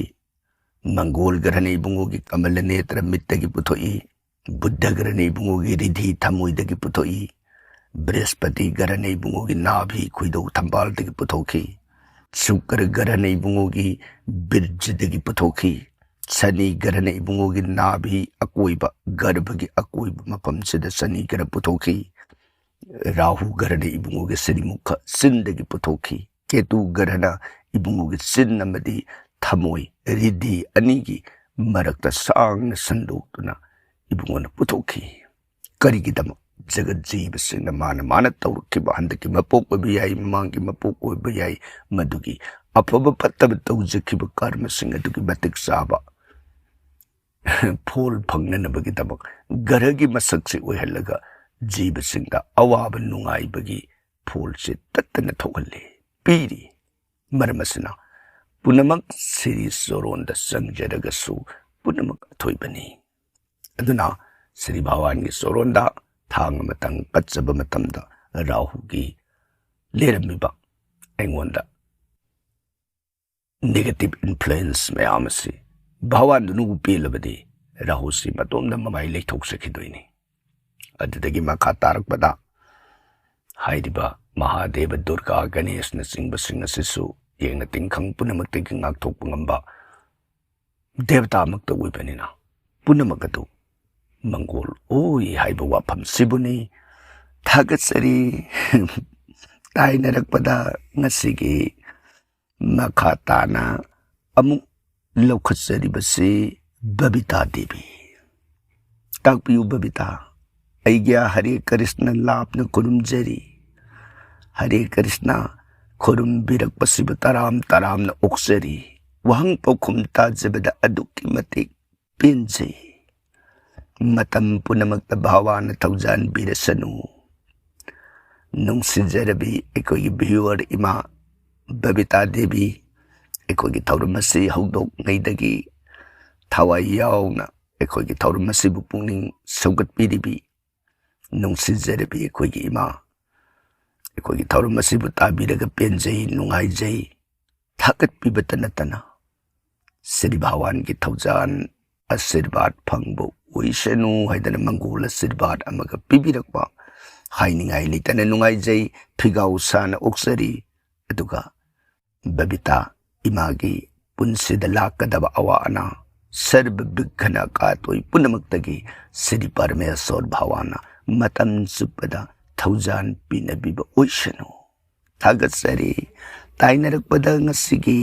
ꯃꯪꯒꯣꯜ ꯒ꯭ꯔꯍꯅ ꯏꯕꯨꯡꯉꯣꯒꯤ ꯀꯃꯂꯅꯦꯇ꯭ꯔ ꯃꯤꯠꯇꯒꯤ ꯄꯨꯊꯣꯛꯏ꯫ ꯕꯨꯙ ꯒ꯭ꯔꯍꯅ ꯏꯕꯨꯡꯉꯣꯒꯤ ꯔꯤꯙꯤ ꯊꯃꯣꯏꯗꯒꯤ ꯄꯨꯊꯣꯛꯏ꯫ ꯕ꯭ꯔꯍꯁꯄꯇꯤ ꯒ꯭ꯔꯍꯅ ꯏꯕꯨꯡꯉꯣꯒꯤ ꯅꯥꯚꯤ ꯈꯣꯏꯗꯧ ꯊꯝꯕꯥꯜꯗꯒꯤ ꯄꯨꯊꯣꯛꯈꯤ꯫ ꯁꯨꯀ꯭ꯔ ꯒ꯭ꯔꯍꯅ ꯏꯕꯨꯡꯉꯣꯒꯤ ꯕꯤꯔꯖꯗꯒꯤ ꯄꯨꯊꯣꯛꯈꯤ꯫ ꯁꯅꯤ ꯒ꯭ꯔꯍꯅ ꯏꯕꯨꯡꯉꯣꯒꯤ ꯅꯥꯚꯤ ꯑꯀꯣꯏꯕ, ꯒꯔꯚꯒꯤ ꯑꯀꯣꯏꯕ ꯃꯐꯝꯁꯤꯗ ꯁꯅꯤ ꯒ꯭ꯔꯍ ꯄꯨꯊꯣꯛꯈꯤ꯫ ꯔꯥꯍꯨ ꯒ꯭ꯔꯍꯅ ꯏꯕꯨꯡꯉꯣꯒꯤ ꯁ꯭ꯔꯤꯃꯨꯈ ꯆꯤꯟꯗꯒꯤ ꯄꯨꯊꯣꯛꯈꯤ꯫ ꯀꯦꯇꯨ ꯒ꯭ꯔꯍꯅ ꯏꯕꯨꯡꯉꯣꯒꯤ ꯆꯤꯟ ꯑꯃꯗꯤ ꯊꯃꯣꯏ, ꯔꯤꯙꯤ ꯑꯅꯤꯒꯤ ꯃꯔꯛꯇ ꯁꯥꯡꯅ ꯁꯟꯗꯣꯛꯇꯨꯅ ꯏꯕꯨꯡꯉꯣꯅ ꯄꯨꯊꯣꯛꯈꯤ꯫ ꯀꯔꯤꯒꯤꯗꯃꯛ? ꯖꯒꯠ ꯖꯤꯕꯁꯤꯡꯅ ꯃꯥꯅ ꯃꯥꯅ ꯇꯧꯔꯛꯈꯤꯕ, ꯍꯟꯗꯛꯀꯤ ꯃꯄꯣꯛ ꯑꯣꯏꯕ ꯌꯥꯏ, ꯃꯃꯥꯡꯒꯤ ꯃꯄꯣꯛ ꯑꯣꯏꯕ ꯌꯥꯏ, ꯃꯗꯨꯒꯤ ꯑꯐꯕ ꯐꯠꯇꯕ ꯇꯧꯖꯈꯤꯕ ꯀꯔꯃꯁꯤꯡ ꯑꯗꯨꯒꯤ ꯃꯇꯤꯛ ꯆꯥꯕ ꯐꯣꯜ ꯐꯪꯅꯅꯕꯒꯤꯗꯃꯛ ꯒ꯭ꯔꯍꯒꯤ ꯃꯁꯛꯁꯤ ꯑꯣꯏꯍꯜꯂꯒ ꯖꯤꯕꯁꯤꯡꯗ ꯑꯋꯥꯕ ꯅꯨꯡꯉꯥꯏꯕꯒꯤ ꯐꯣꯜꯁꯤ ꯇꯠꯇꯅ ꯊꯣꯛꯍꯜꯂꯤ, ꯄꯤꯔꯤ꯫ ꯃꯔꯝ ꯑꯁꯤꯅ ꯄꯨꯝꯅꯃꯛ ꯁꯤꯔꯤ ꯆꯣꯔꯣꯟꯗ ꯆꯪꯖꯔꯒꯁꯨ ꯄꯨꯝꯅꯃꯛ ꯑꯊꯣꯏꯕꯅꯤ꯫ ꯑꯗꯨꯅ ꯁꯤꯔꯤ ꯚꯒꯋꯥꯟꯒꯤ ꯆꯣꯔꯣꯟꯗ ꯊꯥꯡ ꯑꯃꯇꯪ ꯀꯠꯆꯕ ꯃꯇꯝꯗ ꯔꯥꯍꯨꯒꯤ ꯂꯩꯔꯝꯃꯤꯕ ꯑꯩꯉꯣꯟꯗ negative influence ꯃꯌꯥꯝ ꯑꯁꯤ ꯚꯒꯋꯥꯟꯗꯨꯅ ꯎꯄꯦꯜꯂꯕꯗꯤ ꯔꯥꯍꯨꯁꯤ ꯃꯇꯣꯝꯗ ꯃꯃꯥꯏ ꯂꯩꯊꯣꯛꯆꯈꯤꯗꯣꯏꯅꯤ꯫ ꯑꯗꯨꯗꯒꯤ ꯃꯈꯥ ꯇꯥꯔꯛꯄꯗ ꯍꯥꯏꯔꯤꯕ ꯃꯍꯥꯗꯦꯕ, ꯗꯨꯔꯒꯥ, ꯒꯅꯦꯁꯅꯆꯤꯡꯕꯁꯤꯡ ꯑꯁꯤꯁꯨ ꯌꯦꯡꯅ ꯇꯤꯟꯈꯪ ꯄꯨꯝꯅꯃꯛꯇꯒꯤ ꯉꯥꯛꯊꯣꯛꯄ ꯉꯝꯕ ꯗꯦꯕꯇꯥꯃꯛꯇ ꯑꯣꯏꯕꯅꯤꯅ ꯄꯨꯝꯅꯃꯛ ꯑꯗꯨ ꯃꯪꯒꯣꯜ ꯑꯣꯏ ꯍꯥꯏꯕ ꯋꯥꯐꯝꯁꯤꯕꯨꯅꯤ꯫ ꯊꯥꯒꯠꯆꯔꯤ꯫ ꯇꯥꯏꯅꯔꯛꯄꯗ ꯉꯁꯤꯒꯤ ꯃꯈꯥ ꯇꯥꯅ ꯑꯃꯨꯛ ꯂꯧꯈꯠꯆꯔꯤꯕꯁꯤ ꯕꯕꯤꯇꯥ ꯗꯦꯕꯤ꯫ ꯇꯥꯛꯄꯤꯌꯨ ꯕꯕꯤꯇꯥ꯫ ꯑꯩꯒꯤ ꯍꯔꯦ ꯀ꯭ꯔꯤꯁꯅ ꯂꯥꯞꯅ ꯈꯨꯔꯨꯝꯖꯔꯤ꯫ ꯍꯔꯦ ꯀ꯭ꯔꯤꯁꯅ ꯈꯨꯔꯨꯝꯕꯤꯔꯛꯄꯁꯤꯕꯨ ꯇꯔꯥꯝ ꯇꯔꯥꯝꯅ ꯑꯣꯛꯆꯔꯤ꯫ ꯋꯥꯍꯪ ꯄꯥꯎꯈꯨꯝ ꯇꯥꯖꯕꯗ ꯑꯗꯨꯛꯀꯤ ꯃꯇꯤꯛ ꯄꯦꯟꯖꯩ꯫ ꯃꯇꯝ ꯄꯨꯝꯅꯃꯛꯇ ꯚꯒꯋꯥꯟꯅ ꯊꯧꯖꯥꯟꯕꯤꯔꯁꯅꯨ꯫ ꯅꯨꯡꯁꯤꯖꯔꯕꯤ ꯑꯩꯈꯣꯏꯒꯤ viewer ꯏꯃꯥ ꯕꯕꯤꯇꯥ ꯗꯦꯕꯤ, ꯑꯩꯈꯣꯏꯒꯤ ꯊꯧꯔꯝ ꯑꯁꯤ ꯍꯧꯗꯣꯛꯉꯩꯗꯒꯤ ꯊꯋꯥꯏ ꯌꯥꯎꯅ ꯑꯩꯈꯣꯏꯒꯤ ꯊꯧꯔꯝ ꯑꯁꯤꯕꯨ ꯄꯨꯛꯅꯤꯡ ꯁꯧꯒꯠꯄꯤꯔꯤꯕꯤ ꯅꯨꯡꯁꯤꯖꯔꯕꯤ ꯑꯩꯈꯣꯏꯒꯤ ꯏꯃꯥ, ꯑꯩꯈꯣꯏꯒꯤ ꯊꯧꯔꯝ ꯑꯁꯤꯕꯨ ꯇꯥꯕꯤꯔꯒ ꯄꯦꯟꯖꯩ, ꯅꯨꯡꯉꯥꯏꯖꯩ, ꯊꯥꯒꯠꯄꯤꯕꯇ ꯅꯠꯇꯅ ꯁ꯭ꯔꯤ ꯚꯒꯋꯥꯟꯒꯤ ꯊꯧꯖꯥꯟ ꯑꯁꯤꯔꯕꯥꯗ ꯐꯪꯕ ꯑꯣꯏꯁꯅꯨ ꯍꯥꯏꯗꯅ ꯃꯪꯒꯣꯜ ꯑꯁꯤꯔꯕꯥꯗ ꯑꯃꯒ ꯄꯤꯕꯤꯔꯛꯄ ꯍꯥꯏꯅꯤꯡꯉꯥꯏ ꯂꯩꯇꯅ ꯅꯨꯡꯉꯥꯏꯖꯩ, ꯐꯤꯒꯥꯎ ꯁꯥꯅ ꯑꯣꯛꯆꯔꯤ꯫ ꯑꯗꯨꯒ ꯕꯕꯤꯇꯥ ꯏꯃꯥꯒꯤ ꯄꯨꯟꯁꯤꯗ ꯂꯥꯛꯀꯗꯕ ꯑꯋꯥ ꯑꯅꯥ, ꯁꯔꯕ ꯕꯤꯘꯅ ꯀꯥꯇꯣꯏ ꯄꯨꯝꯅꯃꯛꯇꯒꯤ ꯁ꯭ꯔꯤ ꯄꯔꯃꯦꯁꯣꯔ ꯚꯒꯋꯥꯟꯅ ꯃꯇꯝ ꯆꯨꯞꯄꯗ ꯊꯧꯖꯥꯟ ꯄꯤꯅꯕꯤꯕ ꯑꯣꯏꯁꯅꯨ꯫ ꯊꯥꯒꯠꯆꯔꯤ꯫ ꯇꯥꯏꯅꯔꯛꯄꯗ ꯉꯁꯤꯒꯤ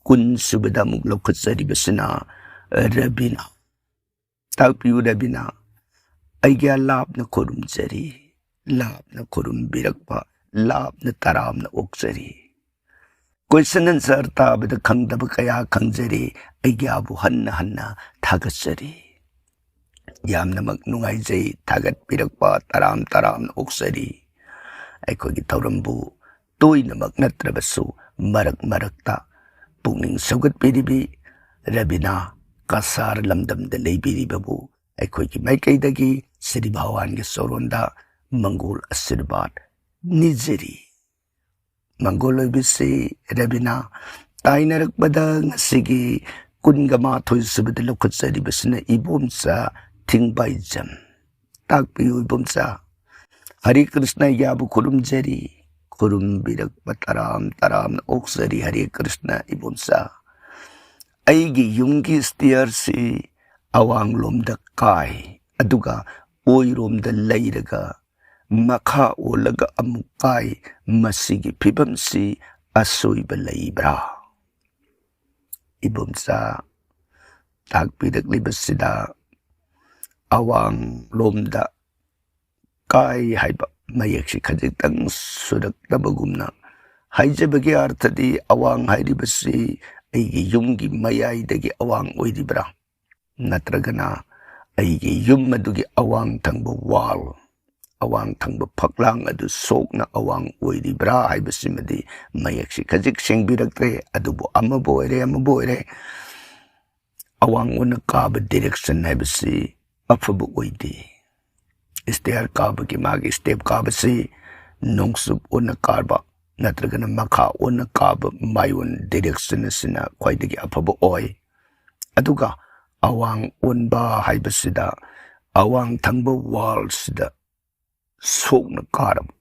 ꯀꯨꯟ ꯁꯨꯕꯗ ꯑꯃꯨꯛ ꯂꯧꯈꯠꯆꯔꯤꯕꯁꯤꯅ ꯔꯕꯤꯅꯥ꯫ ꯇꯥꯛꯄꯤꯌꯨ ꯔꯕꯤꯅꯥ, ꯑꯩꯒꯤ ꯂꯥꯞꯅ ꯈꯨꯔꯨꯝꯖꯔꯤ, ꯂꯥꯞꯅ ꯈꯨꯔꯨꯝꯕꯤꯔꯛꯄ, ꯂꯥꯞꯅ ꯇꯔꯥꯝꯅ ꯑꯣꯛꯆꯔꯤ꯫ ꯀꯣꯏꯁꯟ ꯑꯟꯁꯔ ꯇꯥꯕꯗ ꯈꯪꯗꯕ ꯀꯌꯥ ꯈꯪꯖꯔꯤ, ꯑꯩꯒꯤꯕꯨ ꯍꯟꯅ ꯍꯟꯅ ꯊꯥꯒꯠꯆꯔꯤ꯫ ꯌꯥꯝꯅꯃꯛ ꯅꯨꯡꯉꯥꯏꯖꯩ, ꯊꯥꯒꯠꯄꯤꯔꯛꯄ ꯇꯔꯥꯝ ꯇꯔꯥꯝꯅ ꯑꯣꯛꯆꯔꯤ꯫ ꯑꯩꯈꯣꯏꯒꯤ ꯊꯧꯔꯝꯕꯨ ꯇꯣꯏꯅꯃꯛ ꯅꯠꯇ꯭ꯔꯕꯁꯨ ꯃꯔꯛ ꯃꯔꯛꯇ ꯄꯨꯛꯅꯤꯡ ꯁꯧꯒꯠꯄꯤꯔꯤꯕꯤ ꯔꯕꯤꯅꯥ ꯀꯁꯥꯔ ꯂꯝꯗꯝꯗ ꯂꯩꯕꯤꯔꯤꯕꯕꯨ ꯑꯩꯈꯣꯏꯒꯤ ꯃꯥꯏꯀꯩꯗꯒꯤ ꯁ꯭ꯔꯤ ꯚꯒꯋꯥꯟꯒꯤ ꯆꯣꯔꯣꯟꯗ ꯃꯪꯒꯣꯜ ꯑꯁꯤꯔꯕꯥꯗ ꯅꯤꯖꯔꯤ꯫ ꯃꯪꯒꯣꯜ ꯑꯣꯏꯕꯤꯁꯤ ꯔꯕꯤꯅꯥ, ꯇꯥꯏꯅꯔꯛꯄꯗ ꯉꯁꯤꯒꯤ ꯀꯨꯟꯒ ꯃꯥꯊꯣꯏ ꯁꯨꯕꯗ ꯂꯧꯈꯠꯆꯔꯤꯕꯁꯤꯅ ꯏꯕꯣꯝꯆꯥ ꯊꯤꯡꯕꯥꯏꯖꯝ꯫ ꯇꯥꯛꯄꯤꯌꯨ ꯏꯕꯣꯝꯆꯥ꯫ ꯍꯔꯦ ꯀ꯭ꯔꯤꯁꯅ, ꯑꯩꯒꯤꯕꯨ ꯈꯨꯔꯨꯝꯖꯔꯤ꯫ ꯈꯨꯔꯨꯝꯕꯤꯔꯛꯄ ꯇꯔꯥꯝ ꯇꯔꯥꯝꯅ ꯑꯣꯛꯆꯔꯤ ꯍꯔꯦ ꯀ꯭ꯔꯤꯁꯅ ꯏꯕꯣꯝꯆꯥ꯫ ꯑꯩꯒꯤ ꯌꯨꯝꯒꯤ ꯁ꯭ꯇꯤꯌꯔꯁꯤ ꯑꯋꯥꯡꯂꯣꯝꯗ ꯀꯥꯏ, ꯑꯗꯨꯒ ꯑꯣꯏꯔꯣꯝꯗ ꯂꯩꯔꯒ ꯃꯈꯥ ꯑꯣꯜꯂꯒ ꯑꯃꯨꯛ ꯀꯥꯏ꯫ ꯃꯁꯤꯒꯤ ꯐꯤꯕꯝꯁꯤ ꯑꯁꯣꯏꯕ ꯂꯩꯕ꯭ꯔꯥ? ꯏꯕꯣꯝꯆꯥ ꯇꯥꯛꯄꯤꯔꯛꯂꯤꯕꯁꯤꯗ ꯑꯋꯥꯡꯂꯣꯝꯗ ꯀꯥꯏ ꯍꯥꯏꯕ ꯃꯌꯦꯛꯁꯤ ꯈꯖꯤꯛꯇꯪ ꯁꯨꯔꯛꯇꯕꯒꯨꯝꯅ ꯍꯥꯏꯖꯕꯒꯤ ꯑꯥꯔꯊꯗꯤ ꯑꯋꯥꯡ ꯍꯥꯏꯔꯤꯕꯁꯤ ꯑꯩꯒꯤ ꯌꯨꯝꯒꯤ ꯃꯌꯥꯏꯗꯒꯤ ꯑꯋꯥꯡ ꯑꯣꯏꯔꯤꯕ꯭ꯔꯥ? ꯅꯠꯇ꯭ꯔꯒꯅ ꯑꯩꯒꯤ ꯌꯨꯝ ꯑꯗꯨꯒꯤ ꯑꯋꯥꯡ ꯊꯪꯕ ꯋꯥꯜ, ꯑꯋꯥꯡ ꯊꯪꯕ ꯐꯛꯂꯥꯡ ꯑꯗꯨ ꯁꯣꯛꯅ ꯑꯋꯥꯡ ꯑꯣꯏꯔꯤꯕ꯭ꯔꯥ ꯍꯥꯏꯕꯁꯤꯃꯗꯤ ꯃꯌꯦꯛꯁꯤ ꯈꯖꯤꯛ ꯁꯦꯡꯕꯤꯔꯛꯇ꯭ꯔꯦ꯫ ꯑꯗꯨꯕꯨ ꯑꯃꯕꯨ ꯑꯣꯏꯔꯦ, ꯑꯃꯕꯨ ꯑꯣꯏꯔꯦ, ꯑꯋꯥꯡ ꯑꯣꯏꯅ ꯀꯥꯕ ꯗꯤꯔꯦꯛꯁꯟ ꯍꯥꯏꯕꯁꯤ ꯑꯐꯕ ꯑꯣꯏꯗꯦ꯫ ꯁ꯭ꯇꯦꯌꯔ ꯀꯥꯕꯒꯤ ꯃꯥꯒꯤ ꯁ꯭ꯇꯦꯞ ꯀꯥꯕꯁꯤ ꯅꯣꯡꯆꯨꯞ ꯑꯣꯟꯅ ꯀꯥꯕ ꯅꯠꯇ꯭ꯔꯒꯅ ꯃꯈꯥ ꯑꯣꯟꯅ ꯀꯥꯕ ꯃꯥꯏꯑꯣꯟ direction ꯑꯁꯤꯅ ꯈ꯭ꯋꯥꯏꯗꯒꯤ ꯑꯐꯕ ꯑꯣꯏ꯫ ꯑꯗꯨꯒ ꯑꯋꯥꯡ ꯑꯣꯟꯕ ꯍꯥꯏꯕꯁꯤꯗ ꯑꯋꯥꯡ ꯊꯪꯕ wallꯁꯤꯗ ꯁꯣꯛꯅ ꯀꯥꯔꯕ,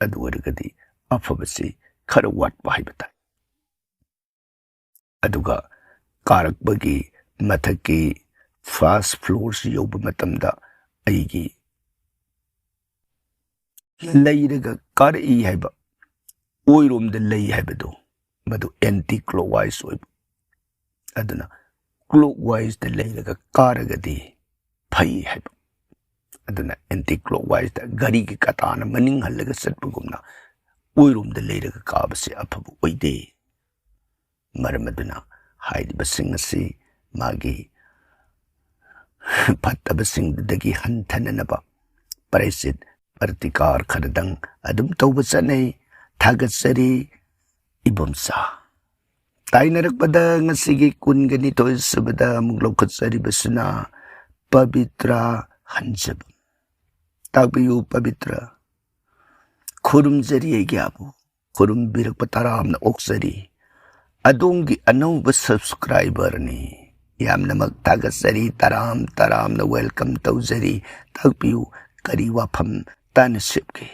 ꯑꯗꯨ ꯑꯣꯏꯔꯒꯗꯤ ꯑꯐꯕꯁꯤ ꯈꯔ ꯋꯥꯠꯄ ꯍꯥꯏꯕ ꯇꯥꯏ꯫ ꯑꯗꯨꯒ ꯀꯥꯔꯛꯄꯒꯤ ꯃꯊꯛꯀꯤ first floorꯁꯤ ꯌꯧꯕ ꯃꯇꯝꯗ ꯑꯩꯒꯤ ꯂꯩꯔꯒ ꯀꯥꯔꯛꯏ ꯍꯥꯏꯕ, ꯑꯣꯏꯔꯣꯝꯗ ꯂꯩ ꯍꯥꯏꯕꯗꯨ, ꯃꯗꯨ anti clockwise ꯑꯣꯏꯕ꯫ ꯑꯗꯨꯅ clockwiseꯇ ꯂꯩꯔꯒ ꯀꯥꯔꯒꯗꯤ ꯐꯩ ꯍꯥꯏꯕ꯫ ꯑꯗꯨꯅ anti clockwiseꯇ ꯒꯥꯔꯤꯒꯤ ꯀꯇꯥꯅ ꯃꯅꯤꯡ ꯍꯜꯂꯒ ꯆꯠꯄꯒꯨꯝꯅ ꯑꯣꯏꯔꯣꯝꯗ ꯂꯩꯔꯒ ꯀꯥꯕꯁꯤ ꯑꯐꯕ ꯑꯣꯏꯗꯦ꯫ ꯃꯔꯝ ꯑꯗꯨꯅ ꯍꯥꯏꯔꯤꯕꯁꯤꯡ ꯑꯁꯤ ꯃꯥꯒꯤ ꯐꯠꯇꯕꯁꯤꯡꯗꯨꯗꯒꯤ ꯍꯟꯊꯅꯅꯕ ꯄ꯭ꯔꯥꯌꯁꯆꯤꯠ ꯄ꯭ꯔꯇꯤꯀꯥꯔ ꯈꯔꯗꯪ ꯑꯗꯨꯝ ꯇꯧꯕ ꯆꯠꯅꯩ꯫ ꯊꯥꯒꯠꯆꯔꯤ ꯏꯕꯣꯝꯆꯥ꯫ ꯇꯥꯏꯅꯔꯛꯄꯗ ꯉꯁꯤꯒꯤ ꯀꯨꯟꯒ ꯅꯤꯊꯣꯏ ꯁꯨꯕꯗ ꯑꯃꯨꯛ ꯂꯧꯈꯠꯆꯔꯤꯕꯁꯤꯅ ꯄꯕꯤꯇ꯭ꯔ ꯍꯟꯖꯕꯝ꯫ ꯇꯥꯛꯄꯤꯌꯨ ꯄꯕꯤꯇ꯭ꯔ꯫ ꯈꯨꯔꯨꯝꯖꯔꯤ ꯑꯩꯒꯤ ꯑꯕꯨ, ꯈꯨꯔꯨꯝꯕꯤꯔꯛꯄ ꯇꯔꯥꯝꯅ ꯑꯣꯛꯆꯔꯤ꯫ ꯑꯗꯣꯝꯒꯤ ꯑꯅꯧꯕ subscriberꯅꯤ꯫ ꯌꯥꯝꯅꯃꯛ ꯊꯥꯒꯠꯆꯔꯤ, ꯇꯔꯥꯝ ꯇꯔꯥꯝꯅ welcome ꯇꯧꯖꯔꯤ꯫ ꯇꯥꯛꯄꯤꯌꯨ, ꯀꯔꯤ ꯋꯥꯐꯝ ꯇꯥꯟꯅꯁꯤꯒꯦ?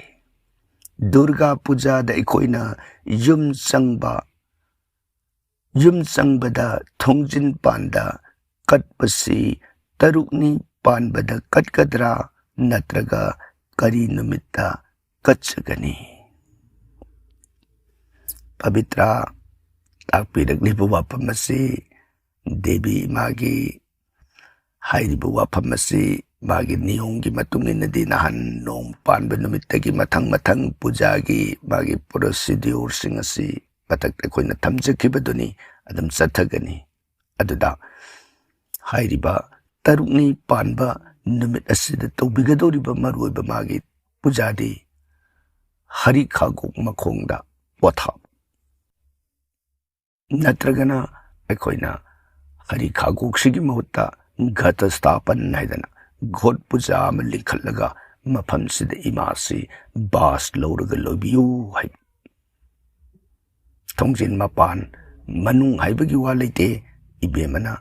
ꯗꯨꯔꯒꯥ ꯄꯨꯖꯥꯗ ꯑꯩꯈꯣꯏꯅ ꯌꯨꯝ ꯆꯪꯕ, ꯌꯨꯝ ꯆꯪꯕꯗ ꯊꯣꯡꯖꯤꯟ ꯄꯥꯟꯗ ꯀꯠꯄꯁꯤ ꯇꯔꯨꯛꯅꯤ ꯄꯥꯟꯕꯗ ꯀꯠꯀꯗ꯭ꯔꯥ, ꯅꯠꯇ꯭ꯔꯒ ꯀꯔꯤ ꯅꯨꯃꯤꯠꯇ ꯀꯠꯆꯒꯅꯤ? ꯄꯕꯤꯇ꯭ꯔ ꯇꯥꯛꯄꯤꯔꯛꯂꯤꯕ ꯋꯥꯐꯝ ꯑꯁꯤ ꯗꯦꯕꯤ ꯏꯃꯥꯒꯤ ꯍꯥꯏꯔꯤꯕ ꯋꯥꯐꯝ ꯑꯁꯤ ꯃꯥꯒꯤ ꯅꯤꯌꯣꯝꯒꯤ ꯃꯇꯨꯡ ꯏꯟꯅꯗꯤ ꯅꯍꯥꯟ ꯅꯣꯡ ꯄꯥꯟꯕ ꯅꯨꯃꯤꯠꯇꯒꯤ ꯃꯊꯪ ꯃꯊꯪ ꯄꯨꯖꯥꯒꯤ ꯃꯥꯒꯤ procedureꯁꯤꯡ ꯑꯁꯤ ꯃꯊꯛꯇ ꯑꯩꯈꯣꯏꯅ ꯊꯝꯖꯈꯤꯕꯗꯨꯅꯤ, ꯑꯗꯨꯝ ꯆꯠꯊꯒꯅꯤ꯫ ꯑꯗꯨꯗ ꯍꯥꯏꯔꯤꯕ ꯇꯔꯨꯛꯅꯤ ꯄꯥꯟꯕ ꯅꯨꯃꯤꯠ ꯑꯁꯤꯗ ꯇꯧꯕꯤꯒꯗꯧꯔꯤꯕ ꯃꯔꯨꯑꯣꯏꯕ ꯃꯥꯒꯤ ꯄꯨꯖꯥꯗꯤ ꯍꯔꯤ ꯈꯥꯒꯣꯛ ꯃꯈꯣꯡꯗ ꯄꯣꯊꯥꯕ꯫ ꯅꯠꯇ꯭ꯔꯒꯅ ꯑꯩꯈꯣꯏꯅ ꯍꯔꯤ ꯈꯥꯒꯣꯛꯁꯤꯒꯤ ꯃꯍꯨꯠꯇ ꯘꯇ ꯁ꯭ꯊꯥꯄꯟ ꯍꯥꯏꯗꯅ ꯘꯣꯠ ꯄꯨꯖꯥ ꯑꯃ ꯂꯤꯡꯈꯠꯂꯒ ꯃꯐꯝꯁꯤꯗ ꯏꯃꯥꯁꯤ ꯕꯥꯁ ꯂꯧꯔꯒ ꯂꯣꯏꯕꯤꯌꯨ ꯍꯥꯏꯕ꯫ ꯊꯣꯡꯖꯤꯟ ꯃꯄꯥꯟ ꯃꯅꯨꯡ ꯍꯥꯏꯕꯒꯤ ꯋꯥ ꯂꯩꯇꯦ꯫ ꯏꯕꯦꯝꯃꯅ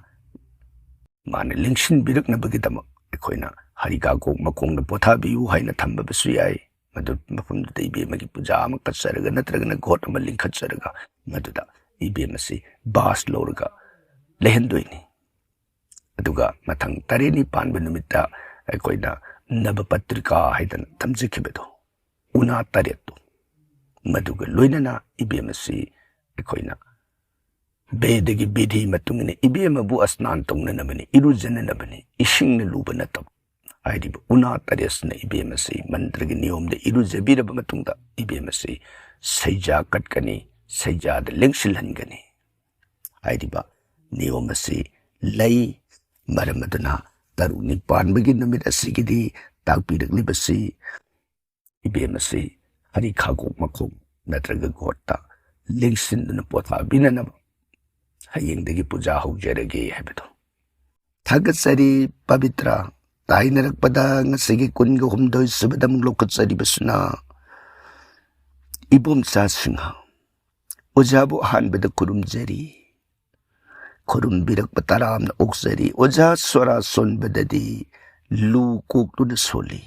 ꯃꯥꯅ ꯂꯦꯡꯁꯤꯟꯕꯤꯔꯛꯅꯕꯒꯤꯗꯃꯛ ꯑꯩꯈꯣꯏꯅ ꯍꯔꯤꯀꯥꯒꯣꯛ ꯃꯈꯣꯡꯗ ꯄꯣꯊꯥꯕꯤꯌꯨ ꯍꯥꯏꯅ ꯊꯝꯕꯁꯨ ꯌꯥꯏ꯫ ꯃꯗꯨ ꯃꯐꯝꯗꯨꯗ ꯏꯕꯦꯝꯃꯒꯤ ꯄꯨꯖꯥ ꯑꯃ ꯀꯠꯆꯔꯒ ꯅꯠꯇ꯭ꯔꯒꯅ ꯒꯣꯠ ꯑꯃ ꯂꯤꯡꯈꯠꯆꯔꯒ ꯃꯗꯨꯗ ꯏꯕꯦꯝꯃꯁꯤ ꯕꯥꯁ ꯂꯧꯔꯒ ꯂꯩꯍꯟꯗꯣꯏꯅꯤ꯫ ꯑꯗꯨꯒ ꯃꯊꯪ ꯇꯔꯦꯠꯅꯤ ꯄꯥꯟꯕ ꯅꯨꯃꯤꯠꯇ ꯑꯩꯈꯣꯏꯅ ꯅꯕꯄꯇ꯭ꯔꯤꯀꯥ ꯍꯥꯏꯗꯅ ꯊꯝꯖꯈꯤꯕꯗꯣ, ꯎꯅꯥ ꯇꯔꯦꯠꯇꯣ, ꯃꯗꯨꯒ ꯂꯣꯏꯅꯅ ꯏꯕꯦꯝꯃꯁꯤ ꯑꯩꯈꯣꯏꯅ ꯕꯦꯗꯒꯤ ꯕꯤꯙꯤ ꯃꯇꯨꯡ ꯏꯟꯅ ꯏꯕꯦꯝꯃꯕꯨ ꯑꯁꯅꯥꯟ ꯇꯧꯅꯅꯕꯅꯤ, ꯏꯔꯨꯖꯅꯅꯕꯅꯤ, ꯏꯁꯤꯡꯅ ꯂꯨꯕ ꯅꯠꯇꯕ꯫ ꯍꯥꯏꯔꯤꯕ ꯎꯅꯥ ꯇꯔꯦꯠꯁꯤꯅ ꯏꯕꯦꯝꯃꯁꯤ ꯃꯟꯇ꯭ꯔꯒꯤ ꯅꯤꯌꯣꯝꯗ ꯏꯔꯨꯖꯕꯤꯔꯕ ꯃꯇꯨꯡꯗ ꯏꯕꯦꯝꯃꯁꯤ ꯁꯩꯖꯥ ꯀꯠꯀꯅꯤ, ꯁꯩꯖꯥꯗ ꯂꯦꯡꯁꯤꯜꯍꯟꯒꯅꯤ꯫ ꯍꯥꯏꯔꯤꯕ ꯅꯤꯌꯣꯝ ꯑꯁꯤ ꯂꯩ꯫ ꯃꯔꯝ ꯑꯗꯨꯅ ꯇꯔꯨꯛꯅꯤ ꯄꯥꯟꯕꯒꯤ ꯅꯨꯃꯤꯠ ꯑꯁꯤꯒꯤꯗꯤ ꯇꯥꯛꯄꯤꯔꯛꯂꯤꯕꯁꯤ ꯏꯕꯦꯝꯃꯁꯤ ꯍꯔꯤꯈꯥꯒꯣꯛ ꯃꯈꯣꯡ ꯅꯠꯇ꯭ꯔꯒ ꯒꯣꯠꯇ ꯂꯦꯡꯁꯤꯟꯗꯨꯅ ꯄꯣꯊꯥꯕꯤꯅꯅꯕ ꯍꯌꯦꯡꯗꯒꯤ ꯄꯨꯖꯥ ꯍꯧꯖꯔꯒꯦ ꯍꯥꯏꯕꯗꯣ꯫ ꯊꯥꯒꯠꯆꯔꯤ ꯄꯕꯤꯇ꯭ꯔ꯫ ꯇꯥꯏꯅꯔꯛꯄꯗ ꯉꯁꯤꯒꯤ ꯀꯨꯟꯒ ꯍꯨꯝꯗꯣꯏ ꯁꯨꯕꯗ ꯑꯃꯨꯛ ꯂꯧꯈꯠꯆꯔꯤꯕꯁꯤꯅ ꯏꯕꯣꯝꯆꯥ ꯁꯤꯡꯍ꯫ ꯑꯣꯖꯥꯕꯨ ꯑꯍꯥꯟꯕꯗ ꯈꯨꯔꯨꯝꯖꯔꯤ꯫ ꯈꯨꯔꯨꯝꯕꯤꯔꯛꯄ ꯇꯔꯥꯝꯅ ꯑꯣꯛꯆꯔꯤ꯫ ꯑꯣꯖꯥ ꯁꯣꯔꯥ ꯁꯣꯟꯕꯗꯗꯤ ꯂꯨ ꯀꯣꯛꯇꯨꯅ ꯁꯣꯜꯂꯤ꯫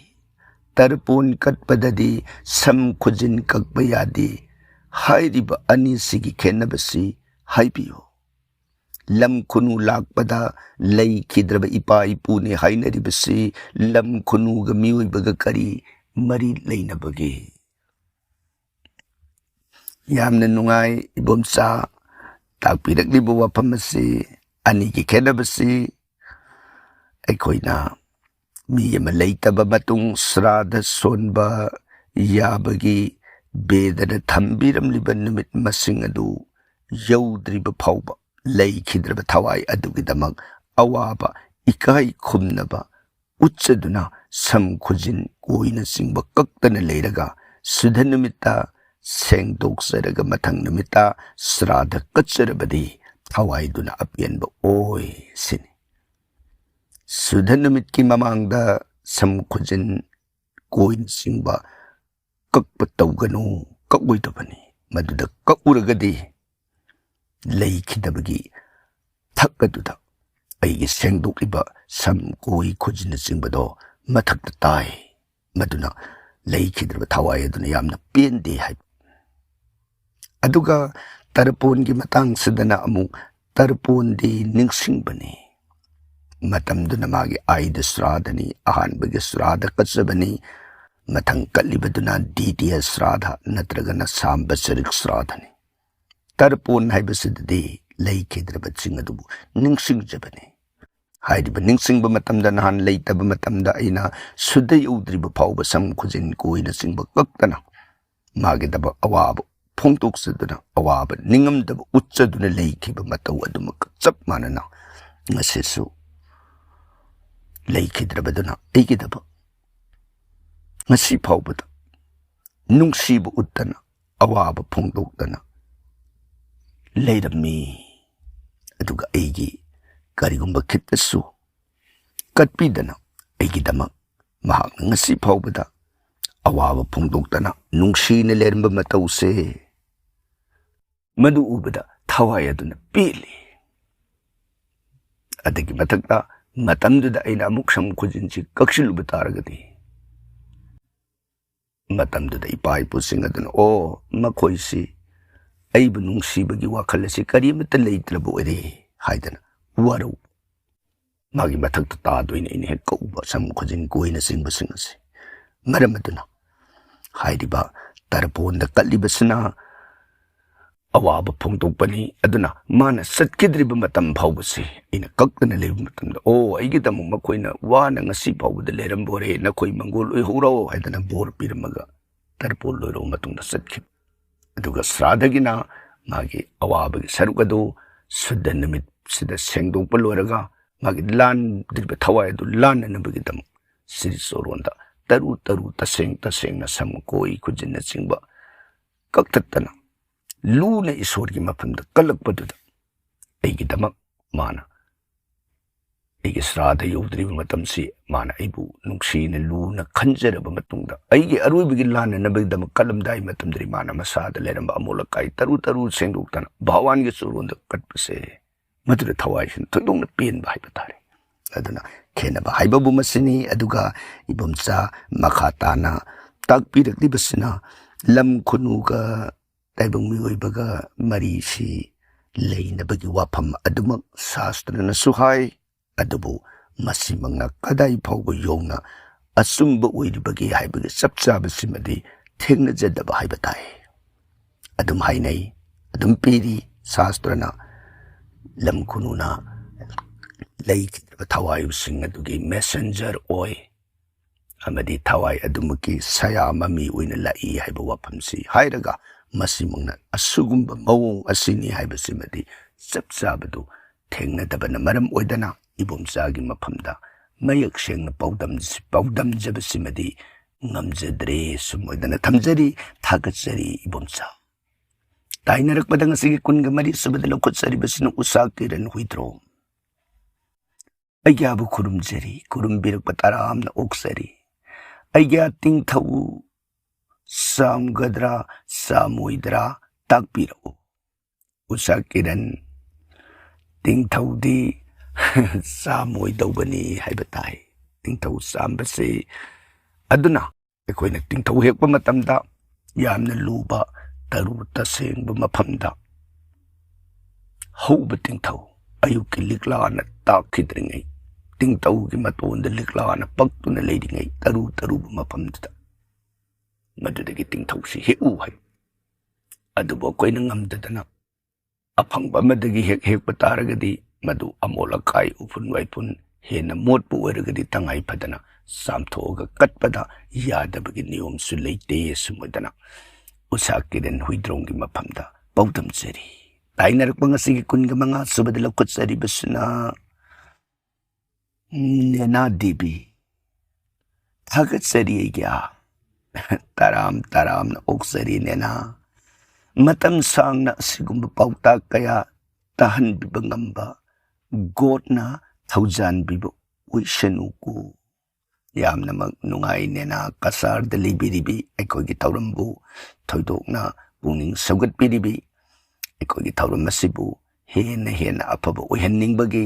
ꯇꯔꯄꯣꯟ ꯀꯠꯄꯗꯗꯤ ꯁꯝ ꯈꯨꯖꯤꯟ ꯀꯛꯄ ꯌꯥꯗꯦ꯫ ꯍꯥꯏꯔꯤꯕ ꯑꯅꯤꯁꯤꯒꯤ ꯈꯦꯠꯅꯕꯁꯤ ꯍꯥꯏꯕꯤꯌꯨ꯫ ꯂꯝ ꯈꯨꯅꯨ ꯂꯥꯛꯄꯗ ꯂꯩꯈꯤꯗ꯭ꯔꯕ ꯏꯄꯥ ꯏꯄꯨꯅꯤ ꯍꯥꯏꯅꯔꯤꯕꯁꯤ ꯂꯝ ꯈꯨꯅꯨꯒ ꯃꯤꯑꯣꯏꯕꯒ ꯀꯔꯤ ꯃꯔꯤ ꯂꯩꯅꯕꯒꯦ? ꯌꯥꯝꯅ ꯅꯨꯡꯉꯥꯏ ꯏꯕꯣꯝꯆꯥ, ꯇꯥꯛꯄꯤꯔꯛꯂꯤꯕ ꯋꯥꯐꯝ ꯑꯁꯤ꯫ ꯑꯅꯤꯒꯤ ꯈꯦꯠꯅꯕꯁꯤ ꯑꯩꯈꯣꯏꯅ ꯃꯤ ꯑꯃ ꯂꯩꯇꯕ ꯃꯇꯨꯡ ꯁ꯭ꯔꯥꯗ ꯁꯣꯟꯕ ꯌꯥꯕꯒꯤ ꯕꯦꯗꯅ ꯊꯝꯕꯤꯔꯝꯂꯤꯕ ꯅꯨꯃꯤꯠ ꯃꯁꯤꯡ ꯑꯗꯨ ꯌꯧꯗ꯭ꯔꯤꯕ ꯐꯥꯎꯕ ꯂꯩꯈꯤꯗ꯭ꯔꯕ ꯊꯋꯥꯏ ꯑꯗꯨꯒꯤꯗꯃꯛ ꯑꯋꯥꯕ ꯏꯀꯥꯏ ꯈꯨꯝꯅꯕ ꯎꯠꯆꯗꯨꯅ ꯁꯝ ꯈꯨꯖꯤꯟ ꯀꯣꯏꯅꯆꯤꯡꯕ ꯀꯛꯇꯅ ꯂꯩꯔꯒ ꯁꯨꯗ ꯅꯨꯃꯤꯠꯇ ꯁꯦꯡꯗꯣꯛꯆꯔꯒ ꯃꯊꯪ ꯅꯨꯃꯤꯠꯇ ꯁ꯭ꯔꯥꯗ ꯀꯠꯆꯔꯕꯗꯤ ꯊꯋꯥꯏꯗꯨꯅ ꯑꯄꯦꯟꯕ ꯑꯣꯏ ꯁꯤꯅꯤ꯫ ꯁꯨꯗ ꯅꯨꯃꯤꯠꯀꯤ ꯃꯃꯥꯡꯗ ꯁꯝ ꯈꯨꯖꯤꯟ ꯀꯣꯏꯅꯆꯤꯡꯕ ꯀꯛꯄ ꯇꯧꯒꯅꯨ, ꯀꯛꯑꯣꯏꯗꯕꯅꯤ꯫ ꯃꯗꯨꯗ ꯀꯛꯎꯔꯒꯗꯤ ꯂꯩꯈꯤꯗꯕꯒꯤ ꯊꯛ ꯑꯗꯨꯗ ꯑꯩꯒꯤ ꯁꯦꯡꯗꯣꯛꯂꯤꯕ ꯁꯝ, ꯀꯣꯏ, ꯈꯨꯖꯤꯟꯅꯆꯤꯡꯕꯗꯣ ꯃꯊꯛꯇ ꯇꯥꯏ꯫ ꯃꯗꯨꯅ ꯂꯩꯈꯤꯗ꯭ꯔꯕ ꯊꯋꯥꯏ ꯑꯗꯨꯅ ꯌꯥꯝꯅ ꯄꯦꯟꯗꯦ ꯍꯥꯏꯕ꯫ ꯑꯗꯨꯒ ꯇꯔꯄꯣꯟꯒꯤ ꯃꯇꯥꯡꯁꯤꯗꯅ ꯑꯃꯨꯛ ꯇꯔꯄꯣꯟꯗꯤ ꯅꯤꯡꯁꯤꯡꯕꯅꯤ꯫ ꯃꯇꯝꯗꯨꯅ ꯃꯥꯒꯤ ꯑꯥꯏꯗ ꯁ꯭ꯔꯥꯗꯅꯤ, ꯑꯍꯥꯟꯕꯒꯤ ꯁ꯭ꯔꯥꯗ ꯀꯠꯆꯕꯅꯤ꯫ ꯃꯊꯪ ꯀꯠꯂꯤꯕꯗꯨꯅ ꯗꯤꯇꯤꯌ ꯁ꯭ꯔꯥꯗ ꯅꯠꯇ꯭ꯔꯒꯅ ꯁꯥꯝꯕꯁꯔꯤꯛ ꯁ꯭ꯔꯥꯗꯅꯤ꯫ ꯇꯔꯄꯣꯟ ꯍꯥꯏꯕꯁꯤꯗꯗꯤ ꯂꯩꯈꯤꯗ꯭ꯔꯕꯁꯤꯡ ꯑꯗꯨꯕꯨ ꯅꯤꯡꯁꯤꯡꯖꯕꯅꯤ꯫ ꯍꯥꯏꯔꯤꯕ ꯅꯤꯡꯁꯤꯡꯕ ꯃꯇꯝꯗ, ꯅꯍꯥꯟ ꯂꯩꯇꯕ ꯃꯇꯝꯗ ꯑꯩꯅ ꯁꯨꯗ ꯌꯧꯗ꯭ꯔꯤꯕ ꯐꯥꯎꯕ ꯁꯝ, ꯈꯨꯖꯤꯟ, ꯀꯣꯏꯅꯆꯤꯡꯕ ꯀꯛꯇꯅ ꯃꯥꯒꯤꯗꯃꯛ ꯑꯋꯥꯕ ꯐꯣꯡꯗꯣꯛꯆꯗꯨꯅ, ꯑꯋꯥꯕ ꯅꯤꯡꯉꯝꯗꯕ ꯎꯠꯆꯗꯨꯅ ꯂꯩꯈꯤꯕ ꯃꯇꯧ ꯑꯗꯨꯃꯛ ꯆꯞ ꯃꯥꯟꯅꯅ ꯉꯁꯤꯁꯨ ꯂꯩꯈꯤꯗ꯭ꯔꯕꯗꯨꯅ ꯑꯩꯒꯤꯗꯃꯛ ꯉꯁꯤ ꯐꯥꯎꯕꯗ ꯅꯨꯡꯁꯤꯕ ꯎꯠꯇꯅ, ꯑꯋꯥꯕ ꯐꯣꯡꯗꯣꯛꯇꯅ ꯂꯩꯔꯝꯃꯤ꯫ ꯑꯗꯨꯒ ꯑꯩꯒꯤ ꯀꯔꯤꯒꯨꯝꯕ ꯈꯤꯇꯁꯨ ꯀꯠꯄꯤꯗꯅ ꯑꯩꯒꯤꯗꯃꯛ ꯃꯍꯥꯛꯅ ꯉꯁꯤ ꯐꯥꯎꯕꯗ ꯑꯋꯥꯕ ꯐꯣꯡꯗꯣꯛꯇꯅ ꯅꯨꯡꯁꯤꯅ ꯂꯩꯔꯝꯕ ꯃꯇꯧꯁꯦ, ꯃꯗꯨ ꯎꯕꯗ ꯊꯋꯥꯏ ꯑꯗꯨꯅ ꯄꯦꯜꯂꯤ꯫ ꯑꯗꯨꯒꯤ ꯃꯊꯛꯇ ꯃꯇꯝꯗꯨꯗ ꯑꯩꯅ ꯑꯃꯨꯛ ꯁꯝ ꯈꯨꯖꯤꯟꯁꯤ ꯀꯛꯁꯤꯜꯂꯨꯕ ꯇꯥꯔꯒꯗꯤ, ꯃꯇꯝꯗꯨꯗ ꯏꯄꯥ ꯏꯄꯨꯁꯤꯡ ꯑꯗꯨꯅ, "ꯑꯣ, ꯃꯈꯣꯏꯁꯤ ꯑꯩꯕꯨ ꯅꯨꯡꯁꯤꯕꯒꯤ ꯋꯥꯈꯜ ꯑꯁꯤ ꯀꯔꯤꯃꯠꯇ ꯂꯩꯇ꯭ꯔꯕ ꯑꯣꯏꯔꯦ" ꯍꯥꯏꯗꯅ ꯋꯥꯔꯧ ꯃꯥꯒꯤ ꯃꯊꯛꯇ ꯇꯥꯗꯣꯏꯅꯤ ꯑꯩꯅ ꯍꯦꯛ ꯀꯛꯎꯕ ꯁꯝ ꯈꯨꯖꯤꯟ ꯀꯣꯏꯅꯆꯤꯡꯕꯁꯤꯡ ꯑꯁꯤ꯫ ꯃꯔꯝ ꯑꯗꯨꯅ ꯍꯥꯏꯔꯤꯕ ꯇꯔꯄꯣꯟꯗ ꯀꯠꯂꯤꯕꯁꯤꯅ ꯑꯋꯥꯕ ꯐꯣꯡꯗꯣꯛꯄꯅꯤ꯫ ꯑꯗꯨꯅ ꯃꯥꯅ ꯆꯠꯈꯤꯗ꯭ꯔꯤꯕ ꯃꯇꯝ ꯐꯥꯎꯕꯁꯤ ꯑꯩꯅ ꯀꯛꯇꯅ ꯂꯩꯕ ꯃꯇꯝꯗ, "ꯑꯣ, ꯑꯩꯒꯤꯗꯃꯛ ꯃꯈꯣꯏꯅ ꯋꯥꯅ ꯉꯁꯤ ꯐꯥꯎꯕꯗ ꯂꯩꯔꯝꯕ ꯑꯣꯏꯔꯦ, ꯅꯈꯣꯏ ꯃꯪꯒꯣꯜ ꯑꯣꯏꯍꯧꯔꯣ" ꯍꯥꯏꯗꯅ ꯕꯣꯔ ꯄꯤꯔꯝꯃꯒ ꯇꯔꯄꯣꯟ ꯂꯣꯏꯔꯕ ꯃꯇꯨꯡꯗ ꯆꯠꯈꯤꯕ꯫ ꯑꯗꯨꯒ ꯁ꯭ꯔꯥꯗꯒꯤꯅ ꯃꯥꯒꯤ ꯑꯋꯥꯕꯒꯤ ꯁꯔꯨꯛ ꯑꯗꯨ ꯁꯨꯗ ꯅꯨꯃꯤꯠꯁꯤꯗ ꯁꯦꯡꯗꯣꯛꯄ ꯂꯣꯏꯔꯒ ꯃꯥꯒꯤ ꯂꯥꯟꯗ꯭ꯔꯤꯕ ꯊꯋꯥꯏ ꯑꯗꯨ ꯂꯥꯟꯅꯅꯕꯒꯤꯗꯃꯛ ꯁꯤꯔꯤ ꯆꯣꯔꯣꯟꯗ ꯇꯔꯨ ꯇꯔꯨ ꯇꯁꯦꯡ ꯇꯁꯦꯡꯅ ꯁꯝ ꯀꯣꯏ ꯈꯨꯖꯤꯟꯅꯆꯤꯡꯕ ꯀꯛꯊꯠꯇꯅ ꯂꯨꯅ ꯏꯁꯣꯔꯒꯤ ꯃꯐꯝꯗ ꯀꯜꯂꯛꯄꯗꯨꯗ ꯑꯩꯒꯤꯗꯃꯛ ꯃꯥꯅ ꯑꯩꯒꯤ ꯁ꯭ꯔꯥꯗ ꯌꯧꯗ꯭ꯔꯤꯕ ꯃꯇꯝꯁꯤ ꯃꯥꯅ ꯑꯩꯕꯨ ꯅꯨꯡꯁꯤꯅ ꯂꯨꯅ ꯈꯟꯖꯔꯕ ꯃꯇꯨꯡꯗ, ꯑꯩꯒꯤ ꯑꯔꯣꯏꯕꯒꯤ ꯂꯥꯟꯅꯅꯕꯒꯤꯗꯃꯛ ꯀꯜꯂꯝꯗꯥꯏ ꯃꯇꯝꯗꯗꯤ ꯃꯥꯅ ꯃꯁꯥꯗ ꯂꯩꯔꯝꯕ ꯑꯃꯣꯠ ꯑꯀꯥꯏ ꯇꯔꯨ ꯇꯔꯨ ꯁꯦꯡꯗꯣꯛꯇꯅ ꯚꯒꯋꯥꯟꯒꯤ ꯆꯨꯔꯣꯟꯗ ꯀꯠꯄꯁꯦ, ꯃꯗꯨꯗ ꯊꯋꯥꯏꯁꯤꯅ ꯊꯣꯏꯗꯣꯛꯅ ꯄꯦꯟꯕ ꯍꯥꯏꯕ ꯇꯥꯔꯦ꯫ ꯑꯗꯨꯅ ꯈꯦꯠꯅꯕ ꯍꯥꯏꯕꯕꯨ ꯃꯁꯤꯅꯤ꯫ ꯑꯗꯨꯒ ꯏꯕꯣꯝꯆꯥ ꯃꯈꯥ ꯇꯥꯅ ꯇꯥꯛꯄꯤꯔꯛꯂꯤꯕꯁꯤꯅ ꯂꯝ ꯈꯨꯅꯨꯒ ꯇꯥꯏꯕꯪ ꯃꯤꯑꯣꯏꯕꯒ ꯃꯔꯤꯁꯤ ꯂꯩꯅꯕꯒꯤ ꯋꯥꯐꯝ ꯑꯗꯨꯃꯛ ꯁꯥꯁꯇ꯭ꯔꯅꯁꯨ ꯍꯥꯏ꯫ ꯑꯗꯨꯕꯨ ꯃꯁꯤꯃꯛꯅ ꯀꯗꯥꯏ ꯐꯥꯎꯕ ꯌꯧꯅ ꯑꯆꯨꯝꯕ ꯑꯣꯏꯔꯤꯕꯒꯦ ꯍꯥꯏꯕꯒꯤ ꯆꯞ ꯆꯥꯕꯁꯤꯃꯗꯤ ꯊꯦꯡꯅꯖꯗꯕ ꯍꯥꯏꯕ ꯇꯥꯏ꯫ ꯑꯗꯨꯝ ꯍꯥꯏꯅꯩ, ꯑꯗꯨꯝ ꯄꯤꯔꯤ꯫ ꯁꯥꯁꯇ꯭ꯔꯅ ꯂꯝ ꯈꯨꯅꯨꯅ ꯂꯩꯈꯤꯗ꯭ꯔꯕ ꯊꯋꯥꯏꯁꯤꯡ ꯑꯗꯨꯒꯤ ꯃꯦꯁꯦꯟꯖꯔ ꯑꯣꯏ ꯑꯃꯗꯤ ꯊꯋꯥꯏ ꯑꯗꯨꯃꯛꯀꯤ ꯁꯌꯥ ꯃꯃꯤ ꯑꯣꯏꯅ ꯂꯥꯛꯏ ꯍꯥꯏꯕ ꯋꯥꯐꯝꯁꯤ ꯍꯥꯏꯔꯒ, ꯃꯁꯤꯃꯛꯅ ꯑꯁꯤꯒꯨꯝꯕ ꯃꯑꯣꯡ ꯑꯁꯤꯅꯤ ꯍꯥꯏꯕꯁꯤꯃꯗꯤ ꯆꯞ ꯆꯥꯕꯗꯨ ꯊꯦꯡꯅꯗꯕꯅ ꯃꯔꯝ ꯑꯣꯏꯗꯅ ꯏꯕꯣꯝꯆꯥꯒꯤ ꯃꯐꯝꯗ ꯃꯌꯦꯛ ꯁꯦꯡꯅ ꯄꯥꯎꯗꯝ-, ꯄꯥꯎꯗꯝꯖꯕꯁꯤꯃꯗꯤ ꯉꯝꯖꯗ꯭ꯔꯦ꯫ ꯁꯨꯝ ꯑꯣꯏꯗꯅ ꯊꯝꯖꯔꯤ꯫ ꯊꯥꯒꯠꯆꯔꯤ ꯏꯕꯣꯝꯆꯥ꯫ ꯇꯥꯏꯅꯔꯛꯄꯗ ꯉꯁꯤꯒꯤ ꯀꯨꯟꯒ ꯃꯔꯤ ꯁꯨꯕꯗ ꯂꯧꯈꯠꯆꯔꯤꯕꯁꯤꯅ ꯎꯁꯥ ꯀꯤꯔꯟ ꯍꯨꯏꯗ꯭ꯔꯣꯝ꯫ ꯑꯩꯒ꯭ꯌꯥꯕꯨ ꯈꯨꯔꯨꯝꯖꯔꯤ, ꯈꯨꯔꯨꯝꯕꯤꯔꯛꯄ ꯇꯔꯥꯝꯅ ꯑꯣꯛꯆꯔꯤ꯫ ꯑꯩꯒ꯭ꯌꯥ ꯇꯤꯡꯊꯧ ꯆꯥꯝꯒꯗ꯭ꯔꯥ ꯆꯥꯝꯃꯣꯏꯗ꯭ꯔꯥ ꯇꯥꯛꯄꯤꯔꯛꯎ꯫ ꯎꯁꯥ ꯀꯤꯔꯟ, ꯇꯤꯡꯊꯧꯗꯤ ꯆꯥꯝꯃꯣꯏꯗꯧꯕꯅꯤ ꯍꯥꯏꯕ ꯇꯥꯏ꯫ ꯇꯤꯡꯊꯧ ꯆꯥꯝꯕꯁꯤ ꯑꯗꯨꯅ ꯑꯩꯈꯣꯏꯅ ꯇꯤꯡꯊꯧ ꯍꯦꯛꯄ ꯃꯇꯝꯗ ꯌꯥꯝꯅ ꯂꯨꯕ ꯇꯔꯨ ꯇꯁꯦꯡꯕ ꯃꯐꯝꯗ ꯍꯧꯕ ꯇꯤꯡꯊꯧ, ꯑꯌꯨꯛꯀꯤ ꯂꯤꯛꯂꯥꯅ ꯇꯥꯛꯈꯤꯗ꯭ꯔꯤꯉꯩ, ꯇꯤꯡꯊꯧꯒꯤ ꯃꯇꯣꯟꯗ ꯂꯤꯛꯂꯥꯅ ꯄꯛꯇꯨꯅ ꯂꯩꯔꯤꯉꯩ ꯇꯔꯨ ꯇꯔꯨꯕ ꯃꯐꯝꯗꯨꯗ ꯃꯗꯨꯗꯒꯤ ꯇꯤꯡꯊꯧꯁꯤ ꯍꯦꯛꯎ ꯍꯥꯏ꯫ ꯑꯗꯨꯕꯨ ꯑꯩꯈꯣꯏꯅ ꯉꯝꯗꯗꯅ ꯑꯐꯪꯕ ꯑꯃꯗꯒꯤ ꯍꯦꯛ ꯍꯦꯛꯄ ꯇꯥꯔꯒꯗꯤ ꯃꯗꯨ ꯑꯃꯣꯠ ꯑꯀꯥꯏ, ꯎꯐꯨꯟ ꯋꯥꯏꯐꯨꯟ, ꯍꯦꯟꯅ ꯃꯣꯠꯄ ꯑꯣꯏꯔꯒꯗꯤ ꯇꯉꯥꯏ ꯐꯗꯅ ꯆꯥꯝꯊꯣꯛꯑꯒ ꯀꯠꯄꯗ ꯌꯥꯗꯕꯒꯤ ꯅꯤꯌꯣꯝꯁꯨ ꯂꯩꯇꯦ꯫ ꯑꯁꯨꯝ ꯑꯣꯏꯗꯅ ꯎꯁꯥ ꯀꯤꯔꯟ ꯍꯨꯏꯗ꯭ꯔꯣꯝꯒꯤ ꯃꯐꯝꯗ ꯄꯥꯎꯗꯝꯖꯔꯤ꯫ ꯇꯥꯏꯅꯔꯛꯄ ꯉꯁꯤꯒꯤ ꯀꯨꯟꯒ ꯃꯉꯥ ꯁꯨꯕꯗ ꯂꯧꯈꯠꯆꯔꯤꯕꯁꯤꯅ ꯅꯦꯅꯥ ꯗꯦꯕꯤ꯫ ꯊꯥꯒꯠꯆꯔꯤ ꯑꯩꯒꯤ ꯑꯥ꯫ ꯇꯔꯥꯝ ꯇꯔꯥꯝꯅ ꯑꯣꯛꯆꯔꯤ ꯅꯦꯅꯥ꯫ ꯃꯇꯝ ꯁꯥꯡꯅ ꯑꯁꯤꯒꯨꯝꯕ ꯄꯥꯎꯇꯥꯛ ꯀꯌꯥ ꯇꯥꯍꯟꯕꯤꯕ ꯉꯝꯕ ꯒꯣꯠꯅ ꯊꯧꯖꯥꯟꯕꯤꯕ ꯑꯣꯏꯁꯅꯨꯀꯣ꯫ ꯌꯥꯝꯅꯃꯛ ꯅꯨꯡꯉꯥꯏ ꯅꯦꯅꯥ ꯀꯁꯥꯔꯗ ꯂꯩꯕꯤꯔꯤꯕꯤ ꯑꯩꯈꯣꯏꯒꯤ ꯊꯧꯔꯝꯕꯨ ꯊꯣꯏꯗꯣꯛꯅ ꯄꯨꯛꯅꯤꯡ ꯁꯧꯒꯠꯄꯤꯔꯤꯕꯤ ꯑꯩꯈꯣꯏꯒꯤ ꯊꯧꯔꯝ ꯑꯁꯤꯕꯨ ꯍꯦꯟꯅ ꯍꯦꯟꯅ ꯑꯐꯕ ꯑꯣꯏꯍꯟꯅꯤꯡꯕꯒꯤ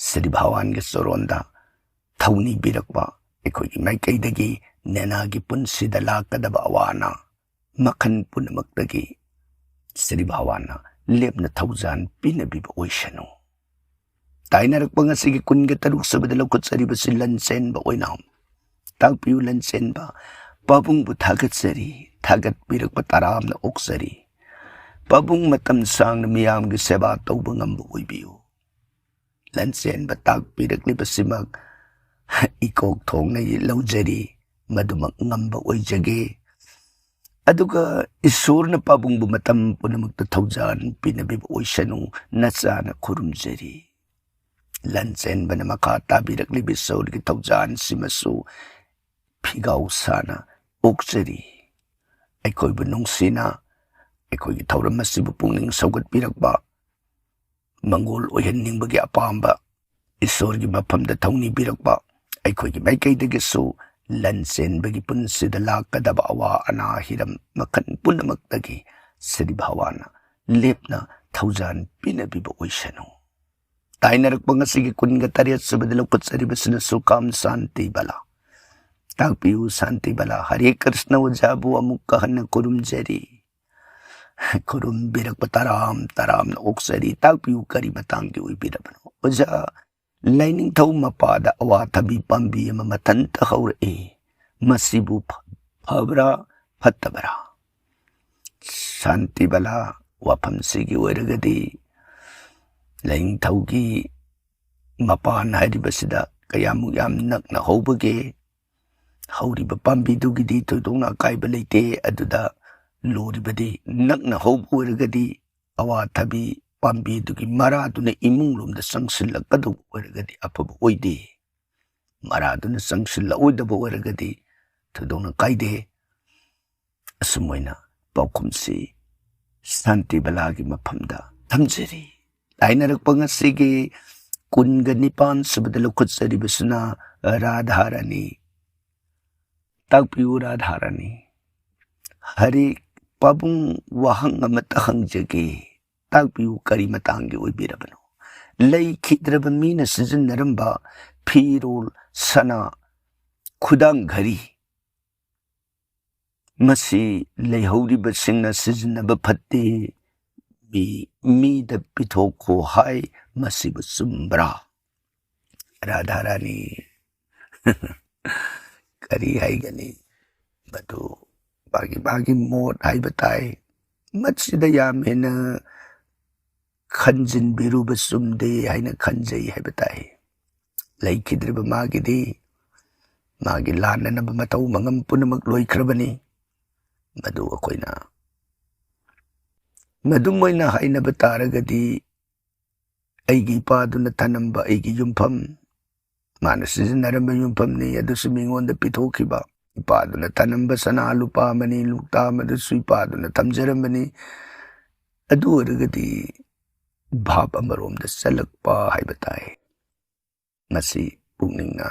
ꯁ꯭ꯔꯤ ꯚꯒꯋꯥꯟꯒꯤ ꯆꯣꯔꯣꯟꯗ ꯊꯧꯅꯤꯕꯤꯔꯛꯄ ꯑꯩꯈꯣꯏꯒꯤ ꯃꯥꯏꯀꯩꯗꯒꯤ ꯅꯦꯅꯥꯒꯤ ꯄꯨꯟꯁꯤꯗ ꯂꯥꯛꯀꯗꯕ ꯑꯋꯥ ꯑꯅꯥ ꯃꯈꯜ ꯄꯨꯝꯅꯃꯛꯇꯒꯤ ꯁ꯭ꯔꯤ ꯚꯒꯋꯥꯟꯅ ꯂꯦꯞꯅ ꯊꯧꯖꯥꯟ ꯄꯤꯅꯕꯤꯕ ꯑꯣꯏꯁꯅꯨ꯫ ꯇꯥꯏꯅꯔꯛꯄ ꯉꯁꯤꯒꯤ ꯀꯨꯟꯒ ꯇꯔꯨꯛ ꯁꯨꯕꯗ ꯂꯧꯈꯠꯆꯔꯤꯕꯁꯤ ꯂꯟꯆꯦꯟꯕ ꯑꯣꯏꯅ ꯇꯥꯛꯄꯤꯌꯨ꯫ ꯂꯟꯆꯦꯟꯕ ꯄꯥꯕꯨꯡꯕꯨ ꯊꯥꯒꯠꯆꯔꯤ, ꯊꯥꯒꯠꯄꯤꯔꯛꯄ ꯇꯔꯥꯝꯅ ꯑꯣꯛꯆꯔꯤ꯫ ꯄꯥꯕꯨꯡ ꯃꯇꯝ ꯁꯥꯡꯅ ꯃꯤꯌꯥꯝꯒꯤ ꯁꯦꯕꯥ ꯇꯧꯕ ꯉꯝꯕ ꯑꯣꯏꯕꯤꯌꯨ꯫ ꯂꯟꯆꯦꯟꯕ ꯇꯥꯛꯄꯤꯔꯛꯂꯤꯕꯁꯤꯃꯛ ꯏꯀꯣꯛ ꯊꯣꯡꯅ ꯂꯧꯖꯔꯤ, ꯃꯗꯨꯃꯛ ꯉꯝꯕ ꯑꯣꯏꯖꯒꯦ꯫ ꯑꯗꯨꯒ ꯏꯁꯣꯔꯅ ꯄꯥꯕꯨꯡꯕꯨ ꯃꯇꯝ ꯄꯨꯝꯅꯃꯛꯇ ꯊꯧꯖꯥꯟ ꯄꯤꯅꯕꯤꯕ ꯑꯣꯏꯁꯅꯨ ꯅꯆꯥꯅ ꯈꯨꯔꯨꯝꯖꯔꯤ꯫ ꯂꯟꯆꯦꯟꯕꯅ ꯃꯈꯥ ꯇꯥꯕꯤꯔꯛꯂꯤꯕ ꯏꯁꯣꯔꯒꯤ ꯊꯧꯖꯥꯟꯁꯤꯃꯁꯨ ꯐꯤꯒꯥꯎ ꯁꯥꯅ ꯑꯣꯛꯆꯔꯤ꯫ ꯑꯩꯈꯣꯏꯕꯨ ꯅꯨꯡꯁꯤꯅ ꯑꯩꯈꯣꯏꯒꯤ ꯊꯧꯔꯝ ꯑꯁꯤꯕꯨ ꯄꯨꯛꯅꯤꯡ ꯁꯧꯒꯠꯄꯤꯔꯛꯄ, ꯃꯪꯒꯣꯜ ꯑꯣꯏꯍꯟꯅꯤꯡꯕꯒꯤ ꯑꯄꯥꯝꯕ, ꯏꯁꯣꯔꯒꯤ ꯃꯐꯝꯗ ꯊꯧꯅꯤꯕꯤꯔꯛꯄ ꯑꯩꯈꯣꯏꯒꯤ ꯃꯥꯏꯀꯩꯗꯒꯤꯁꯨ ꯂꯟꯆꯦꯟꯕꯒꯤ ꯄꯨꯟꯁꯤꯗ ꯂꯥꯛꯀꯗꯕ ꯑꯋꯥ ꯑꯅꯥ ꯍꯤꯔꯝ ꯃꯈꯜ ꯄꯨꯝꯅꯃꯛꯇꯒꯤ ꯁ꯭ꯔꯤ ꯚꯒꯋꯥꯟꯅ ꯂꯦꯞꯅ ꯊꯧꯖꯥꯟ ꯄꯤꯅꯕꯤꯕ ꯑꯣꯏꯁꯅꯨ꯫ ꯇꯥꯏꯅꯔꯛꯄ ꯉꯁꯤꯒꯤ ꯀꯨꯟꯒ ꯇꯔꯦꯠ ꯁꯨꯕꯗ ꯂꯧꯈꯠꯆꯔꯤꯕꯁꯤꯅ ꯁꯨꯈꯥꯝ ꯁꯥꯟꯇꯤ ꯕꯂꯥ꯫ ꯇꯥꯛꯄꯤꯌꯨ ꯁꯥꯟꯇꯤ ꯕꯂꯥ꯫ ꯍꯔꯦ ꯀ꯭ꯔꯤꯁꯅ ꯑꯣꯖꯥꯕꯨ ꯑꯃꯨꯛꯀ ꯍꯟꯅ ꯈꯨꯔꯨꯝꯖꯔꯤ꯫ ꯈꯨꯔꯨꯝꯕꯤꯔꯛꯄ ꯇꯔꯥꯝ ꯇꯔꯥꯝꯅ ꯑꯣꯛꯆꯔꯤ꯫ ꯇꯥꯛꯄꯤꯌꯨ ꯀꯔꯤ ꯃꯇꯥꯡꯒꯤ ꯑꯣꯏꯕꯤꯔꯕꯅꯣ? ꯑꯣꯖꯥ, ꯂꯥꯏꯅꯤꯡꯊꯧ ꯃꯄꯥꯗ ꯑꯋꯥꯊꯕꯤ ꯄꯥꯝꯕꯤ ꯑꯃ ꯃꯊꯟꯇ ꯍꯧꯔꯛꯏ꯫ ꯃꯁꯤꯕꯨ ꯐ-, ꯐꯕ꯭ꯔꯥ ꯐꯠꯇꯕ꯭ꯔꯥ? ꯁꯥꯟꯇꯤ ꯕꯂꯥ, ꯋꯥꯐꯝꯁꯤꯒꯤ ꯑꯣꯏꯔꯒꯗꯤ ꯂꯥꯏꯅꯤꯡꯊꯧꯒꯤ ꯃꯄꯥꯟ ꯍꯥꯏꯔꯤꯕꯁꯤꯗ ꯀꯌꯥꯃꯨꯛ ꯌꯥꯝ ꯅꯛꯅ ꯍꯧꯕꯒꯦ? ꯍꯧꯔꯤꯕ ꯄꯥꯝꯕꯤꯗꯨꯒꯤꯗꯤ ꯊꯣꯏꯗꯣꯛꯅ ꯑꯀꯥꯏꯕ ꯂꯩꯇꯦ꯫ ꯑꯗꯨꯗ ꯂꯣꯔꯤꯕꯗꯤ ꯅꯛꯅ ꯍꯧꯕ ꯑꯣꯏꯔꯒꯗꯤ ꯑꯋꯥꯊꯕꯤ ꯄꯥꯝꯕꯤꯗꯨꯒꯤ ꯃꯔꯥꯗꯨꯅ ꯏꯃꯨꯡ ꯂꯣꯝꯗ ꯆꯪꯁꯤꯜꯂꯛꯀꯗꯧꯕ ꯑꯣꯏꯔꯒꯗꯤ ꯑꯐꯕ ꯑꯣꯏꯗꯦ꯫ ꯃꯔꯥꯗꯨꯅ ꯆꯪꯁꯤꯜꯂꯛꯑꯣꯏꯗꯕ ꯑꯣꯏꯔꯒꯗꯤ ꯊꯣꯏꯗꯣꯛꯅ ꯀꯥꯏꯗꯦ꯫ ꯑꯁꯨꯝ ꯑꯣꯏꯅ ꯄꯥꯎꯈꯨꯝꯁꯤ ꯁꯥꯟꯇꯤ ꯕꯂꯥꯒꯤ ꯃꯐꯝꯗ ꯊꯝꯖꯔꯤ꯫ ꯇꯥꯏꯅꯔꯛꯄ ꯉꯁꯤꯒꯤ ꯀꯨꯟꯒ ꯅꯤꯄꯥꯟ ꯁꯨꯕꯗ ꯂꯧꯈꯠꯆꯔꯤꯕꯁꯤꯅ ꯔꯥꯙꯥꯔꯥꯅꯤ꯫ ꯇꯥꯛꯄꯤꯌꯨ ꯔꯥꯙꯥꯔꯥꯅꯤ꯫ ꯍꯔꯦ ꯄꯥꯕꯨꯡ, ꯋꯥꯍꯪ ꯑꯃꯇ ꯍꯪꯖꯒꯦ꯫ ꯇꯥꯛꯄꯤꯌꯨ, ꯀꯔꯤ ꯃꯇꯥꯡꯒꯤ ꯑꯣꯏꯕꯤꯔꯕꯅꯣ? ꯂꯩꯈꯤꯗ꯭ꯔꯕ ꯃꯤꯅ ꯁꯤꯖꯤꯟꯅꯔꯝꯕ ꯐꯤꯔꯣꯜ, ꯁꯅꯥ, ꯈꯨꯗꯥꯡ, ꯘꯔꯤ, ꯃꯁꯤ ꯂꯩꯍꯧꯔꯤꯕꯁꯤꯡꯅ ꯁꯤꯖꯤꯟꯅꯕ ꯐꯠꯇꯦ, ꯃꯤ, ꯃꯤꯗ ꯄꯤꯊꯣꯛꯈꯣ ꯍꯥꯏ, ꯃꯁꯤꯕꯨ ꯆꯨꯝꯕ꯭ꯔꯥ? ꯔꯥꯙꯥꯔꯥꯅꯤ꯫ ꯀꯔꯤ ꯍꯥꯏꯒꯅꯤ? ꯃꯗꯨ ꯃꯥꯒꯤ, ꯃꯥꯒꯤ ꯃꯣꯠ ꯍꯥꯏꯕ ꯇꯥꯏ꯫ ꯃꯁꯤꯗ ꯌꯥꯝ ꯍꯦꯟꯅ ꯈꯟꯖꯤꯟꯕꯤꯔꯨꯕ ꯆꯨꯝꯗꯦ ꯍꯥꯏꯅ ꯈꯟꯖꯩ ꯍꯥꯏꯕ ꯇꯥꯏ꯫ ꯂꯩꯈꯤꯗ꯭ꯔꯤꯕ ꯃꯥꯒꯤꯗꯤ ꯃꯥꯒꯤ ꯂꯥꯟꯅꯅꯕ ꯃꯇꯧ ꯃꯉꯝ ꯄꯨꯝꯅꯃꯛ ꯂꯣꯏꯈ꯭ꯔꯕꯅꯤ꯫ ꯃꯗꯨ ꯑꯩꯈꯣꯏꯅ, ꯃꯗꯨꯝ ꯑꯣꯏꯅ ꯍꯥꯏꯅꯕ ꯇꯥꯔꯒꯗꯤ, ꯑꯩꯒꯤ ꯏꯄꯥꯗꯨꯅ ꯊꯅꯝꯕ ꯑꯩꯒꯤ ꯌꯨꯝꯐꯝ, ꯃꯥꯅ ꯁꯤꯖꯤꯟꯅꯔꯝꯕ ꯌꯨꯝꯐꯝꯅꯤ, ꯑꯗꯨꯁꯨ ꯃꯤꯉꯣꯟꯗ ꯄꯤꯊꯣꯛꯈꯤꯕ꯫ ꯏꯄꯥꯗꯨꯅ ꯊꯅꯝꯕ ꯁꯅꯥ ꯂꯨꯄꯥ ꯑꯃꯅꯤ, ꯂꯨꯛꯇꯥ ꯑꯃꯗꯨꯁꯨ ꯏꯄꯥꯗꯨꯅ ꯊꯝꯖꯔꯝꯕꯅꯤ꯫ ꯑꯗꯨ ꯑꯣꯏꯔꯒꯗꯤ ꯚꯥꯞ ꯑꯃꯔꯣꯝꯗ ꯆꯜꯂꯛꯄ ꯍꯥꯏꯕ ꯇꯥꯏ꯫ ꯃꯁꯤ ꯄꯨꯛꯅꯤꯡꯅ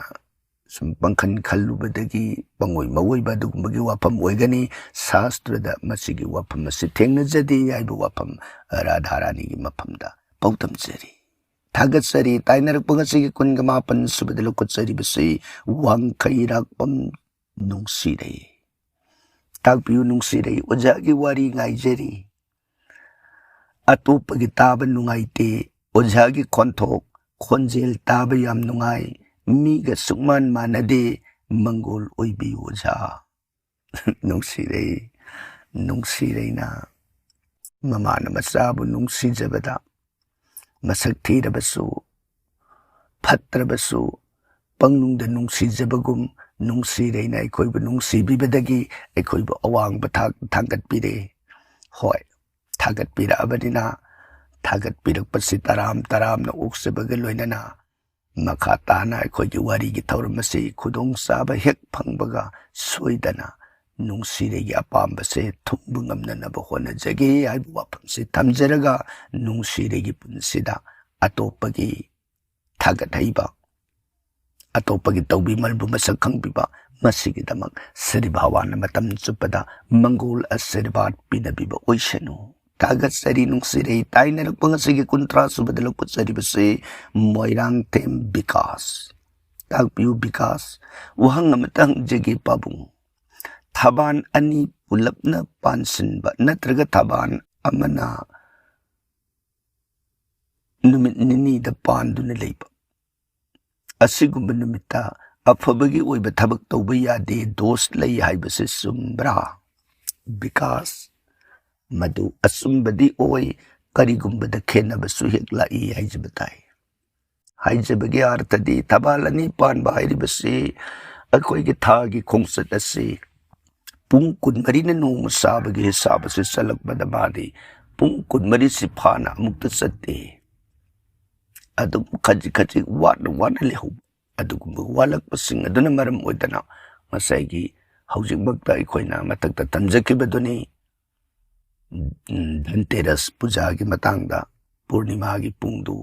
ꯁꯨꯝ ꯄꯪꯈꯟ ꯈꯜꯂꯨꯕꯗꯒꯤ ꯄꯪꯑꯣꯏ ꯃꯑꯣꯏꯕ ꯑꯗꯨꯒꯨꯝꯕꯒꯤ ꯋꯥꯐꯝ ꯑꯣꯏꯒꯅꯤ꯫ ꯁꯥꯁꯇ꯭ꯔꯗ ꯃꯁꯤꯒꯤ ꯋꯥꯐꯝ ꯑꯁꯤ ꯊꯦꯡꯅꯖꯗꯦ ꯍꯥꯏꯕ ꯋꯥꯐꯝ ꯔꯥꯙꯥꯔꯥꯅꯤꯒꯤ ꯃꯐꯝꯗ ꯄꯥꯎꯗꯝꯖꯔꯤ꯫ ꯊꯥꯒꯠꯆꯔꯤ꯫ ꯇꯥꯏꯅꯔꯛꯄ ꯉꯁꯤꯒꯤ ꯀꯨꯟꯒ ꯃꯥꯄꯟ ꯁꯨꯕꯗ ꯂꯧꯈꯠꯆꯔꯤꯕꯁꯤ ꯋꯥꯡꯈꯩꯔꯥꯛꯄꯝ ꯅꯨꯡꯁꯤꯔꯩ꯫ ꯇꯥꯛꯄꯤꯌꯨ ꯅꯨꯡꯁꯤꯔꯩ, ꯑꯣꯖꯥꯒꯤ ꯋꯥꯔꯤ ꯉꯥꯏꯖꯔꯤ꯫ ꯑꯇꯣꯞꯄꯒꯤ ꯇꯥꯕ ꯅꯨꯡꯉꯥꯏꯇꯦ꯫ ꯑꯣꯖꯥꯒꯤ ꯈꯣꯟꯊꯣꯛ, ꯈꯣꯟꯖꯦꯜ ꯇꯥꯕ ꯌꯥꯝ ꯅꯨꯡꯉꯥꯏ꯫ ꯃꯤꯒ ꯁꯨꯛꯃꯥꯟ ꯃꯥꯟꯅꯗꯦ꯫ ꯃꯪꯒꯣꯜ ꯑꯣꯏꯕꯤꯌꯨ ꯑꯣꯖꯥ꯫ ꯅꯨꯡꯁꯤꯔꯩ, ꯅꯨꯡꯁꯤꯔꯩꯅ ꯃꯃꯥꯅ ꯃꯆꯥꯕꯨ ꯅꯨꯡꯁꯤꯖꯕꯗ, ꯃꯁꯛ ꯊꯤꯔꯕꯁꯨ, ꯐꯠꯇ꯭ꯔꯕꯁꯨ, ꯄꯪꯅꯨꯡꯗ ꯅꯨꯡꯁꯤꯖꯕꯒꯨꯝ ꯅꯨꯡꯁꯤꯔꯩꯅ ꯑꯩꯈꯣꯏꯕꯨ ꯅꯨꯡꯁꯤꯕꯤꯕꯗꯒꯤ ꯑꯩꯈꯣꯏꯕꯨ ꯑꯋꯥꯡꯕ ꯊꯥꯛꯇ ꯊꯥꯡꯒꯠꯄꯤꯔꯦ꯫ ꯍꯣꯏ, ꯊꯥꯒꯠꯄꯤꯔꯛꯑꯕꯅꯤꯅ, ꯊꯥꯒꯠꯄꯤꯔꯛꯄꯁꯤ ꯇꯔꯥꯝ ꯇꯔꯥꯝꯅ ꯑꯣꯛꯆꯕꯒ ꯂꯣꯏꯅꯅ ꯃꯈꯥ ꯇꯥꯅ ꯑꯩꯈꯣꯏꯒꯤ ꯋꯥꯔꯤꯒꯤ ꯊꯧꯔꯝ ꯑꯁꯤ ꯈꯨꯗꯣꯡꯆꯥꯕ ꯍꯦꯛ ꯐꯪꯕꯒ ꯁꯣꯏꯗꯅ ꯅꯨꯡꯁꯤꯔꯩꯒꯤ ꯑꯄꯥꯝꯕꯁꯦ ꯊꯨꯡꯕ ꯉꯝꯅꯅꯕ ꯍꯣꯠꯅꯖꯒꯦ ꯍꯥꯏꯕ ꯋꯥꯐꯝꯁꯤ ꯊꯝꯖꯔꯒ, ꯅꯨꯡꯁꯤꯔꯩꯒꯤ ꯄꯨꯟꯁꯤꯗ ꯑꯇꯣꯞꯄꯒꯤ ꯊꯥꯒꯠ ꯍꯩꯕ, ꯑꯇꯣꯞꯄꯒꯤ ꯇꯧꯕꯤꯃꯜꯕꯨ ꯃꯁꯛ ꯈꯪꯕꯤꯕ, ꯃꯁꯤꯒꯤꯗꯃꯛ ꯁ꯭ꯔꯤ ꯚꯒꯋꯥꯟꯅ ꯃꯇꯝ ꯆꯨꯞꯄꯗ ꯃꯪꯒꯣꯜ ꯑꯥꯁꯤꯔꯕꯥꯗ ꯄꯤꯅꯕꯤꯕ ꯑꯣꯏꯁꯅꯨ꯫ ꯊꯥꯒꯠꯆꯔꯤ, ꯅꯨꯡꯁꯤꯔꯦ꯫ ꯇꯥꯏꯅꯔꯛꯄ ꯉꯁꯤꯒꯤ ꯀꯨꯟꯊ꯭ꯔꯥ ꯁꯨꯕꯗ ꯂꯧꯈꯠꯆꯔꯤꯕꯁꯤ ꯃꯣꯏꯔꯥꯡꯊꯦꯝ ꯕꯤꯀꯥꯁ꯫ ꯇꯥꯛꯄꯤꯌꯨ ꯕꯤꯀꯥꯁ, ꯋꯥꯍꯪ ꯑꯃꯇ ꯍꯪꯖꯒꯦ ꯄꯥꯕꯨꯡ꯫ ꯊꯕꯥꯟ ꯑꯅꯤ ꯄꯨꯂꯞꯅ ꯄꯥꯟꯁꯤꯟꯕ ꯅꯠꯇ꯭ꯔꯒ ꯊꯕꯥꯟ ꯑꯃꯅ ꯅꯨꯃꯤꯠ ꯅꯤꯅꯤꯗ ꯄꯥꯟꯗꯨꯅ ꯂꯩꯕ, ꯑꯁꯤꯒꯨꯝꯕ ꯅꯨꯃꯤꯠꯇ ꯑꯐꯕꯒꯤ ꯑꯣꯏꯕ ꯊꯕꯛ ꯇꯧꯕ ꯌꯥꯗꯦ, ꯗꯣꯁ ꯂꯩ ꯍꯥꯏꯕꯁꯤ ꯆꯨꯝꯕ꯭ꯔꯥ? ꯕꯤꯀꯥꯁ, ꯃꯗꯨ ꯑꯆꯨꯝꯕꯗꯤ ꯑꯣꯏ, ꯀꯔꯤꯒꯨꯝꯕꯗ ꯈꯦꯠꯅꯕꯁꯨ ꯍꯦꯛ ꯂꯥꯛꯏ ꯍꯥꯏꯖꯕ ꯇꯥꯏ꯫ ꯍꯥꯏꯖꯕꯒꯤ ꯑꯥꯔꯊꯗꯤ ꯊꯕꯥꯜ ꯑꯅꯤ ꯄꯥꯟꯕ ꯍꯥꯏꯔꯤꯕꯁꯤ ꯑꯩꯈꯣꯏꯒꯤ ꯊꯥꯒꯤ ꯈꯣꯡꯆꯠ ꯑꯁꯤ ꯄꯨꯡ ꯀꯨꯟꯃꯔꯤꯅ ꯅꯣꯡꯃ ꯁꯥꯕꯒꯤ ꯍꯤꯁꯥꯕ ꯑꯁꯤ ꯆꯠꯂꯛꯄꯗ ꯃꯥꯗꯤ ꯄꯨꯡ ꯀꯨꯟꯃꯔꯤꯁꯤ ꯐꯥꯅ ꯑꯃꯨꯛꯇ ꯆꯠꯇꯦ꯫ ꯑꯗꯨꯝ ꯈꯖꯤꯛ ꯈꯖꯤꯛ ꯋꯥꯠꯅ ꯋꯥꯠꯅ ꯂꯩꯍꯧꯕ꯫ ꯑꯗꯨꯒꯨꯝꯕ ꯋꯥꯠꯂꯛꯄꯁꯤꯡ ꯑꯗꯨꯅ ꯃꯔꯝ ꯑꯣꯏꯗꯅ ꯉꯁꯥꯏꯒꯤ ꯍꯧꯖꯤꯛꯃꯛꯇ ꯑꯩꯈꯣꯏꯅ ꯃꯊꯛꯇ ꯇꯝꯖꯈꯤꯕꯗꯨꯅꯤ, ꯎꯝ, ꯙꯟꯇꯦꯔꯁ ꯄꯨꯖꯥꯒꯤ ꯃꯇꯥꯡꯗ ꯄꯨꯔꯅꯤꯃꯥꯒꯤ ꯄꯨꯡꯗꯨ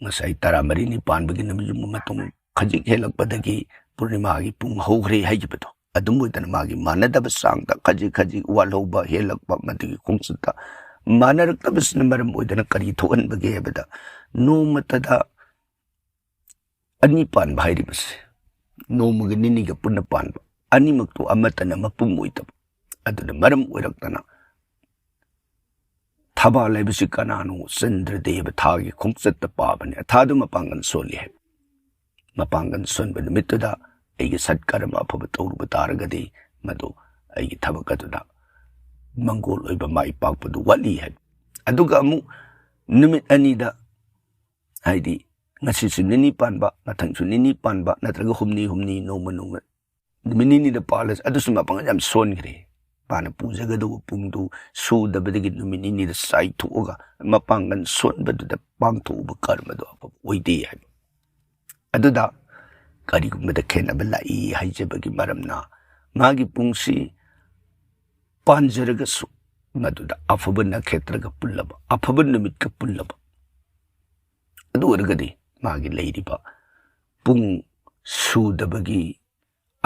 ꯉꯁꯥꯏ ꯇꯔꯥꯃꯔꯤꯅꯤ ꯄꯥꯟꯕꯒꯤ ꯅꯨꯃꯤꯠ ꯌꯨꯝꯕ ꯃꯇꯨꯡ ꯈꯖꯤꯛ ꯍꯦꯜꯂꯛꯄꯗꯒꯤ ꯄꯨꯔꯅꯤꯃꯥꯒꯤ ꯄꯨꯡ ꯍꯧꯈ꯭ꯔꯦ ꯍꯥꯏꯈꯤꯕꯗꯣ꯫ ꯑꯗꯨꯝ ꯑꯣꯏꯗꯅ ꯃꯥꯒꯤ ꯃꯥꯟꯅꯗꯕ ꯆꯥꯡꯗ ꯈꯖꯤꯛ ꯈꯖꯤꯛ ꯋꯥꯠꯍꯧꯕ ꯍꯦꯜꯂꯛꯄ, ꯃꯗꯨꯒꯤ ꯈꯣꯡꯆꯠꯇ ꯃꯥꯟꯅꯔꯛꯇꯕꯁꯤꯅ ꯃꯔꯝ ꯑꯣꯏꯗꯅ ꯀꯔꯤ ꯊꯣꯛꯍꯟꯕꯒꯦ ꯍꯥꯏꯕꯗ, ꯅꯣꯡꯃꯇꯗ ꯑꯅꯤ ꯄꯥꯟꯕ ꯍꯥꯏꯔꯤꯕꯁꯦ, ꯅꯣꯡꯃꯒꯤ ꯅꯤꯅꯤꯒ ꯄꯨꯟꯅ ꯄꯥꯟꯕ, ꯑꯅꯤꯃꯛꯇꯨ ꯑꯃꯠꯇꯅ ꯃꯄꯨꯝ ꯑꯣꯏꯗꯕ, ꯑꯗꯨꯅ ꯃꯔꯝ ꯑꯣꯏꯔꯛꯇꯅ ꯊꯕꯥꯜ ꯍꯥꯏꯕꯁꯤ ꯀꯅꯥꯅꯣ? ꯆꯟꯗ꯭ꯔꯗꯦꯕ ꯊꯥꯒꯤ ꯈꯣꯡꯆꯠꯇ ꯄꯥꯕꯅꯤ꯫ ꯊꯥꯗꯨ ꯃꯄꯥꯡꯒꯜ ꯁꯣꯜꯂꯤ ꯍꯥꯏꯕ꯫ ꯃꯄꯥꯡꯒꯜ ꯁꯣꯟꯕ ꯅꯨꯃꯤꯠꯇꯨꯗ ꯑꯩꯒꯤ ꯁꯠꯀꯔꯃ ꯑꯐꯕ ꯇꯧꯔꯨꯕ ꯇꯥꯔꯒꯗꯤ ꯃꯗꯨ ꯑꯩꯒꯤ ꯊꯕꯛ ꯑꯗꯨꯗ ꯃꯪꯒꯣꯜ ꯑꯣꯏꯕ ꯃꯥꯏ ꯄꯥꯛꯄꯗꯨ ꯋꯥꯠꯂꯤ ꯍꯥꯏꯕ꯫ ꯑꯗꯨꯒ ꯑꯃꯨꯛ ꯅꯨꯃꯤꯠ ꯑꯅꯤꯗ, ꯍꯥꯏꯗꯤ ꯉꯁꯤꯁꯨ ꯅꯤꯅꯤ ꯄꯥꯟꯕ, ꯃꯊꯪꯁꯨ ꯅꯤꯅꯤ ꯄꯥꯟꯕ, ꯅꯠꯇ꯭ꯔꯒ ꯍꯨꯝꯅꯤ ꯍꯨꯝꯅꯤ, ꯅꯣꯡꯃ ꯅꯣꯡꯃ, ꯅꯨꯃꯤꯠ ꯅꯤꯅꯤꯗ ꯄꯥꯜꯂꯁꯨ, ꯑꯗꯨꯁꯨ ꯃꯄꯥꯡꯒꯜ ꯌꯥꯝ ꯁꯣꯟꯈ꯭ꯔꯦ꯫ ꯃꯥꯅ ꯄꯨꯖꯒꯗꯧꯕ ꯄꯨꯡꯗꯨ ꯁꯨꯗꯕꯗꯒꯤ ꯅꯨꯃꯤꯠ ꯅꯤꯅꯤꯗ ꯆꯥꯏꯊꯣꯛꯑꯒ ꯃꯄꯥꯡꯒꯜ ꯁꯣꯟꯕꯗꯨꯗ ꯄꯥꯡꯊꯣꯛꯎꯕ ꯀꯔꯃꯗꯣ ꯑꯐꯕ ꯑꯣꯏꯗꯦ ꯍꯥꯏꯕ꯫ ꯑꯗꯨꯗ ꯀꯔꯤꯒꯨꯝꯕꯗ ꯈꯦꯠꯅꯕ ꯂꯥꯛꯏ ꯍꯥꯏꯖꯕꯒꯤ ꯃꯔꯝꯅ, ꯃꯥꯒꯤ ꯄꯨꯡꯁꯤ ꯄꯥꯟꯖꯔꯒꯁꯨ ꯃꯗꯨꯗ ꯑꯐꯕ ꯅꯈꯦꯇ꯭ꯔꯒ ꯄꯨꯜꯂꯕ, ꯑꯐꯕ ꯅꯨꯃꯤꯠꯀ ꯄꯨꯜꯂꯕ, ꯑꯗꯨ ꯑꯣꯏꯔꯒꯗꯤ ꯃꯥꯒꯤ ꯂꯩꯔꯤꯕ ꯄꯨꯡ ꯁꯨꯗꯕꯒꯤ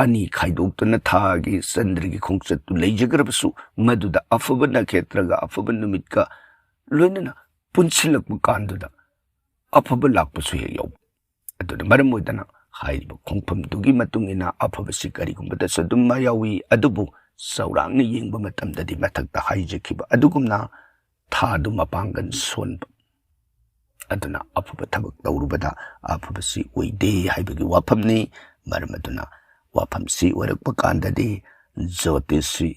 ꯑꯅꯤ ꯈꯥꯏꯗꯣꯛꯇꯨꯅ ꯊꯥꯒꯤ ꯆꯟꯗ꯭ꯔꯒꯤ ꯈꯣꯡꯆꯠꯇꯨ ꯂꯩꯖꯈ꯭ꯔꯕꯁꯨ, ꯃꯗꯨꯗ ꯑꯐꯕ ꯅꯈꯦꯇ꯭ꯔꯒ ꯑꯐꯕ ꯅꯨꯃꯤꯠꯀ ꯂꯣꯏꯅꯅ ꯄꯨꯟꯁꯤꯜꯂꯛꯄ ꯀꯥꯟꯗꯨꯗ ꯑꯐꯕ ꯂꯥꯛꯄꯁꯨ ꯍꯦꯛ ꯌꯥꯎꯕ꯫ ꯑꯗꯨꯅ ꯃꯔꯝ ꯑꯣꯏꯗꯅ ꯍꯥꯏꯔꯤꯕ ꯈꯣꯡꯐꯝꯗꯨꯒꯤ ꯃꯇꯨꯡ ꯏꯟꯅ ꯑꯐꯕꯁꯤ ꯀꯔꯤꯒꯨꯝꯕꯗꯁꯨ ꯑꯗꯨꯝ ꯃꯥ ꯌꯥꯎꯏ꯫ ꯑꯗꯨꯕꯨ ꯆꯥꯎꯔꯥꯛꯅ ꯌꯦꯡꯕ ꯃꯇꯝꯗꯗꯤ ꯃꯊꯛꯇ ꯍꯥꯏꯖꯈꯤꯕ ꯑꯗꯨꯒꯨꯝꯅ ꯊꯥꯗꯨ ꯃꯄꯥꯡꯒꯜ ꯁꯣꯟꯕ꯫ ꯑꯗꯨꯅ ꯑꯐꯕ ꯊꯕꯛ ꯇꯧꯔꯨꯕꯗ ꯑꯐꯕꯁꯤ ꯑꯣꯏꯗꯦ ꯍꯥꯏꯕꯒꯤ ꯋꯥꯐꯝꯅꯤ꯫ ꯃꯔꯝ ꯑꯗꯨꯅ ꯋꯥꯐꯝꯁꯤ ꯑꯣꯏꯔꯛꯄ ꯀꯥꯟꯗꯗꯤ ꯖꯣꯇꯤꯁꯁꯤ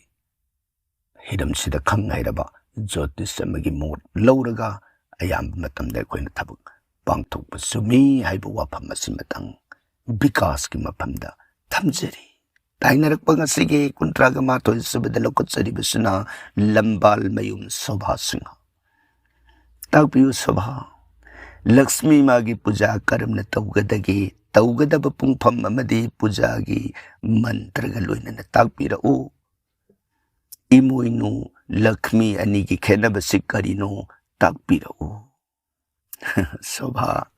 ꯍꯤꯔꯝꯁꯤꯗ ꯈꯪ ꯍꯩꯔꯕ ꯖꯣꯇꯤꯁ ꯑꯃꯒꯤ ꯃꯣꯠ ꯂꯧꯔꯒ ꯑꯌꯥꯝꯕ ꯃꯇꯝꯗ ꯑꯩꯈꯣꯏꯅ ꯊꯕꯛ ꯄꯥꯡꯊꯣꯛꯄ ꯆꯨꯝꯃꯤ ꯍꯥꯏꯕ ꯋꯥꯐꯝ ꯑꯁꯤꯃꯇꯪ ꯕꯤꯀꯥꯁꯀꯤ ꯃꯐꯝꯗ ꯊꯝꯖꯔꯤ꯫ ꯇꯥꯏꯅꯔꯛꯄ ꯉꯁꯤꯒꯤ ꯀꯨꯟꯊ꯭ꯔꯥꯒ ꯃꯥꯊꯣꯏ ꯁꯨꯕꯗ ꯂꯧꯈꯠꯆꯔꯤꯕꯁꯤꯅ ꯂꯝꯕꯥꯜ ꯃꯌꯨꯝ ꯁꯣꯚꯥ ꯁꯤꯡꯍ꯫ ꯇꯥꯛꯄꯤꯌꯨ ꯁꯣꯚꯥ, ꯂꯛꯁꯃꯤ ꯃꯥꯒꯤ ꯄꯨꯖꯥ ꯀꯔꯝꯅ ꯇꯧꯒꯗꯒꯦ? ꯇꯧꯒꯗꯕ ꯄꯨꯡꯐꯝ ꯑꯃꯗꯤ ꯄꯨꯖꯥꯒꯤ ꯃꯟꯇ꯭ꯔꯒ ꯂꯣꯏꯅꯅ ꯇꯥꯛꯄꯤꯔꯛꯎ꯫ ꯏꯃꯣꯏꯅꯨ ꯂꯛꯁꯃꯤ ꯑꯅꯤꯒꯤ ꯈꯦꯠꯅꯕꯁꯤ ꯀꯔꯤꯅꯣ? ꯇꯥꯛꯄꯤꯔꯛꯎ꯫ ꯁꯣꯚꯥ,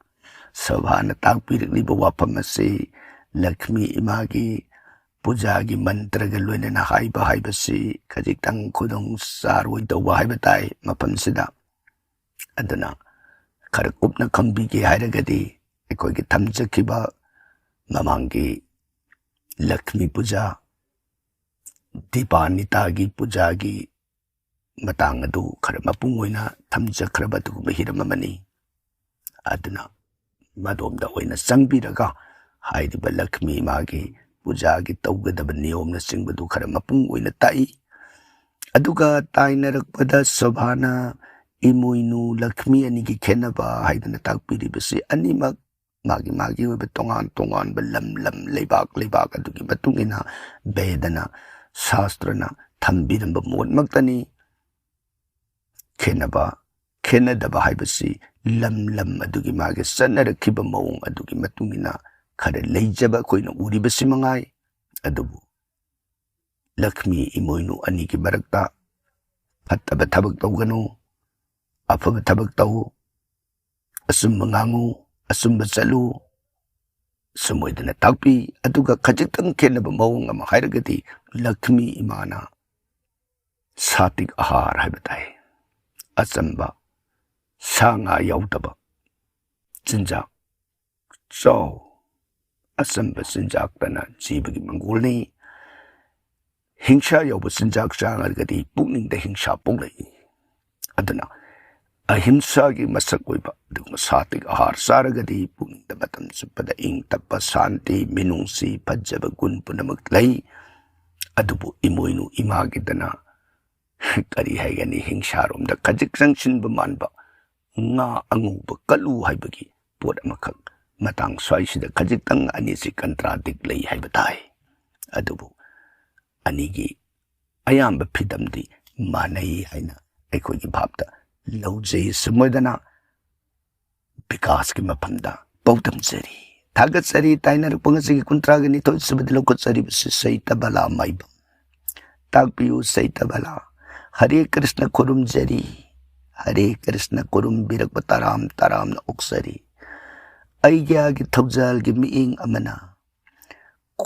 ꯁꯣꯚꯥꯅ ꯇꯥꯛꯄꯤꯔꯛꯂꯤꯕ ꯋꯥꯐꯝ ꯑꯁꯤ ꯂꯛꯁꯃꯤ ꯏꯃꯥꯒꯤ ꯄꯨꯖꯥꯒꯤ ꯃꯟꯇ꯭ꯔꯒ ꯂꯣꯏꯅꯅ ꯍꯥꯏꯕ ꯍꯥꯏꯕꯁꯤ ꯈꯖꯤꯛꯇꯪ ꯈꯨꯗꯣꯡ ꯆꯥꯔꯣꯏꯗꯧꯕ ꯍꯥꯏꯕ ꯇꯥꯏ ꯃꯐꯝꯁꯤꯗ꯫ ꯑꯗꯨꯅ ꯈꯔ ꯀꯨꯞꯅ ꯈꯪꯕꯤꯒꯦ ꯍꯥꯏꯔꯒꯗꯤ ꯑꯩꯈꯣꯏꯒꯤ ꯊꯝꯖꯈꯤꯕ ꯃꯃꯥꯡꯒꯤ ꯂꯛꯁꯃꯤ ꯄꯨꯖꯥ, ꯗꯤꯄꯥꯅꯤꯇꯥꯒꯤ ꯄꯨꯖꯥꯒꯤ ꯃꯇꯥꯡ ꯑꯗꯨ ꯈꯔ ꯃꯄꯨꯡ ꯑꯣꯏꯅ ꯊꯝꯖꯈ꯭ꯔꯕ ꯑꯗꯨꯒꯨꯝꯕ ꯍꯤꯔꯝ ꯑꯃꯅꯤ꯫ ꯑꯗꯨꯅ ꯃꯗꯣꯝꯗ ꯑꯣꯏꯅ ꯆꯪꯕꯤꯔꯒ ꯍꯥꯏꯔꯤꯕ ꯂꯛꯁꯃꯤ ꯃꯥꯒꯤ ꯄꯨꯖꯥꯒꯤ ꯇꯧꯒꯗꯕ ꯅꯤꯌꯣꯝꯅꯆꯤꯡꯕꯗꯨ ꯈꯔ ꯃꯄꯨꯡ ꯑꯣꯏꯅ ꯇꯥꯛꯏ꯫ ꯑꯗꯨꯒ ꯇꯥꯏꯅꯔꯛꯄꯗ ꯁꯣꯚꯥꯅ ꯏꯃꯣꯏꯅꯨ ꯂꯛꯁꯃꯤ ꯑꯅꯤꯒꯤ ꯈꯦꯠꯅꯕ ꯍꯥꯏꯗꯅ ꯇꯥꯛꯄꯤꯔꯤꯕꯁꯤ ꯑꯅꯤꯃꯛ ꯃꯥꯒꯤ ꯃꯥꯒꯤ ꯑꯣꯏꯕ ꯇꯣꯉꯥꯟ ꯇꯣꯉꯥꯟꯕ ꯂꯝ ꯂꯝ, ꯂꯩꯕꯥꯛ ꯂꯩꯕꯥꯛ ꯑꯗꯨꯒꯤ ꯃꯇꯨꯡ ꯏꯟꯅ ꯚꯦꯗꯅ, ꯁꯥꯁꯇ꯭ꯔꯅ ꯊꯝꯕꯤꯔꯝꯕ ꯃꯣꯠꯃꯛꯇꯅꯤ꯫ ꯈꯦꯠꯅꯕ, ꯈꯦꯠꯅꯗꯕ ꯍꯥꯏꯕꯁꯤ ꯂꯝ ꯂꯝ ꯑꯗꯨꯒꯤ ꯃꯥꯒꯤ ꯆꯠꯅꯔꯛꯈꯤꯕ ꯃꯑꯣꯡ ꯑꯗꯨꯒꯤ ꯃꯇꯨꯡ ꯏꯟꯅ ꯈꯔ ꯂꯩꯖꯕ ꯑꯩꯈꯣꯏꯅ ꯎꯔꯤꯕꯁꯤ ꯃꯉꯥꯏ꯫ ꯑꯗꯨꯕꯨ ꯂꯛꯁꯃꯤ ꯏꯃꯣꯏꯅꯨ ꯑꯅꯤꯒꯤ ꯃꯔꯛꯇ ꯐꯠꯇꯕ ꯊꯕꯛ ꯇꯧꯒꯅꯨ, ꯑꯐꯕ ꯊꯕꯛ ꯇꯧ, ꯑꯆꯨꯝꯕ ꯉꯥꯡꯉꯨ, ꯑꯆꯨꯝꯕ ꯆꯠꯂꯨ, ꯁꯨꯝ ꯑꯣꯏꯗꯅ ꯇꯥꯛꯄꯤ꯫ ꯑꯗꯨꯒ ꯈꯖꯤꯛꯇꯪ ꯈꯦꯠꯅꯕ ꯃꯑꯣꯡ ꯑꯃ ꯍꯥꯏꯔꯒꯗꯤ, ꯂꯛꯈꯃꯤ ꯏꯃꯥꯅ ꯁꯥꯇꯤꯛ ꯑꯍꯥꯔ ꯍꯥꯏꯕ ꯇꯥꯏ, ꯑꯆꯝꯕ, ꯁꯥ ꯉꯥ ꯌꯥꯎꯗꯕ ꯆꯤꯟꯖꯥꯛ ꯆꯥꯎ꯫ ꯑꯆꯝꯕ ꯆꯤꯟꯖꯥꯛꯇꯅ ꯖꯤꯕꯒꯤ ꯃꯪꯒꯣꯜꯅꯤ꯫ ꯍꯤꯡꯁꯥ ꯌꯥꯎꯕ ꯆꯤꯟꯖꯥꯛ ꯆꯥꯔꯒꯗꯤ ꯄꯨꯛꯅꯤꯡꯗ ꯍꯤꯡꯁꯥ ꯄꯣꯛꯂꯛꯏ꯫ ꯑꯗꯨꯅ ꯑꯍꯤꯡꯁꯥꯒꯤ ꯃꯁꯛ ꯑꯣꯏꯕ ꯑꯗꯨꯒꯨꯝꯕ ꯁꯥꯇꯤꯛ ꯑꯍꯥꯔ ꯆꯥꯔꯒꯗꯤ ꯄꯨꯛꯅꯤꯡꯗ ꯃꯇꯝ ꯆꯨꯞꯄꯗ ꯏꯪ ꯇꯞꯄ, ꯁꯥꯟꯇꯤ, ꯃꯤꯅꯨꯡꯁꯤ, ꯐꯖꯕ ꯒꯨꯟ ꯄꯨꯝꯅꯃꯛ ꯂꯩ꯫ ꯑꯗꯨꯕꯨ ꯏꯃꯣꯏꯅꯨ ꯏꯃꯥꯒꯤꯗꯅ ꯀꯔꯤ ꯍꯥꯏꯒꯅꯤ, ꯍꯤꯡꯁꯥꯔꯣꯝꯗ ꯈꯖꯤꯛ ꯆꯪꯁꯤꯟꯕ ꯃꯥꯟꯕ, ꯉꯥ ꯑꯉꯧꯕ ꯀꯠꯂꯨ ꯍꯥꯏꯕꯒꯤ ꯄꯣꯠ ꯑꯃꯈꯛ ꯃꯇꯥꯡ ꯁ꯭ꯋꯥꯏꯁꯤꯗ ꯈꯖꯤꯛꯇꯪ ꯑꯅꯤꯁꯤ ꯀꯟꯇ꯭ꯔꯥꯗꯤꯛ ꯂꯩ ꯍꯥꯏꯕ ꯇꯥꯏ꯫ ꯑꯗꯨꯕꯨ ꯑꯅꯤꯒꯤ ꯑꯌꯥꯝꯕ ꯐꯤꯗꯝꯗꯤ ꯃꯥꯟꯅꯩ ꯍꯥꯏꯅ ꯑꯩꯈꯣꯏꯒꯤ ꯚꯥꯞꯇ ꯂꯧꯖꯩ꯫ ꯁꯨꯝ ꯑꯣꯏꯗꯅ ꯕꯤꯀꯥꯁꯀꯤ ꯃꯐꯝꯗ ꯄꯥꯎꯗꯝꯖꯔꯤ꯫ ꯊꯥꯒꯠꯆꯔꯤ꯫ ꯇꯥꯏꯅꯔꯛꯄ ꯉꯁꯤꯒꯤ ꯀꯨꯟꯊ꯭ꯔꯥꯒ ꯅꯤꯊꯣꯏ ꯁꯨꯕꯗ ꯂꯧꯈꯠꯆꯔꯤꯕꯁꯤ ꯁꯩꯇꯕꯂꯥ ꯃꯥꯏꯕꯝ꯫ ꯇꯥꯛꯄꯤꯌꯨ ꯁꯩꯇꯕꯂꯥ꯫ ꯍꯔꯦ ꯀ꯭ꯔꯤꯁꯅ ꯈꯨꯔꯨꯝꯖꯔꯤ꯫ ꯍꯔꯦ ꯀ꯭ꯔꯤꯁꯅ ꯈꯨꯔꯨꯝꯕꯤꯔꯛꯄ ꯇꯔꯥꯝ ꯇꯔꯥꯝꯅ ꯑꯣꯛꯆꯔꯤ꯫ ꯑꯩꯒꯤ ꯊꯧꯖꯥꯜꯒꯤ ꯃꯤꯠꯌꯦꯡ ꯑꯃꯅ,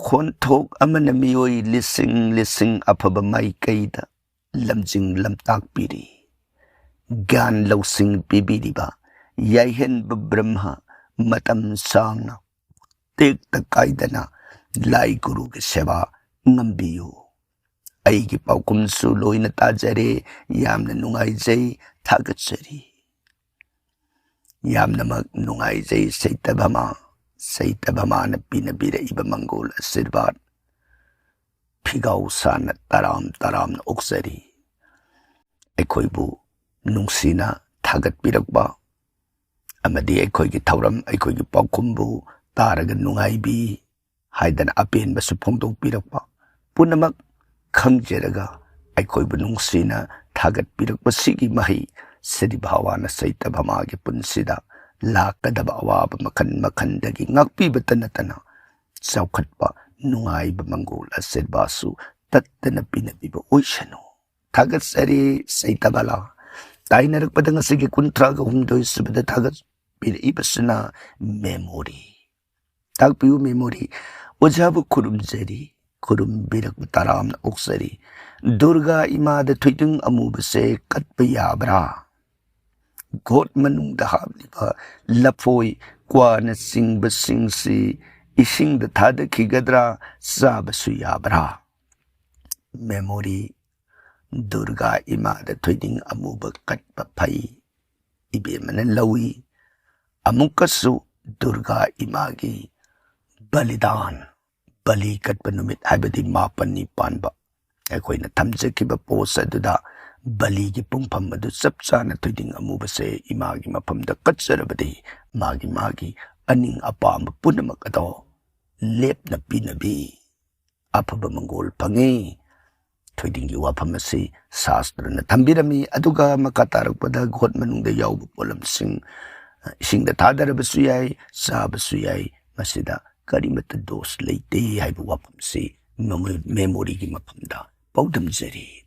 ꯈꯣꯟꯊꯣꯛ ꯑꯃꯅ ꯃꯤꯑꯣꯏ ꯂꯤꯁꯤꯡ ꯂꯤꯁꯤꯡ ꯑꯐꯕ ꯃꯥꯏꯀꯩꯗ ꯂꯝꯖꯤꯡ ꯂꯝꯇꯥꯛꯄꯤꯔꯤ꯫ ꯒ꯭ꯌꯥꯟ ꯂꯧꯁꯤꯡ ꯄꯤꯕꯤꯔꯤꯕ ꯌꯥꯏꯍꯟꯕ ꯕ꯭ꯔꯍ꯭ꯃ ꯃꯇꯝ ꯁꯥꯡꯅ ꯇꯦꯛꯇ ꯀꯥꯏꯗꯅ ꯂꯥꯏ ꯒꯨꯔꯨꯒꯤ ꯁꯦꯕꯥ ꯉꯝꯕꯤꯌꯨ꯫ ꯑꯩꯒꯤ ꯄꯥꯎꯈꯨꯝꯁꯨ ꯂꯣꯏꯅ ꯇꯥꯖꯔꯦ꯫ ꯌꯥꯝꯅ ꯅꯨꯡꯉꯥꯏꯖꯩ, ꯊꯥꯒꯠꯆꯔꯤ꯫ ꯌꯥꯝꯅꯃꯛ ꯅꯨꯡꯉꯥꯏꯖꯩ ꯁꯩꯇꯚꯃꯥ꯫ ꯁꯩꯇꯚꯃꯥꯅ ꯄꯤꯅꯕꯤꯔꯛꯏꯕ ꯃꯪꯒꯣꯜ ꯑꯁꯤꯔꯕꯥꯗ ꯐꯤꯒꯥꯎ ꯁꯥꯅ ꯇꯔꯥꯝ ꯇꯔꯥꯝꯅ ꯑꯣꯛꯆꯔꯤ꯫ ꯑꯩꯈꯣꯏꯕꯨ ꯅꯨꯡꯁꯤꯅ ꯊꯥꯒꯠꯄꯤꯔꯛꯄ ꯑꯃꯗꯤ ꯑꯩꯈꯣꯏꯒꯤ ꯊꯧꯔꯝ, ꯑꯩꯈꯣꯏꯒꯤ ꯄꯥꯎꯈꯨꯝꯕꯨ ꯇꯥꯔꯒ ꯅꯨꯡꯉꯥꯏꯕꯤ ꯍꯥꯏꯗꯅ ꯑꯄꯦꯟꯕꯁꯨ ꯐꯣꯡꯗꯣꯛꯄꯤꯔꯛꯄ ꯄꯨꯝꯅꯃꯛ ꯈꯪꯖꯔꯒ ꯑꯩꯈꯣꯏꯕꯨ ꯅꯨꯡꯁꯤꯅ ꯊꯥꯒꯠꯄꯤꯔꯛꯄꯁꯤꯒꯤ ꯃꯍꯩ ꯁ꯭ꯔꯤ ꯚꯒꯋꯥꯟ ꯁꯩꯇꯚꯃꯥꯒꯤ ꯄꯨꯟꯁꯤꯗ ꯂꯥꯛꯀꯗꯕ ꯑꯋꯥꯕ ꯃꯈꯜ ꯃꯈꯜꯗꯒꯤ ꯉꯥꯛꯄꯤꯕꯇ ꯅꯠꯇꯅ ꯆꯥꯎꯈꯠꯄ, ꯅꯨꯡꯉꯥꯏꯕ ꯃꯪꯒꯣꯜ ꯑꯁꯤꯔꯕꯥꯗꯁꯨ ꯇꯠꯇꯅ ꯄꯤꯅꯕꯤꯕ ꯑꯣꯏꯁꯅꯨ꯫ ꯊꯥꯒꯠꯆꯔꯤ ꯁꯩꯇꯕꯂꯥ꯫ ꯇꯥꯏꯅꯔꯛꯄꯗ ꯉꯁꯤꯒꯤ ꯀꯨꯟꯊ꯭ꯔꯥꯒ ꯍꯨꯝꯗꯣꯏ ꯁꯨꯕꯗ ꯊꯥꯒꯠ ꯄꯤꯔꯛꯏꯕꯁꯤꯅ ꯃꯦꯃꯣꯔꯤ꯫ ꯇꯥꯛꯄꯤꯌꯨ ꯃꯦꯃꯣꯔꯤ꯫ ꯑꯣꯖꯥꯕꯨ ꯈꯨꯔꯨꯝꯖꯔꯤ, ꯈꯨꯔꯨꯝꯕꯤꯔꯛꯄ ꯇꯔꯥꯝꯅ ꯑꯣꯛꯆꯔꯤ꯫ ꯗꯨꯔꯒꯥ ꯏꯃꯥꯗ ꯊꯣꯏꯗꯤꯡ ꯑꯃꯨꯕꯁꯦ ꯀꯠꯄ ꯌꯥꯕ꯭ꯔꯥ? ꯒꯣꯠ ꯃꯅꯨꯡꯗ ꯍꯥꯞꯂꯤꯕ ꯂꯐꯣꯏ, ꯀ꯭ꯋꯥꯅꯆꯤꯡꯕꯁꯤꯡꯁꯤ ꯏꯁꯤꯡꯗ ꯊꯥꯗꯈꯤꯒꯗ꯭ꯔꯥ? ꯆꯥꯕꯁꯨ ꯌꯥꯕ꯭ꯔꯥ? ꯃꯦꯃꯣꯔꯤ꯫ ꯗꯨꯔꯒꯥ ꯏꯃꯥꯗ ꯊꯣꯏꯗꯤꯡ ꯑꯃꯨꯕ ꯀꯠꯄ ꯐꯩ꯫ ꯏꯕꯦꯝꯃꯅ ꯂꯧꯏ꯫ ꯑꯃꯨꯛꯀꯁꯨ ꯗꯨꯔꯒꯥ ꯏꯃꯥꯒꯤ ꯕꯂꯤꯗꯥꯟ, ꯕꯂꯤ ꯀꯠꯄ ꯅꯨꯃꯤꯠ ꯍꯥꯏꯕꯗꯤ ꯃꯥꯄꯟꯅꯤ ꯄꯥꯟꯕ, ꯑꯩꯈꯣꯏꯅ ꯊꯝꯖꯈꯤꯕ ꯄꯣꯁ ꯑꯗꯨꯗ ꯕꯂꯤꯒꯤ ꯄꯨꯡꯐꯝ ꯑꯗꯨ ꯆꯞ ꯆꯥꯅ ꯊꯣꯏꯗꯤꯡ ꯑꯃꯨꯕꯁꯦ ꯏꯃꯥꯒꯤ ꯃꯐꯝꯗ ꯀꯠꯆꯔꯕꯗꯤ ꯃꯥꯒꯤ, ꯃꯥꯒꯤ ꯑꯅꯤꯡ ꯑꯄꯥꯝꯕ ꯄꯨꯝꯅꯃꯛ ꯑꯗꯣ ꯂꯦꯞꯅ ꯄꯤꯅꯕꯤ ꯑꯐꯕ ꯃꯪꯒꯣꯜ ꯐꯪꯉꯤ꯫ ꯊꯣꯏꯗꯤꯡꯒꯤ ꯋꯥꯐꯝ ꯑꯁꯤ ꯁꯥꯁꯇ꯭ꯔꯅ ꯊꯝꯕꯤꯔꯝꯃꯤ꯫ ꯑꯗꯨꯒ ꯃꯈꯥ ꯇꯥꯔꯛꯄꯗ ꯒꯣꯠ ꯃꯅꯨꯡꯗ ꯌꯥꯎꯕ ꯄꯣꯠꯂꯝꯁꯤꯡ ꯏꯁꯤꯡꯗ ꯊꯥꯗꯔꯕꯁꯨ ꯌꯥꯏ, ꯆꯥꯕꯁꯨ ꯌꯥꯏ, ꯃꯁꯤꯗ ꯀꯔꯤꯃꯠꯇ ꯗꯣꯁ ꯂꯩꯇꯦ ꯍꯥꯏꯕ ꯋꯥꯐꯝꯁꯤ ꯃꯦꯃꯣ-, ꯃꯦꯃꯣꯔꯤꯒꯤ ꯃꯐꯝꯗ ꯄꯥꯎꯗꯝꯖꯔꯤ꯫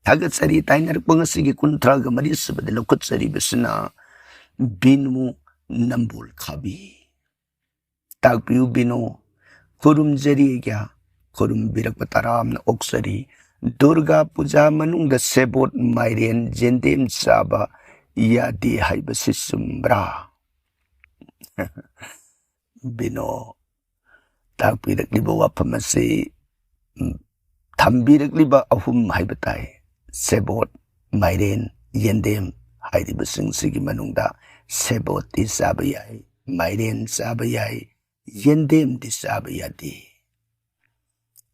ꯊꯥꯒꯠꯆꯔꯤ꯫ ꯇꯥꯏꯅꯔꯛꯄ ꯉꯁꯤꯒꯤ ꯀꯨꯟꯊ꯭ꯔꯥꯒ ꯃꯔꯤ ꯁꯨꯕꯗ ꯂꯧꯈꯠꯆꯔꯤꯕꯁꯤꯅ ꯕꯤꯅꯨ ꯅꯝꯕꯣꯜ ꯈꯥꯕꯤ꯫ ꯇꯥꯛꯄꯤꯌꯨ ꯕꯤꯅꯨ꯫ ꯈꯨꯔꯨꯝꯖꯔꯤ ꯑꯩꯒ꯭ꯌꯥ, ꯈꯨꯔꯨꯝꯕꯤꯔꯛꯄ ꯇꯔꯥꯝꯅ ꯑꯣꯛꯆꯔꯤ꯫ ꯗꯨꯔꯒꯥ ꯄꯨꯖꯥ ꯃꯅꯨꯡꯗ ꯁꯦꯕꯣꯠ, ꯃꯥꯏꯔꯦꯟ, ꯌꯦꯟꯗꯦꯝ ꯆꯥꯕ ꯌꯥꯗꯦ ꯍꯥꯏꯕꯁꯤ ꯆꯨꯝꯕ꯭ꯔꯥ? ꯕꯤꯅꯣ, ꯇꯥꯛꯄꯤꯔꯛꯂꯤꯕ ꯋꯥꯐꯝ ꯑꯁꯤ, ꯎꯝ, ꯊꯝꯕꯤꯔꯛꯂꯤꯕ ꯑꯍꯨꯝ ꯍꯥꯏꯕ ꯇꯥꯏ, ꯁꯦꯕꯣꯠ, ꯃꯥꯏꯔꯦꯟ, ꯌꯦꯟꯗꯦꯝ ꯍꯥꯏꯔꯤꯕꯁꯤꯡꯁꯤꯒꯤ ꯃꯅꯨꯡꯗ ꯁꯦꯕꯣꯠꯇꯤ ꯆꯥꯕ ꯌꯥꯏ, ꯃꯥꯏꯔꯦꯟ ꯆꯥꯕ ꯌꯥꯏ, ꯌꯦꯟꯗꯦꯝꯗꯤ ꯆꯥꯕ ꯌꯥꯗꯦ꯫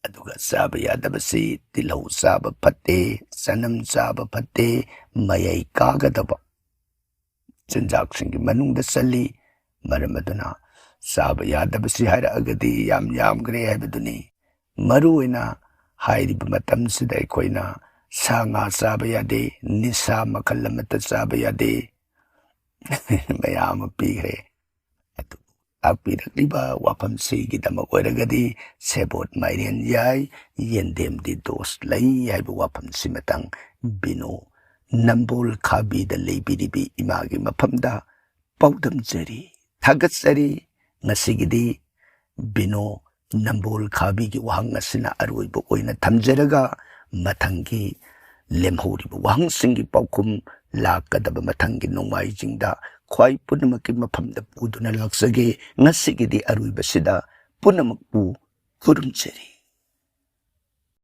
ꯑꯗꯨꯒ ꯆꯥꯕ ꯌꯥꯗꯕꯁꯤ ꯇꯤꯜꯍꯧ ꯆꯥꯕ ꯐꯠꯇꯦ, ꯆꯅꯝ ꯆꯥꯕ ꯐꯠꯇꯦ, ꯃꯌꯥꯏ ꯀꯥꯒꯗꯕ ꯆꯤꯟꯖꯥꯛꯁꯤꯡꯒꯤ ꯃꯅꯨꯡꯗ ꯆꯜꯂꯤ꯫ ꯃꯔꯝ ꯑꯗꯨꯅ ꯆꯥꯕ ꯌꯥꯗꯕꯁꯤ ꯍꯥꯏꯔꯛꯑꯒꯗꯤ ꯌꯥꯝ ꯌꯥꯝꯈ꯭ꯔꯦ ꯍꯥꯏꯕꯗꯨꯅꯤ꯫ ꯃꯔꯨꯑꯣꯏꯅ ꯍꯥꯏꯔꯤꯕ ꯃꯇꯝꯁꯤꯗ ꯑꯩꯈꯣꯏꯅ ꯁꯥ ꯉꯥ ꯆꯥꯕ ꯌꯥꯗꯦ, ꯅꯤꯁꯥ ꯃꯈꯜ ꯑꯃꯠꯇ ꯆꯥꯕ ꯌꯥꯗꯦ꯫ ꯃꯌꯥꯝ ꯑꯃ ꯄꯤꯈ꯭ꯔꯦ꯫ ꯑꯗꯨꯕꯨ ꯇꯥꯛꯄꯤꯔꯛꯂꯤꯕ ꯋꯥꯐꯝꯁꯤꯒꯤꯗꯃꯛ ꯑꯣꯏꯔꯒꯗꯤ ꯁꯦꯕꯣꯠ ꯃꯥꯏꯔꯦꯟ ꯌꯥꯏ, ꯌꯦꯟꯗꯦꯝꯗꯤ ꯗꯣꯁ ꯂꯩ ꯍꯥꯏꯕ ꯋꯥꯐꯝꯁꯤꯃꯇꯪ ꯕꯤꯅꯣ ꯅꯝꯕꯣꯜ ꯈꯥꯕꯤꯗ ꯂꯩꯕꯤꯔꯤꯕꯤ ꯏꯃꯥꯒꯤ ꯃꯐꯝꯗ ꯄꯥꯎꯗꯝꯖꯔꯤ, ꯊꯥꯒꯠꯆꯔꯤ꯫ ꯉꯁꯤꯒꯤꯗꯤ ꯕꯤꯅꯣ ꯅꯝꯕꯣꯜ ꯈꯥꯕꯤꯒꯤ ꯋꯥꯍꯪ ꯑꯁꯤꯅ ꯑꯔꯣꯏꯕ ꯑꯣꯏꯅ ꯊꯝꯖꯔꯒ, ꯃꯊꯪꯒꯤ ꯂꯦꯝꯍꯧꯔꯤꯕ ꯋꯥꯍꯪꯁꯤꯡꯒꯤ ꯄꯥꯎꯈꯨꯝ ꯂꯥꯛꯀꯗꯕ ꯃꯊꯪꯒꯤ ꯅꯣꯡꯃꯥꯏꯖꯤꯡꯗ ꯈ꯭ꯋꯥꯏ ꯄꯨꯝꯅꯃꯛꯀꯤ ꯃꯐꯝꯗ ꯄꯨꯗꯨꯅ ꯂꯥꯛꯆꯒꯦ꯫ ꯉꯁꯤꯒꯤꯗꯤ ꯑꯔꯣꯏꯕꯁꯤꯗ ꯄꯨꯝꯅꯃꯛꯄꯨ ꯈꯨꯔꯨꯝꯖꯔꯤ꯫